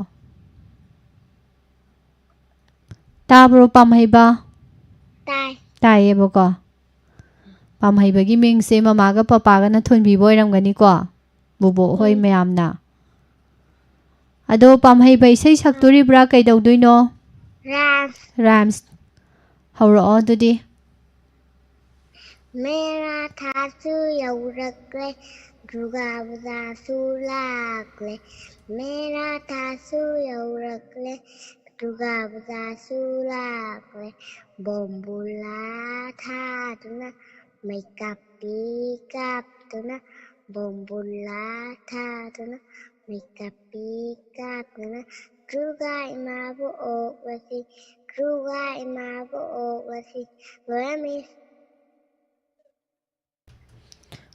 ꯇꯥꯕ꯭ꯔꯣ, ꯄꯥꯝꯍꯩꯕ? ꯇꯥꯏ꯫ ꯇꯥꯏꯌꯦꯕꯀꯣ꯫ ꯄꯥꯝꯍꯩꯕꯒꯤ ꯃꯤꯡꯁꯦ ꯃꯃꯥꯒ ꯄꯄꯥꯒꯅ ꯊꯣꯟꯕꯤꯕ ꯑꯣꯏꯔꯝꯒꯅꯤꯀꯣ, ꯕꯨꯕꯣꯛ ꯍꯣꯏ ꯎꯝ꯫ ꯃꯌꯥꯝꯅ꯫ ꯑꯗꯣ ꯄꯥꯝꯍꯩꯕ ꯏꯁꯩ ꯁꯛꯇꯣꯔꯤꯕ꯭ꯔꯥ, ꯀꯩꯗꯧꯗꯣꯏꯅꯣ? Rhymes꯫ Rhymes꯫ ꯍꯧꯔꯛꯑꯣ ꯑꯗꯨꯗꯤ꯫ ꯃꯦꯔꯥ ꯊꯥꯁꯨ ꯌꯧꯔꯛꯂꯦ, ꯗꯨꯔꯒꯥ ꯄꯨꯖꯥꯁꯨ ꯂꯥꯛꯂꯦ꯫ ꯃꯦꯔꯥ ꯊꯥꯁꯨ ꯌꯧꯔꯛꯂꯦ, ꯗꯨꯔꯒꯥ ꯄꯨꯖꯥꯁꯨ ꯂꯥꯛꯂꯦ꯫ ꯕꯣꯝꯕꯨꯂꯥ ꯊꯥꯗꯨꯅ, ꯃꯩꯀꯥꯞꯄꯤ ꯀꯥꯞꯇꯨꯅ, ꯕꯣꯝꯕꯨꯂꯥ ꯊꯥꯗꯨꯅ, ꯃꯩꯀꯥꯞꯄꯤ ꯀꯥꯞꯇꯨꯅ, ꯗꯨꯔꯒꯥ ꯏꯃꯥꯕꯨ ꯑꯣꯛꯂꯁꯤ, ꯗꯨꯔꯒꯥ ꯏꯃꯥꯕꯨ ꯑꯣꯛꯂꯁꯤ꯫ ꯂꯣꯏꯔꯦ, Miss꯫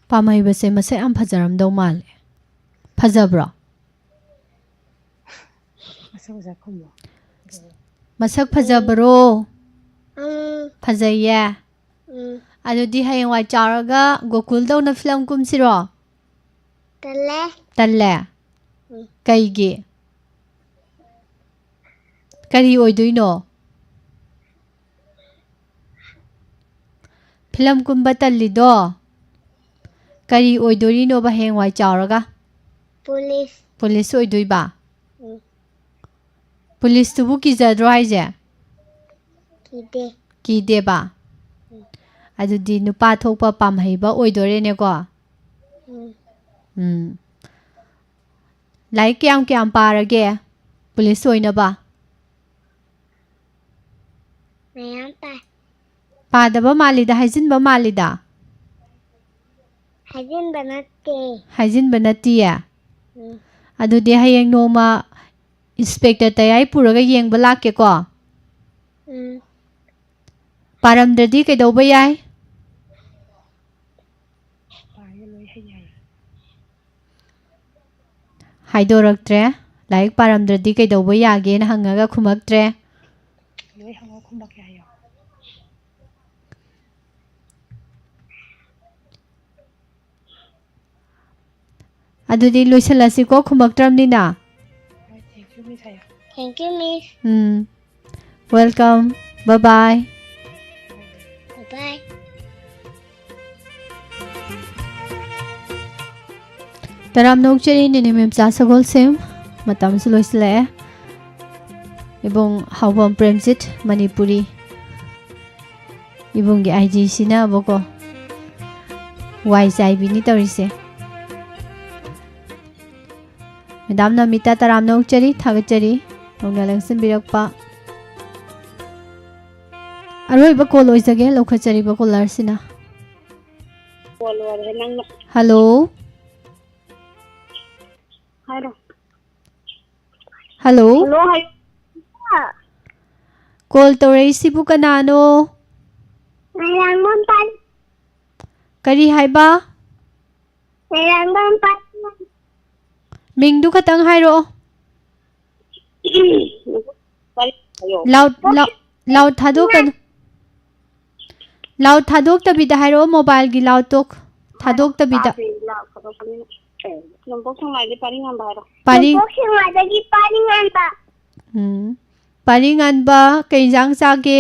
ꯄꯥꯝꯍꯩꯕꯁꯦ ꯃꯁꯛ ꯌꯥꯝ ꯐꯖꯔꯝꯗꯧ ꯃꯥꯜꯂꯦ꯫ ꯐꯖꯕ꯭ꯔꯣ? ꯃꯁꯛ ꯐꯖ ꯈꯨꯝꯃꯣ꯫ ꯃꯁꯛ ꯐꯖꯕꯔꯣ? ꯎꯝ꯫ ꯐꯖꯩꯌꯦ? ꯎꯝ꯫ ꯑꯗꯨꯗꯤ ꯍꯌꯦꯡꯋꯥꯏ ꯆꯥꯎꯔꯒ ꯒꯣꯀꯨꯜꯗꯧꯅ ꯐꯤꯂꯝ ꯀꯨꯝꯁꯤꯔꯣ? ꯇꯜꯂꯦ꯫ ꯇꯜꯂꯦ? ꯎꯝ꯫ ꯀꯩꯒꯤ? ꯀꯔꯤ ꯑꯣꯏꯗꯣꯏꯅꯣ? ꯐꯤꯂꯝ ꯀꯨꯝꯕ ꯇꯜꯂꯤꯗꯣ? ꯀꯔꯤ ꯑꯣꯏꯗꯣꯔꯤꯅꯣꯕ ꯍꯌꯦꯡꯋꯥꯏ ꯆꯥꯎꯔꯒ? ꯄꯨꯂꯤꯁ꯫ ꯄꯨꯂꯤꯁ ꯑꯣꯏꯗꯣꯏꯕ? ꯎꯝ꯫ ꯄꯨꯂꯤꯁꯇꯨꯕꯨ ꯀꯤꯖꯗ꯭ꯔꯣ ꯍꯥꯏꯁꯦ? ꯀꯤꯗꯦ꯫ ꯀꯤꯗꯦꯕ? ꯎꯝ꯫ ꯑꯗꯨꯗꯤ ꯅꯨꯄꯥ ꯊꯣꯛꯄ ꯄꯥꯝꯍꯩꯕ ꯑꯣꯏꯗꯣꯔꯦꯅꯦꯀꯣ? ꯎꯝ꯫ ꯎꯝ꯫ ꯂꯥꯏꯔꯤꯛ ꯀꯌꯥꯝ ꯀꯌꯥꯝ ꯄꯥꯔꯒꯦ ꯄꯨꯂꯤꯁ ꯑꯣꯏꯅꯕ? ꯃꯌꯥꯝ ꯄꯥꯏ꯫ ꯄꯥꯗꯕ ꯃꯥꯜꯂꯤꯗ, ꯍꯥꯏꯖꯤꯟꯕ ꯃꯥꯜꯂꯤꯗ꯫ ꯍꯥꯏꯖꯤꯟꯕ ꯅꯠꯇꯦ꯫ ꯍꯥꯏꯖꯤꯟꯕ ꯅꯠꯇꯤꯌꯦ? ꯎꯝ꯫ ꯑꯗꯨꯗꯤ ꯍꯌꯦꯡ ꯅꯣꯡꯃ ꯏꯟꯁꯄꯦꯛꯇꯔ ꯇꯌꯥꯏ ꯄꯨꯔꯒ ꯌꯦꯡꯕ ꯂꯥꯛꯀꯦꯀꯣ꯫ ꯎꯝ꯫ ꯄꯥꯔꯝꯗ꯭ꯔꯗꯤ ꯀꯩꯗꯧꯕ ꯌꯥꯏ? ꯄꯥꯏꯌꯦ, ꯂꯣꯏ ꯍꯩ ꯍꯥꯏꯌꯦ꯫ ꯍꯥꯏꯗꯣꯔꯛꯇ꯭ꯔꯦ꯫ ꯂꯥꯏꯔꯤꯛ ꯄꯥꯔꯝꯗ꯭ꯔꯗꯤ ꯀꯩꯗꯧꯕ ꯌꯥꯒꯦꯅ ꯍꯪꯉꯒ ꯈꯨꯝꯃꯛꯇ꯭ꯔꯦ꯫ ꯂꯣꯏ ꯍꯪꯉ ꯈꯨꯝꯃꯛꯀꯦ ꯍꯥꯏꯌꯣ꯫ ꯑꯗꯨꯗꯤ ꯂꯣꯏꯁꯤꯜꯂꯁꯤꯀꯣ, ꯈꯨꯝꯃꯛꯇ꯭ꯔꯕꯅꯤꯅ꯫ ꯍꯣꯏ, thank you, miss ꯍꯥꯏꯌꯣ꯫ Thank you, miss꯫ Um. Welcome. Bye bye. Bye bye꯫ ꯇꯔꯥꯝꯅ ꯑꯣꯛꯆꯔꯤ ꯅꯦꯅꯦ ꯃꯦꯝꯆꯥ ꯁꯒꯣꯜꯁꯦꯝ꯫ ꯃꯇꯝꯁꯨ ꯂꯣꯏꯁꯤꯜꯂꯛꯑꯦ꯫ ꯏꯕꯨꯡ ꯍꯥꯎꯕꯝ ꯄ꯭ꯔꯦꯝꯖꯤꯠ, ꯃꯅꯤꯄꯨꯔꯤ꯫ ꯏꯕꯨꯡꯒꯤ ꯑꯥꯏ ꯖꯤꯁꯤꯅꯕꯀꯣ ꯋꯥꯏ ꯆꯥꯏꯕꯤꯅꯤ ꯇꯧꯔꯤꯁꯦ꯫ ꯃꯦꯗꯥꯝ ꯅꯃꯤꯇꯥ, ꯇꯔꯥꯝꯅ ꯑꯣꯛꯆꯔꯤ, ꯊꯥꯒꯠꯆꯔꯤ ꯅꯧꯅ ꯂꯦꯡꯁꯤꯟꯕꯤꯔꯛꯄ꯫ ꯑꯔꯣꯏꯕ ꯀꯣꯜ ꯑꯣꯏꯖꯒꯦ, ꯂꯧꯈꯠꯆꯔꯤꯕ ꯀꯣꯂꯔꯁꯤꯅ꯫ ꯀꯣꯜ ꯂꯣꯏꯔꯦ, ꯅꯪꯅ ꯍꯜꯂꯣ꯫ ꯍꯥꯏꯔꯣ꯫ ꯍꯜꯂꯣ꯫ ꯍꯜꯂꯣ, ꯍꯥꯏ-, ꯀꯣꯜ ꯇꯧꯔꯛꯏꯁꯤꯕꯨ ꯀꯅꯥꯅꯣ? ꯃꯣꯏꯔꯥꯡꯕꯝ ꯄꯥꯔꯤ-, ꯀꯔꯤ ꯍꯥꯏꯕ? ꯃꯣꯏꯔꯥꯡꯕꯝ ꯄꯥꯔꯤ-, ꯃꯤꯡꯗꯨ ꯈꯇꯪ ꯍꯥꯏꯔꯛꯑꯣ꯫ ꯀꯔꯤ ꯍꯥꯏꯌꯣ? ꯂꯥꯎꯠ, ꯂꯥꯎꯠ, ꯂꯥꯎꯠ ꯊꯥꯗꯣꯛꯀꯅꯨ꯫ ꯂꯥꯎꯠ ꯊꯥꯗꯣꯛꯇꯕꯤꯗ ꯍꯥꯏꯔꯛꯑꯣ, ꯃꯣꯕꯥꯏꯜꯒꯤ ꯂꯥꯎꯠꯇꯣ ꯊꯥꯗꯣꯛꯇꯕꯤꯗ꯫ ꯇꯥꯗꯦ, ꯂꯥꯎꯠ ꯊꯥꯗꯣꯛꯄꯅꯤꯅ꯫ ꯑꯦ, ꯅꯣꯡꯄꯣꯛ ꯁꯦꯛꯃꯥꯏꯗꯩ ꯄꯥꯔꯤꯉꯥꯟꯕ ꯍꯥꯏꯔꯣ꯫ ꯄꯥꯔꯤ-, ꯅꯣꯡꯄꯣꯛ ꯁꯦꯛꯃꯥꯏꯗꯒꯤ ꯄꯥꯔꯤꯉꯥꯟꯕ꯫ ꯎꯝ꯫ ꯄꯥꯔꯤꯉꯥꯟꯕ, ꯀꯩ ꯏꯟꯖꯥꯡ ꯆꯥꯒꯦ?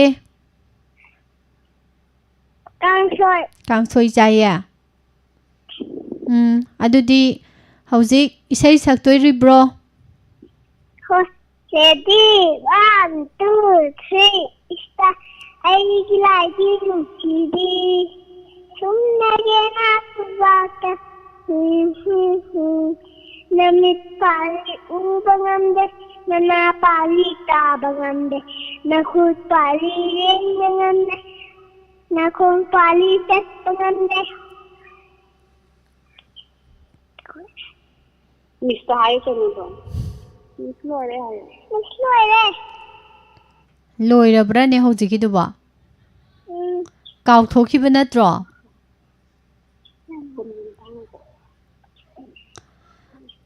ꯀꯥꯡꯁꯣꯏ꯫ ꯀꯥꯡꯁꯣꯏ ꯆꯥꯏꯌꯦ? ꯎꯝ, ꯑꯗꯨꯗꯤ ꯍꯧꯖꯤꯛ ꯏꯁꯩ ꯁꯛꯇꯣꯏꯔꯤꯕ꯭ꯔꯣ? ꯍꯣꯏ, ready, one, two, three, start. ꯑꯩꯒꯤ ꯂꯥꯏꯗꯤ ꯅꯨꯡꯁꯤꯕꯤ, ꯁꯨꯝ ꯅꯒꯦꯅ ꯈꯨꯕꯥꯛꯇ, ꯍꯨꯝ, ꯍꯨꯝ, ꯍꯨꯝ꯫ ꯅꯃꯤꯠ ꯄꯥꯜꯂꯤ ꯎꯕ ꯉꯝꯗꯦ, ꯅꯅꯥ ꯄꯥꯜꯂꯤ ꯇꯥꯕ ꯉꯝꯗꯦ, ꯅꯈꯨꯠ ꯄꯥꯜꯂꯤ ꯂꯦꯡꯕ ꯉꯝꯗꯦ, ꯅꯈꯣꯡ ꯄꯥꯜꯂꯤ ꯆꯠꯄ ꯉꯝꯗꯦ꯫ ꯃꯤꯁꯇ ꯍꯥꯏꯌꯨ ꯀꯩꯅꯣꯗꯣ꯫ ꯃꯤꯁ ꯂꯣꯏꯔꯦ ꯍꯥꯏꯌꯣ꯫ ꯃꯤꯁ ꯂꯣꯏꯔꯦ꯫ ꯂꯣꯏꯔꯕ꯭ꯔꯥꯅꯦ ꯍꯧꯖꯤꯛꯀꯤꯗꯨꯕꯣ? ꯎꯝ꯫ ꯀꯥꯎꯊꯣꯛꯈꯤꯕ ꯅꯠꯇ꯭ꯔꯣ?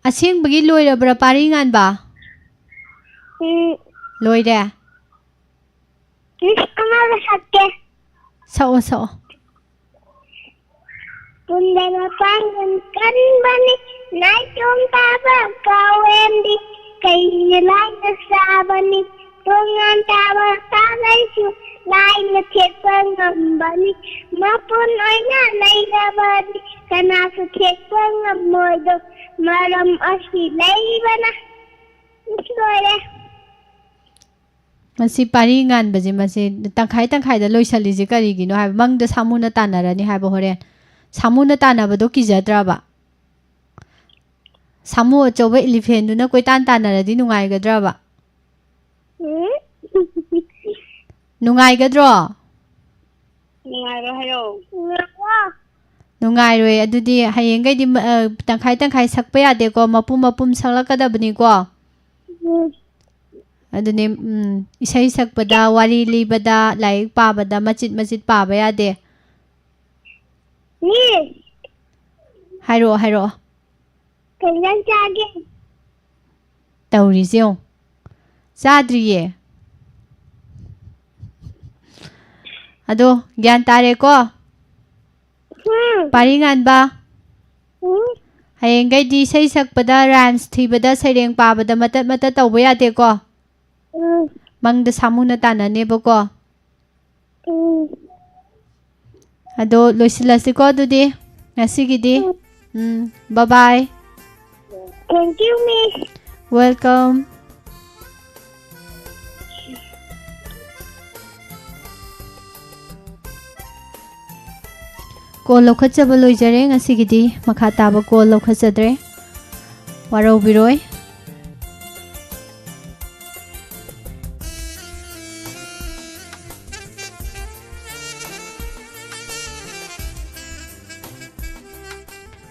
ꯑꯁꯦꯡꯕꯒꯤ ꯂꯣꯏꯔꯕ꯭ꯔꯥ, ꯄꯥꯔꯤ ꯉꯥꯟꯕ? ꯎꯝ꯫ ꯂꯣꯏꯔꯦ? ꯃꯤꯁ, ꯑꯃꯒ ꯁꯛꯀꯦ꯫ ꯁꯛꯑꯣ, ꯁꯛꯑꯣ꯫ ꯄꯨꯟꯗ ꯃꯄꯥꯡꯒꯜ ꯀꯟꯕꯅꯤ, ꯅꯥꯏꯇꯣꯝ ꯇꯥꯕ ꯀꯥꯎꯔꯦꯝꯕꯤ, ꯀꯩꯅ ꯂꯥꯏꯅ ꯆꯥꯕꯅꯤ, ꯇꯣꯉꯥꯟ ꯇꯥꯕ ꯁꯥꯒꯩꯁꯨ ꯂꯥꯏꯅ ꯊꯦꯛꯄ ꯉꯝꯕꯅꯤ, ꯃꯄꯨꯟ ꯑꯣꯏꯅ ꯂꯩꯔꯕꯗꯤ ꯀꯅꯥꯁꯨ ꯊꯦꯛꯄ ꯉꯝꯃꯣꯏꯗꯣ, ꯃꯔꯝ ꯑꯁꯤ ꯂꯩꯕꯅ꯫ ꯂꯣꯏꯔꯦ꯫ ꯃꯁꯤ ꯄꯥꯔꯤ ꯉꯥꯟꯕꯁꯦ, ꯃꯁꯤ ꯇꯪꯈꯥꯏ ꯇꯪꯈꯥꯏꯗ ꯂꯣꯏꯁꯜꯂꯤꯁꯦ ꯀꯔꯤꯒꯤꯅꯣ ꯍꯥꯏꯕ, ꯃꯪꯗ ꯁꯥꯃꯨꯅ ꯇꯥꯟꯅꯔꯅꯤ ꯍꯥꯏꯕ ꯍꯣꯔꯦꯟ꯫ ꯁꯥꯃꯨꯅ ꯇꯥꯟꯅꯕꯗꯣ ꯀꯤꯖꯗ꯭ꯔꯕ? ꯁꯥꯃꯨ ꯑꯆꯧꯕ ꯏꯂꯤꯐꯦꯟꯗꯨꯅ ꯀꯣꯏꯇꯥꯟ ꯇꯥꯟꯅꯔꯗꯤ ꯅꯨꯡꯉꯥꯏꯒꯗ꯭ꯔꯕ? ꯎꯝ꯫ ꯅꯨꯡꯉꯥꯏꯒꯗ꯭ꯔꯣ? ꯅꯨꯡꯉꯥꯏꯔꯣꯏ ꯍꯥꯏꯌꯣ꯫ ꯅꯨꯡꯉꯥꯏꯔꯣꯏ꯫ ꯑꯗꯨꯗꯤ ꯍꯌꯦꯡꯈꯩꯗꯤ ꯃ-, ꯑ, ꯇꯪꯈꯥꯏ ꯇꯪꯈꯥꯏ ꯁꯛꯄ ꯌꯥꯗꯦꯀꯣ, ꯃꯄꯨꯝ ꯃꯄꯨꯝ ꯁꯛꯂꯛꯀꯗꯕꯅꯤꯀꯣ꯫ ꯎꯝ꯫ ꯑꯗꯨꯅꯦ, ꯎꯝ, ꯏꯁꯩ ꯁꯛꯄꯗ, ꯋꯥꯔꯤ ꯂꯤꯕꯗ, ꯂꯥꯏꯔꯤꯛ ꯄꯥꯕꯗ ꯃꯆꯤꯠ ꯃꯆꯤꯠ ꯄꯥꯕ ꯌꯥꯗꯦ꯫ ꯃꯤꯁ꯫ ꯍꯥꯏꯔꯛꯑꯣ, ꯍꯥꯏꯔꯛꯑꯣ꯫ ꯀꯩ ꯏꯟꯖꯥꯡ ꯆꯥꯒꯦ? ꯇꯧꯔꯤꯁꯦ ꯌꯦꯡꯉꯣ꯫ ꯆꯥꯗ꯭ꯔꯤꯌꯦ꯫ ꯑꯗꯣ ꯒ꯭ꯌꯥꯟ ꯇꯥꯔꯦꯀꯣ? ꯎꯝ꯫ ꯄꯥꯔꯤ ꯉꯥꯟꯕ꯫ ꯎꯝ꯫ ꯍꯌꯦꯡꯈꯩꯗꯤ ꯏꯁꯩ ꯁꯛꯄꯗ, rhymes ꯊꯤꯕꯗ, ꯁꯩꯔꯦꯡ ꯄꯥꯕꯗ ꯃꯇꯠ ꯃꯇꯠ ꯇꯧꯕ ꯌꯥꯗꯦꯀꯣ? ꯎꯝ꯫ ꯃꯪꯗ ꯁꯥꯃꯨꯅ ꯇꯥꯟꯅꯅꯦꯕꯀꯣ? ꯎꯝ꯫ ꯑꯗꯣ ꯂꯣꯏꯁꯤꯜꯂꯁꯤꯀꯣ ꯑꯗꯨꯗꯤ ꯉꯁꯤꯒꯤꯗꯤ꯫ Um. Um, bye bye. Thank you, Miss. Welcome. Call ꯂꯧꯈꯠꯆꯕ ꯂꯣꯏꯖꯔꯦ꯫ ꯉꯁꯤꯒꯤꯗꯤ ꯃꯈꯥ ꯇꯥꯕ ꯀꯣꯜ ꯂꯧꯈꯠꯆꯗ꯭ꯔꯦ꯫ ꯋꯥꯔꯧꯕꯤꯔꯣꯏ꯫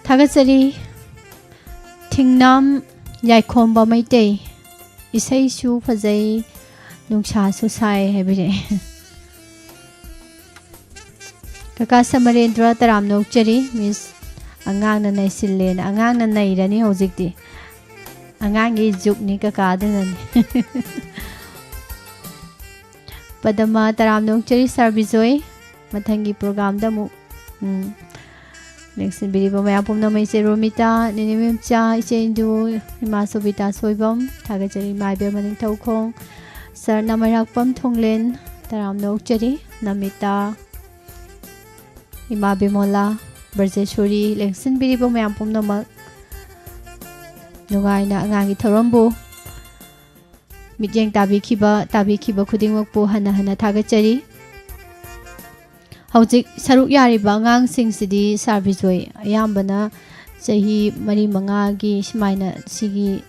ꯊꯥꯒꯠꯆꯔꯤ꯫ ꯊꯤꯡꯅꯥꯝ ꯌꯥꯏꯈꯣꯝꯕ ꯃꯩꯇꯩ꯫ ꯏꯁꯩꯁꯨ ꯐꯖꯩ, ꯅꯨꯡꯁꯥꯁꯨ ꯁꯥꯏ ꯍꯥꯏꯕꯤꯔꯛꯑꯦ꯫ ꯀꯀꯥ ꯁꯃꯔꯦꯟꯗ꯭ꯔ, ꯇꯔꯥꯝꯅ ꯑꯣꯛꯆꯔꯤ꯫ ꯃꯤꯁ ꯑꯉꯥꯡꯅ ꯅꯩꯁꯤꯜꯂꯦꯅ꯫ ꯑꯉꯥꯡꯅ ꯅꯩꯔꯅꯤ ꯍꯧꯖꯤꯛꯇꯤ꯫ ꯑꯉꯥꯡꯒꯤ ꯖꯨꯛꯅꯤ ꯀꯀꯥ, ꯑꯗꯨꯅꯅꯤ꯫ ꯄꯗꯃ, ꯇꯔꯥꯝꯅ ꯑꯣꯛꯆꯔꯤ ꯁꯥꯔ ꯕꯤꯖꯣꯏ꯫ ꯃꯊꯪꯒꯤ ꯄ꯭ꯔꯣꯒ꯭ꯔꯥꯝꯗ ꯑꯃꯨꯛ, ꯎꯝ, ꯂꯦꯡꯁꯤꯟꯕꯤꯔꯤꯕ ꯃꯌꯥꯝ ꯄꯨꯝꯅꯃꯛ, ꯏꯆꯦ ꯔꯣꯃꯤꯇꯥ, ꯅꯦꯅꯦ ꯃꯦꯝꯆꯥ, ꯏꯆꯦ ꯏꯟꯗꯨ, ꯏꯃꯥ ꯁꯣꯕꯤꯇꯥ ꯁꯣꯏꯕꯝ, ꯊꯥꯒꯠꯆꯔꯤ꯫ ꯏꯃꯥ ꯏꯕꯦꯝꯃ ꯅꯤꯡꯊꯧꯈꯣꯡ, ꯁꯥꯔ ꯅꯥꯃꯩꯔꯥꯛꯄꯝ ꯊꯣꯡꯂꯦꯟ, ꯇꯔꯥꯝꯅ ꯑꯣꯛꯆꯔꯤ꯫ ꯅꯃꯤꯇꯥ, ꯏꯃꯥ ꯕꯤꯃꯣꯂꯥ, ꯕ꯭ꯔꯖꯦꯁꯣꯔꯤ, ꯂꯦꯡꯁꯤꯟꯕꯤꯔꯤꯕ ꯃꯌꯥꯝ ꯄꯨꯝꯅꯃꯛ, ꯅꯨꯡꯉꯥꯏꯅ ꯑꯉꯥꯡꯒꯤ ꯊꯧꯔꯝꯕꯨ ꯃꯤꯠꯌꯦꯡ ꯇꯥꯕꯤꯈꯤꯕ, ꯇꯥꯕꯤꯈꯤꯕ ꯈꯨꯗꯤꯡꯃꯛꯄꯨ ꯍꯟꯅ ꯍꯟꯅ ꯊꯥꯒꯠꯆꯔꯤ꯫ ꯍꯧꯖꯤꯛ ꯁꯔꯨꯛ ꯌꯥꯔꯤꯕ ꯑꯉꯥꯡꯁꯤꯡꯁꯤꯗꯤ ꯁꯥꯔ ꯕꯤꯖꯣꯏ, ꯑꯌꯥꯝꯕꯅ ꯆꯍꯤ ꯃꯔꯤ ꯃꯉꯥꯒꯤ ꯁꯨꯃꯥꯏꯅ, ꯁꯤꯒꯤ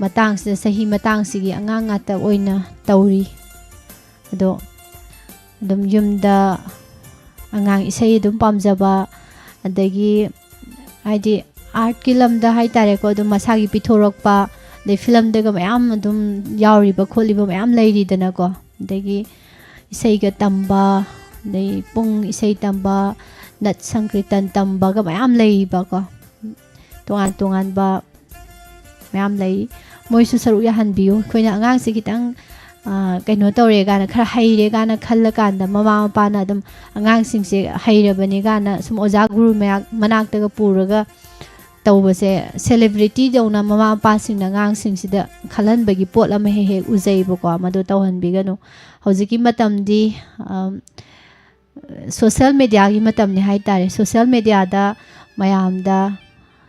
ꯃꯇꯥꯡꯁꯤꯗ, ꯆꯍꯤ ꯃꯇꯥꯡꯁꯤꯒꯤ ꯑꯉꯥꯡ ꯉꯥꯛꯇ ꯑꯣꯏꯅ ꯇꯧꯔꯤ꯫ ꯑꯗꯣ ꯑꯗꯨꯝ ꯌꯨꯝꯗ ꯑꯉꯥꯡ ꯏꯁꯩ ꯑꯗꯨꯝ ꯄꯥꯝꯖꯕ, ꯑꯗꯒꯤ ꯍꯥꯏꯗꯤ ꯑꯥꯔꯠꯀꯤ ꯂꯝꯗ ꯍꯥꯏꯇꯥꯔꯦꯀꯣ, ꯑꯗꯨꯝ ꯃꯁꯥꯒꯤ ꯄꯤꯊꯣꯔꯛꯄ, ꯑꯗꯩ ꯐꯤꯂꯝꯗꯒ ꯃꯌꯥꯝ ꯑꯗꯨꯝ ꯌꯥꯎꯔꯤꯕ ꯈꯣꯠꯂꯤꯕ ꯃꯌꯥꯝ ꯂꯩꯔꯤꯗꯅꯀꯣ꯫ ꯑꯗꯒꯤ ꯏꯁꯩꯒ ꯇꯝꯕ, ꯑꯗꯩ ꯄꯨꯡ ꯏꯁꯩ ꯇꯝꯕ, ꯅꯠ ꯁꯪꯀ꯭ꯔꯤꯇꯟ ꯇꯝꯕꯒ ꯃꯌꯥꯝ ꯂꯩꯔꯤꯕꯀꯣ꯫ ꯇꯣꯉꯥꯟ ꯇꯣꯉꯥꯟꯕ ꯃꯌꯥꯝ ꯂꯩ꯫ ꯃꯣꯏꯁꯨ ꯁꯔꯨꯛ ꯌꯥꯍꯟꯕꯤꯌꯨ꯫ ꯑꯩꯈꯣꯏꯅ ꯑꯉꯥꯡꯁꯦ ꯈꯤꯇꯪ, ꯑ, ꯀꯩꯅꯣ ꯇꯧꯔꯦ ꯀꯥꯏꯅ, ꯈꯔ ꯍꯩꯔꯦ ꯀꯥꯏꯅ ꯈꯜꯂꯀꯥꯟꯗ ꯃꯃꯥ ꯃꯄꯥꯅ ꯑꯗꯨꯝ ꯑꯉꯥꯡꯁꯤꯡꯁꯦ ꯍꯩꯔꯕꯅꯤ ꯀꯥꯏꯅ ꯁꯨꯝ ꯑꯣꯖꯥ ꯒꯨꯔꯨ ꯃꯌꯥꯛ-, ꯃꯅꯥꯛꯇꯒ ꯄꯨꯔꯒ ꯇꯧꯕꯁꯦ, celebrity ꯗꯧꯅ ꯃꯃꯥ ꯃꯄꯥꯁꯤꯡꯅ ꯑꯉꯥꯡꯁꯤꯡꯁꯤꯗ ꯈꯜꯍꯟꯕꯒꯤ ꯄꯣꯠ ꯑꯃ ꯍꯦꯛ ꯍꯦꯛ ꯎꯖꯩꯕꯀꯣ꯫ ꯃꯗꯨ ꯇꯧꯍꯟꯕꯤꯒꯅꯨ꯫ ꯍꯧꯖꯤꯛꯀꯤ ꯃꯇꯝꯗꯤ, ꯑꯝ, social media ꯒꯤ ꯃꯇꯝꯅꯤ ꯍꯥꯏꯇꯥꯔꯦ꯫ Social media ꯗ ꯃꯌꯥꯝꯗ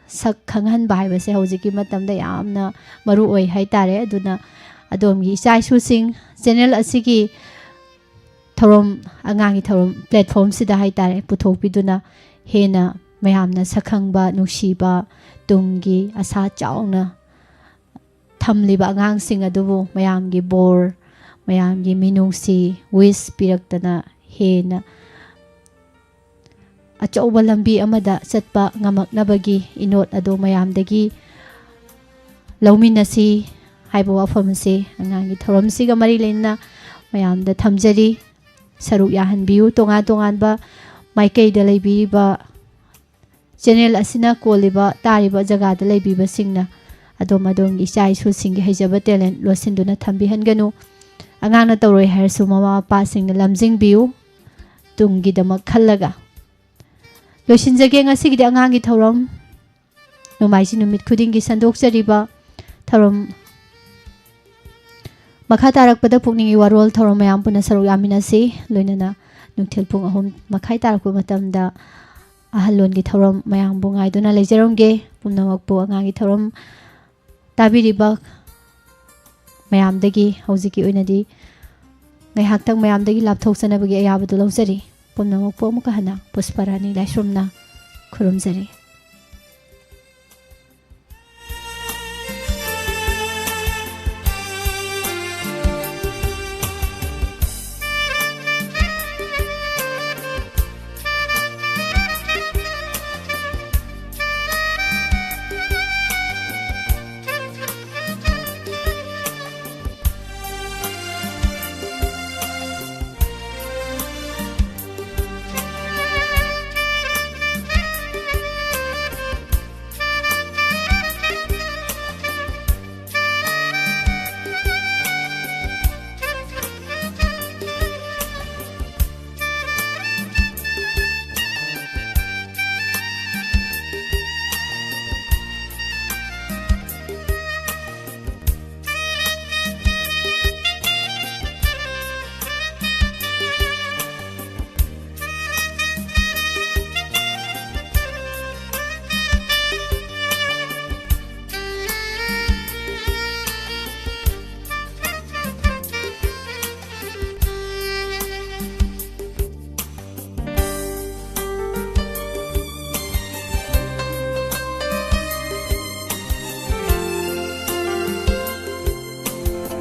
ꯁꯛ ꯈꯪꯍꯟꯕ ꯍꯥꯏꯕꯁꯦ ꯍꯧꯖꯤꯛꯀꯤ ꯃꯇꯝꯗ ꯌꯥꯝꯅ ꯃꯔꯨ ꯑꯣꯏ ꯍꯥꯏꯇꯥꯔꯦ꯫ ꯑꯗꯨꯅ ꯑꯗꯣꯝꯒꯤ ꯏꯆꯥ ꯏꯁꯨꯁꯤꯡ channel ꯑꯁꯤꯒꯤ ꯊꯧꯔꯝ, ꯑꯉꯥꯡꯒꯤ ꯊꯧꯔꯝ platformꯁꯤꯗ ꯍꯥꯏꯇꯥꯔꯦ, ꯄꯨꯊꯣꯛꯄꯤꯗꯨꯅ ꯍꯦꯟꯅ ꯃꯌꯥꯝꯅ ꯁꯛꯈꯪꯕ, ꯅꯨꯡꯁꯤꯕ, ꯇꯨꯡꯒꯤ ꯑꯁꯥ ꯆꯥꯎꯅ ꯊꯝꯂꯤꯕ ꯑꯉꯥꯡꯁꯤꯡ ꯑꯗꯨꯕꯨ ꯃꯌꯥꯝꯒꯤ ꯕꯣꯔ, ꯃꯌꯥꯝꯒꯤ ꯃꯤꯅꯨꯡꯁꯤ, wish ꯄꯤꯔꯛꯇꯅ ꯍꯦꯟꯅ ꯑꯆꯧꯕ ꯂꯝꯕꯤ ꯑꯃꯗ ꯆꯠꯄ ꯉꯝꯃꯛꯅꯕꯒꯤ ꯏꯅꯣꯠ ꯑꯗꯨ ꯃꯌꯥꯝꯗꯒꯤ ꯂꯧꯃꯤꯟꯅꯁꯤ ꯍꯥꯏꯕ ꯋꯥꯐꯝ ꯑꯁꯤ ꯑꯉꯥꯡꯒꯤ ꯊꯧꯔꯝꯁꯤꯒ ꯃꯔꯤ ꯂꯩꯅꯅ ꯃꯌꯥꯝꯗ ꯊꯝꯖꯔꯤ꯫ ꯁꯔꯨꯛ ꯌꯥꯍꯟꯕꯤꯌꯨ꯫ ꯇꯣꯉꯥꯟ ꯇꯣꯉꯥꯟꯕ ꯃꯥꯏꯀꯩꯗ ꯂꯩꯕꯤꯔꯤꯕ channel ꯑꯁꯤꯅ ꯀꯣꯜꯂꯤꯕ, ꯇꯥꯔꯤꯕ ꯖꯒꯥꯗ ꯂꯩꯕꯤꯕꯁꯤꯡꯅ ꯑꯗꯣꯝ ꯑꯗꯣꯝꯒꯤ ꯏꯆꯥ ꯏꯁꯨꯁꯤꯡꯒꯤ ꯍꯩꯖꯕ talent ꯂꯣꯠꯁꯤꯟꯗꯨꯅ ꯊꯝꯕꯤꯍꯟꯒꯅꯨ꯫ ꯑꯉꯥꯡꯅ ꯇꯧꯔꯣꯏ ꯍꯥꯏꯔꯁꯨ ꯃꯃꯥ ꯃꯄꯥꯁꯤꯡꯅ ꯂꯝꯖꯤꯡꯕꯤꯌꯨ, ꯇꯨꯡꯒꯤꯗꯃꯛ ꯈꯜꯂꯒ꯫ ꯂꯣꯏꯁꯤꯟꯖꯒꯦ ꯉꯁꯤꯒꯤꯗꯤ ꯑꯉꯥꯡꯒꯤ ꯊꯧꯔꯝ꯫ ꯅꯣꯡꯃꯥꯏꯖꯤꯡ ꯅꯨꯃꯤꯠ ꯈꯨꯗꯤꯡꯒꯤ ꯁꯟꯗꯣꯛꯆꯔꯤꯕ ꯊꯧꯔꯝ ꯃꯈꯥ ꯇꯥꯔꯛꯄꯗ ꯄꯨꯛꯅꯤꯡꯒꯤ ꯋꯥꯔꯣꯜ ꯊꯧꯔꯝ ꯃꯌꯥꯝ ꯄꯨꯟꯅ ꯁꯔꯨꯛ ꯌꯥꯃꯤꯟꯅꯁꯤ꯫ ꯂꯣꯏꯅꯅ ꯅꯨꯡꯊꯤꯜ ꯄꯨꯡ ꯑꯍꯨꯝ ꯃꯈꯥꯏ ꯇꯥꯔꯛꯄ ꯃꯇꯝꯗ ꯑꯍꯜꯂꯣꯟꯒꯤ ꯊꯧꯔꯝ ꯃꯌꯥꯝꯕꯨ ꯉꯥꯏꯗꯨꯅ ꯂꯩꯖꯔꯝꯒꯦ꯫ ꯄꯨꯝꯅꯃꯛꯄꯨ ꯑꯉꯥꯡꯒꯤ ꯊꯧꯔꯝ ꯇꯥꯕꯤꯔꯤꯕ ꯃꯌꯥꯝꯗꯒꯤ ꯍꯧꯖꯤꯛꯀꯤ ꯑꯣꯏꯅꯗꯤ ꯉꯥꯏꯍꯥꯛꯇꯪ ꯃꯌꯥꯝꯗꯒꯤ ꯂꯥꯞꯊꯣꯛꯆꯅꯕꯒꯤ ꯑꯌꯥꯕꯗꯨ ꯂꯧꯖꯔꯤ꯫ ꯄꯨꯝꯅꯃꯛꯄꯨ ꯑꯃꯨꯛꯀ ꯍꯟꯅ ꯄꯨꯁꯄꯔꯥꯅꯤ ꯂꯥꯏꯁ꯭ꯔꯝꯅ ꯈꯨꯔꯨꯝꯖꯔꯤ꯫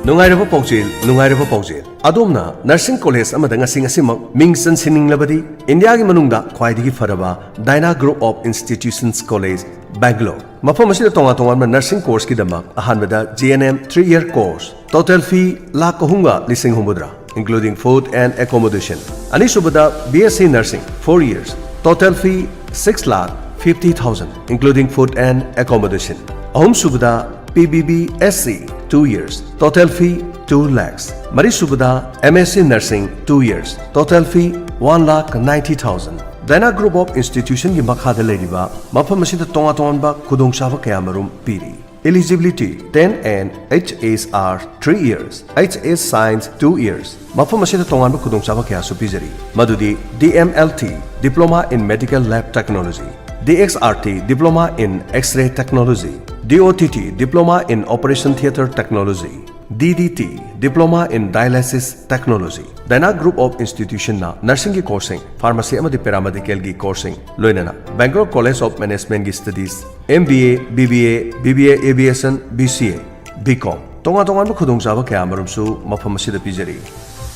ꯅꯨꯡꯉꯥꯏꯔꯕ ꯄꯥꯎꯖꯦꯜ, ꯅꯨꯡꯉꯥꯏꯔꯕ ꯄꯥꯎꯖꯦꯜ꯫ ꯑꯗꯣꯝꯅ nursing college ꯑꯃꯗ ꯉꯁꯤ ꯉꯁꯤꯃꯛ ꯃꯤꯡ ꯆꯟꯁꯤꯟꯅꯤꯡꯂꯕꯗꯤ, ꯏꯟꯗꯤꯌꯥꯒꯤ ꯃꯅꯨꯡꯗ ꯈ꯭ꯋꯥꯏꯗꯒꯤ ꯐꯔꯕ Dana Group of Institutions College, Bangalore꯫ ꯃꯐꯝ ꯑꯁꯤꯗ ꯇꯣꯉꯥꯟ ꯇꯣꯉꯥꯟꯕ nursing courseꯀꯤꯗꯃꯛ ꯑꯍꯥꯟꯕꯗ G N M three year course, total fee lakh ꯑꯍꯨꯝꯒ ꯂꯤꯁꯤꯡ ꯍꯨꯝꯐꯨꯇꯔꯥ, including food and accommodation꯫ ꯑꯅꯤꯁꯨꯕꯗ B S C Nursing, four years, total fee six lakh fifty thousand, including food and accommodation꯫ ꯑꯍꯨꯝꯁꯨꯕꯗ P B B S C, two years, total fee two lakhs꯫ ꯃꯔꯤꯁꯨꯕꯗ M S C Nursing, two years, total fee one lakh ninety thousand꯫ Dana Group of Institutionꯒꯤ ꯃꯈꯥꯗ ꯂꯩꯔꯤꯕ ꯃꯐꯝ ꯑꯁꯤꯗ ꯇꯣꯉꯥꯟ ꯇꯣꯉꯥꯟꯕ ꯈꯨꯗꯣꯡꯆꯥꯕ ꯀꯌꯥ ꯃꯔꯨꯝ ꯄꯤꯔꯤ꯫ Eligibility: ten N H S R, three years, H S Science, two years꯫ ꯃꯐꯝ ꯑꯁꯤꯗ ꯇꯣꯉꯥꯟꯕ ꯈꯨꯗꯣꯡꯆꯥꯕ ꯀꯌꯥꯁꯨ ꯄꯤꯖꯔꯤ, ꯃꯗꯨꯗꯤ D M L T, Diploma in Medical Lab Technology, D X R T, Diploma in X-ray Technology, D O T T, Diploma in Operation Theatre Technology, D D T, Diploma in Dialysis Technology꯫ Dana Group of Institutionꯅ nursingꯒꯤ courseꯁꯤꯡ, pharmacy ꯑꯃꯗꯤ paramedicalꯒꯤ courseꯁꯤꯡ, ꯂꯣꯏꯅꯅ Bangalore College of Managementꯒꯤ studies, M B A, B B A, B B A Aviation, B C A, B Com, ꯇꯣꯉꯥꯟ ꯇꯣꯉꯥꯟꯕ ꯈꯨꯗꯣꯡꯆꯥꯕ ꯀꯌꯥ ꯑꯃꯔꯣꯝꯁꯨ ꯃꯐꯝ ꯑꯁꯤꯗ ꯄꯤꯖꯔꯤ꯫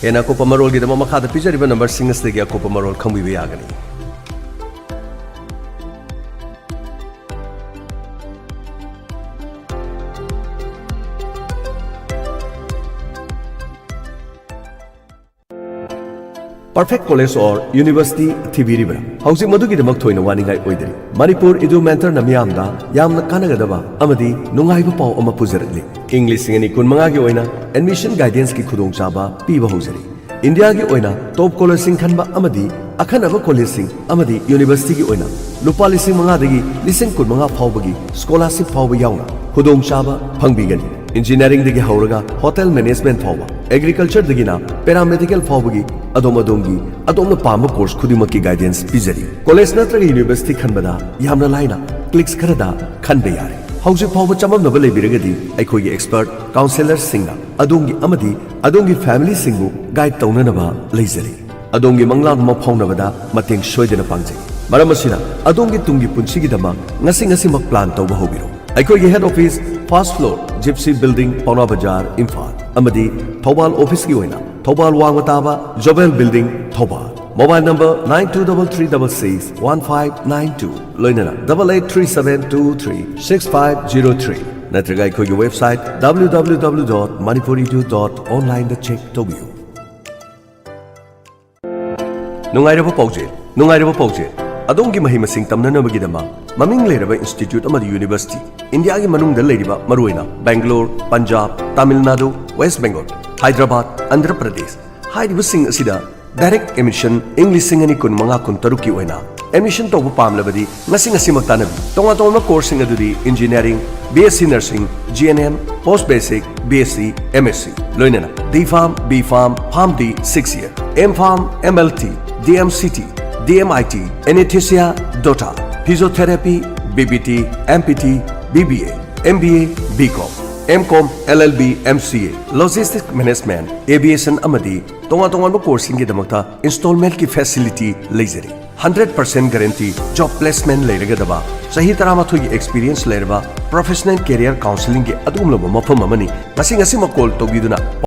ꯍꯦꯟꯅ ꯑꯀꯨꯞꯄ ꯃꯔꯣꯜꯒꯤꯗꯃꯛ ꯃꯈꯥꯗ ꯄꯤꯖꯔꯤꯕ numberꯁꯤꯡ ꯑꯁꯤꯗꯒꯤ ꯑꯀꯨꯞꯄ ꯃꯔꯣꯜ ꯈꯪꯕꯤꯕ ꯌꯥꯒꯅꯤ꯫ Perfect college or university ꯊꯤꯕꯤꯔꯤꯕ꯭ꯔꯥ? ꯍꯧꯖꯤꯛ ꯃꯗꯨꯒꯤꯗꯃꯛ ꯊꯣꯏꯅ ꯋꯥꯅꯤꯡꯉꯥꯏ ꯑꯣꯏꯗ꯭ꯔꯤ꯫ ꯃꯅꯤꯄꯨꯔ ꯏꯗꯨ ꯃꯦꯟꯇꯔꯅ ꯃꯤꯌꯥꯝꯗ ꯌꯥꯝꯅ ꯀꯥꯟꯅꯒꯗꯕ ꯑꯃꯗꯤ ꯅꯨꯡꯉꯥꯏꯕ ꯄꯥꯎ ꯑꯃ ꯄꯨꯖꯔꯛꯂꯤ꯫ ꯏꯪ ꯂꯤꯁꯤꯡ ꯑꯅꯤ ꯀꯨꯟꯃꯉꯥꯒꯤ ꯑꯣꯏꯅ admission guidanceꯀꯤ ꯈꯨꯗꯣꯡꯆꯥꯕ ꯄꯤꯕ ꯍꯧꯖꯔꯤ꯫ ꯏꯟꯗꯤꯌꯥꯒꯤ ꯑꯣꯏꯅ top collegeꯁꯤꯡ ꯈꯟꯕ ꯑꯃꯗꯤ ꯑꯈꯟꯅꯕ collegeꯁꯤꯡ ꯑꯃꯗꯤ universityꯒꯤ ꯑꯣꯏꯅ ꯂꯨꯄꯥ ꯂꯤꯁꯤꯡ ꯃꯉꯥꯗꯒꯤ ꯂꯤꯁꯤꯡ ꯀꯨꯟꯃꯉꯥ ꯐꯥꯎꯕꯒꯤ scholarship ꯐꯥꯎꯕ ꯌꯥꯎꯅ ꯈꯨꯗꯣꯡꯆꯥꯕ ꯐꯪꯕꯤꯒꯅꯤ꯫ Engineeringꯗꯒꯤ ꯍꯧꯔꯒ hotel management ꯐꯥꯎꯕ, agricultureꯗꯒꯤꯅ paramedical ꯐꯥꯎꯕꯒꯤ ꯑꯗꯣꯝ ꯑꯗꯣꯝꯒꯤ ꯑꯗꯣꯝꯅ ꯄꯥꯝꯕ course ꯈꯨꯗꯤꯡꯃꯛꯀꯤ guidance ꯄꯤꯖꯔꯤ꯫ College ꯅꯠꯇ꯭ꯔꯒ university ꯈꯟꯕꯗ ꯌꯥꯝꯅ ꯂꯥꯏꯅ clicks ꯈꯔꯗ ꯈꯟꯕ ꯌꯥꯔꯦ꯫ ꯍꯧꯖꯤꯛ ꯐꯥꯎꯕ ꯆꯃꯝꯅꯕ ꯂꯩꯕꯤꯔꯒꯗꯤ ꯑꯩꯈꯣꯏꯒꯤ expert counsellorꯁꯤꯡꯅ ꯑꯗꯣꯝꯒꯤ ꯑꯃꯗꯤ ꯑꯗꯣꯝꯒꯤ familyꯁꯤꯡꯕꯨ guide ꯇꯧꯅꯅꯕ ꯂꯩꯖꯔꯤ꯫ ꯑꯗꯣꯝꯒꯤ ꯃꯪꯂꯥꯟ ꯑꯃ ꯐꯥꯎꯅꯕꯗ ꯃꯇꯦꯡ ꯁꯣꯏꯗꯅ ꯄꯥꯡꯖꯩ꯫ ꯃꯔꯝ ꯑꯁꯤꯅ, ꯑꯗꯣꯝꯒꯤ ꯇꯨꯡꯒꯤ ꯄꯨꯟꯁꯤꯒꯤꯗꯃꯛ ꯉꯁꯤ ꯉꯁꯤꯃꯛ plan ꯇꯧꯕ ꯍꯧꯕꯤꯔꯣ꯫ ꯑꯩꯈꯣꯏꯒꯤ head office, first floor, Gypsy Building, ꯄꯥꯎꯅꯥ ꯕꯖꯥꯔ, ꯏꯝꯐꯥꯜ꯫ ꯑꯃꯗꯤ ꯊꯧꯕꯥꯜ ꯑꯣꯐꯤꯁꯀꯤ ꯑꯣꯏꯅ ꯊꯧꯕꯥꯜ ꯋꯥꯡꯃ ꯇꯥꯕ ꯖꯣꯕꯦꯜ ꯕꯤꯜꯗꯤꯡ, ꯊꯧꯕꯥꯜ꯫ Mobile number nine two double three double six one five nine two, ꯂꯣꯏꯅꯅ double eight three seven two three six five zero three, ꯅꯠꯇ꯭ꯔꯒ ꯑꯩꯈꯣꯏꯒꯤ website W W W dot manipuri edu dot online ꯗ check ꯇꯧꯕꯤꯌꯨ꯫ ꯅꯨꯡꯉꯥꯏꯔꯕ ꯄꯥꯎꯖꯦꯜ, ꯅꯨꯡꯉꯥꯏꯔꯕ ꯄꯥꯎꯖꯦꯜ꯫ ꯑꯗꯣꯝꯒꯤ ꯃꯍꯩ ꯃꯁꯤꯡ ꯇꯝꯅꯅꯕꯒꯤꯗꯃꯛ ꯃꯃꯤꯡ ꯂꯩꯔꯕ ꯏꯟꯁꯇꯤꯇ꯭ꯌꯨꯠ ꯑꯃꯗꯤ ꯌꯨꯅꯤꯚꯔꯁꯤꯇꯤ, ꯏꯟꯗꯤꯌꯥꯒꯤ ꯃꯅꯨꯡꯗ ꯂꯩꯔꯤꯕ ꯃꯔꯨꯑꯣꯏꯅ ꯕꯦꯡꯒꯂꯣꯔ, ꯄꯟꯖꯥꯕ, ꯇꯥꯃꯤꯜ ꯅꯥꯗꯨ, ꯋꯦꯁ ꯕꯦꯡꯒꯣꯜ, ꯍꯥꯏꯗ꯭ꯔꯕꯥꯗ, ꯑꯟꯙ꯭ꯔ ꯄ꯭ꯔꯗꯦꯁ ꯍꯥꯏꯔꯤꯕꯁꯤꯡ ꯑꯁꯤꯗ ꯗꯥꯏꯔꯦꯛ ꯑꯦꯗꯃꯤꯁꯟ ꯏꯪ ꯂꯤꯁꯤꯡ ꯑꯅꯤ ꯀꯨꯟ ꯃꯉꯥ ꯀꯨꯟ ꯇꯔꯨꯛꯀꯤ ꯑꯣꯏꯅ ꯑꯦꯗꯃꯤꯁꯟ ꯇꯧꯕ ꯄꯥꯝꯂꯕꯗꯤ ꯉꯁꯤ ꯉꯁꯤꯃꯛ ꯇꯥꯟꯅꯕꯤꯌꯨ꯫ ꯇꯣꯉꯥꯟ ꯇꯣꯉꯥꯟꯕ ꯀꯣꯔꯁꯁꯤꯡ ꯑꯗꯨꯗꯤ ꯏꯟꯖꯤꯅꯤꯌꯥꯔꯤꯡ, B S C ꯅꯔꯁꯤꯡ, G N M, ꯄꯣꯁ basic, B S C, M S C, ꯂꯣꯏꯅꯅ D Pharm, B Pharm, PharmD six year, M Pharm, M L T, D M C T, D M I T, Anesthesia, DOTA, Physiotherapy, B B T, M P T, B B A, M B A, B Com, M Com, L L B, M C A, Logistic Management, Aviation ꯑꯃꯗꯤ ꯇꯣꯉꯥꯟ ꯇꯣꯉꯥꯟꯕ ꯀꯣꯔꯁꯁꯤꯡꯒꯤꯗꯃꯛꯇ ꯏꯟꯁꯇꯣꯜꯃꯦꯟꯠꯀꯤ facility ꯂꯩꯖꯔꯤ꯫ Hundred percent guarantee job placement ꯂꯩꯔꯒꯗꯕ, ꯆꯍꯤ ꯇꯔꯥꯃꯥꯊꯣꯏꯒꯤ experience ꯂꯩꯔꯕ professional career counselling ꯒꯤ ꯑꯗꯨꯒꯨꯝꯂꯕ ꯃꯐꯝ ꯑꯃꯅꯤ꯫ ꯉꯁꯤ ꯉꯁꯤꯃꯛ ꯀꯣꯜ ꯇꯧꯕꯤꯗꯨꯅ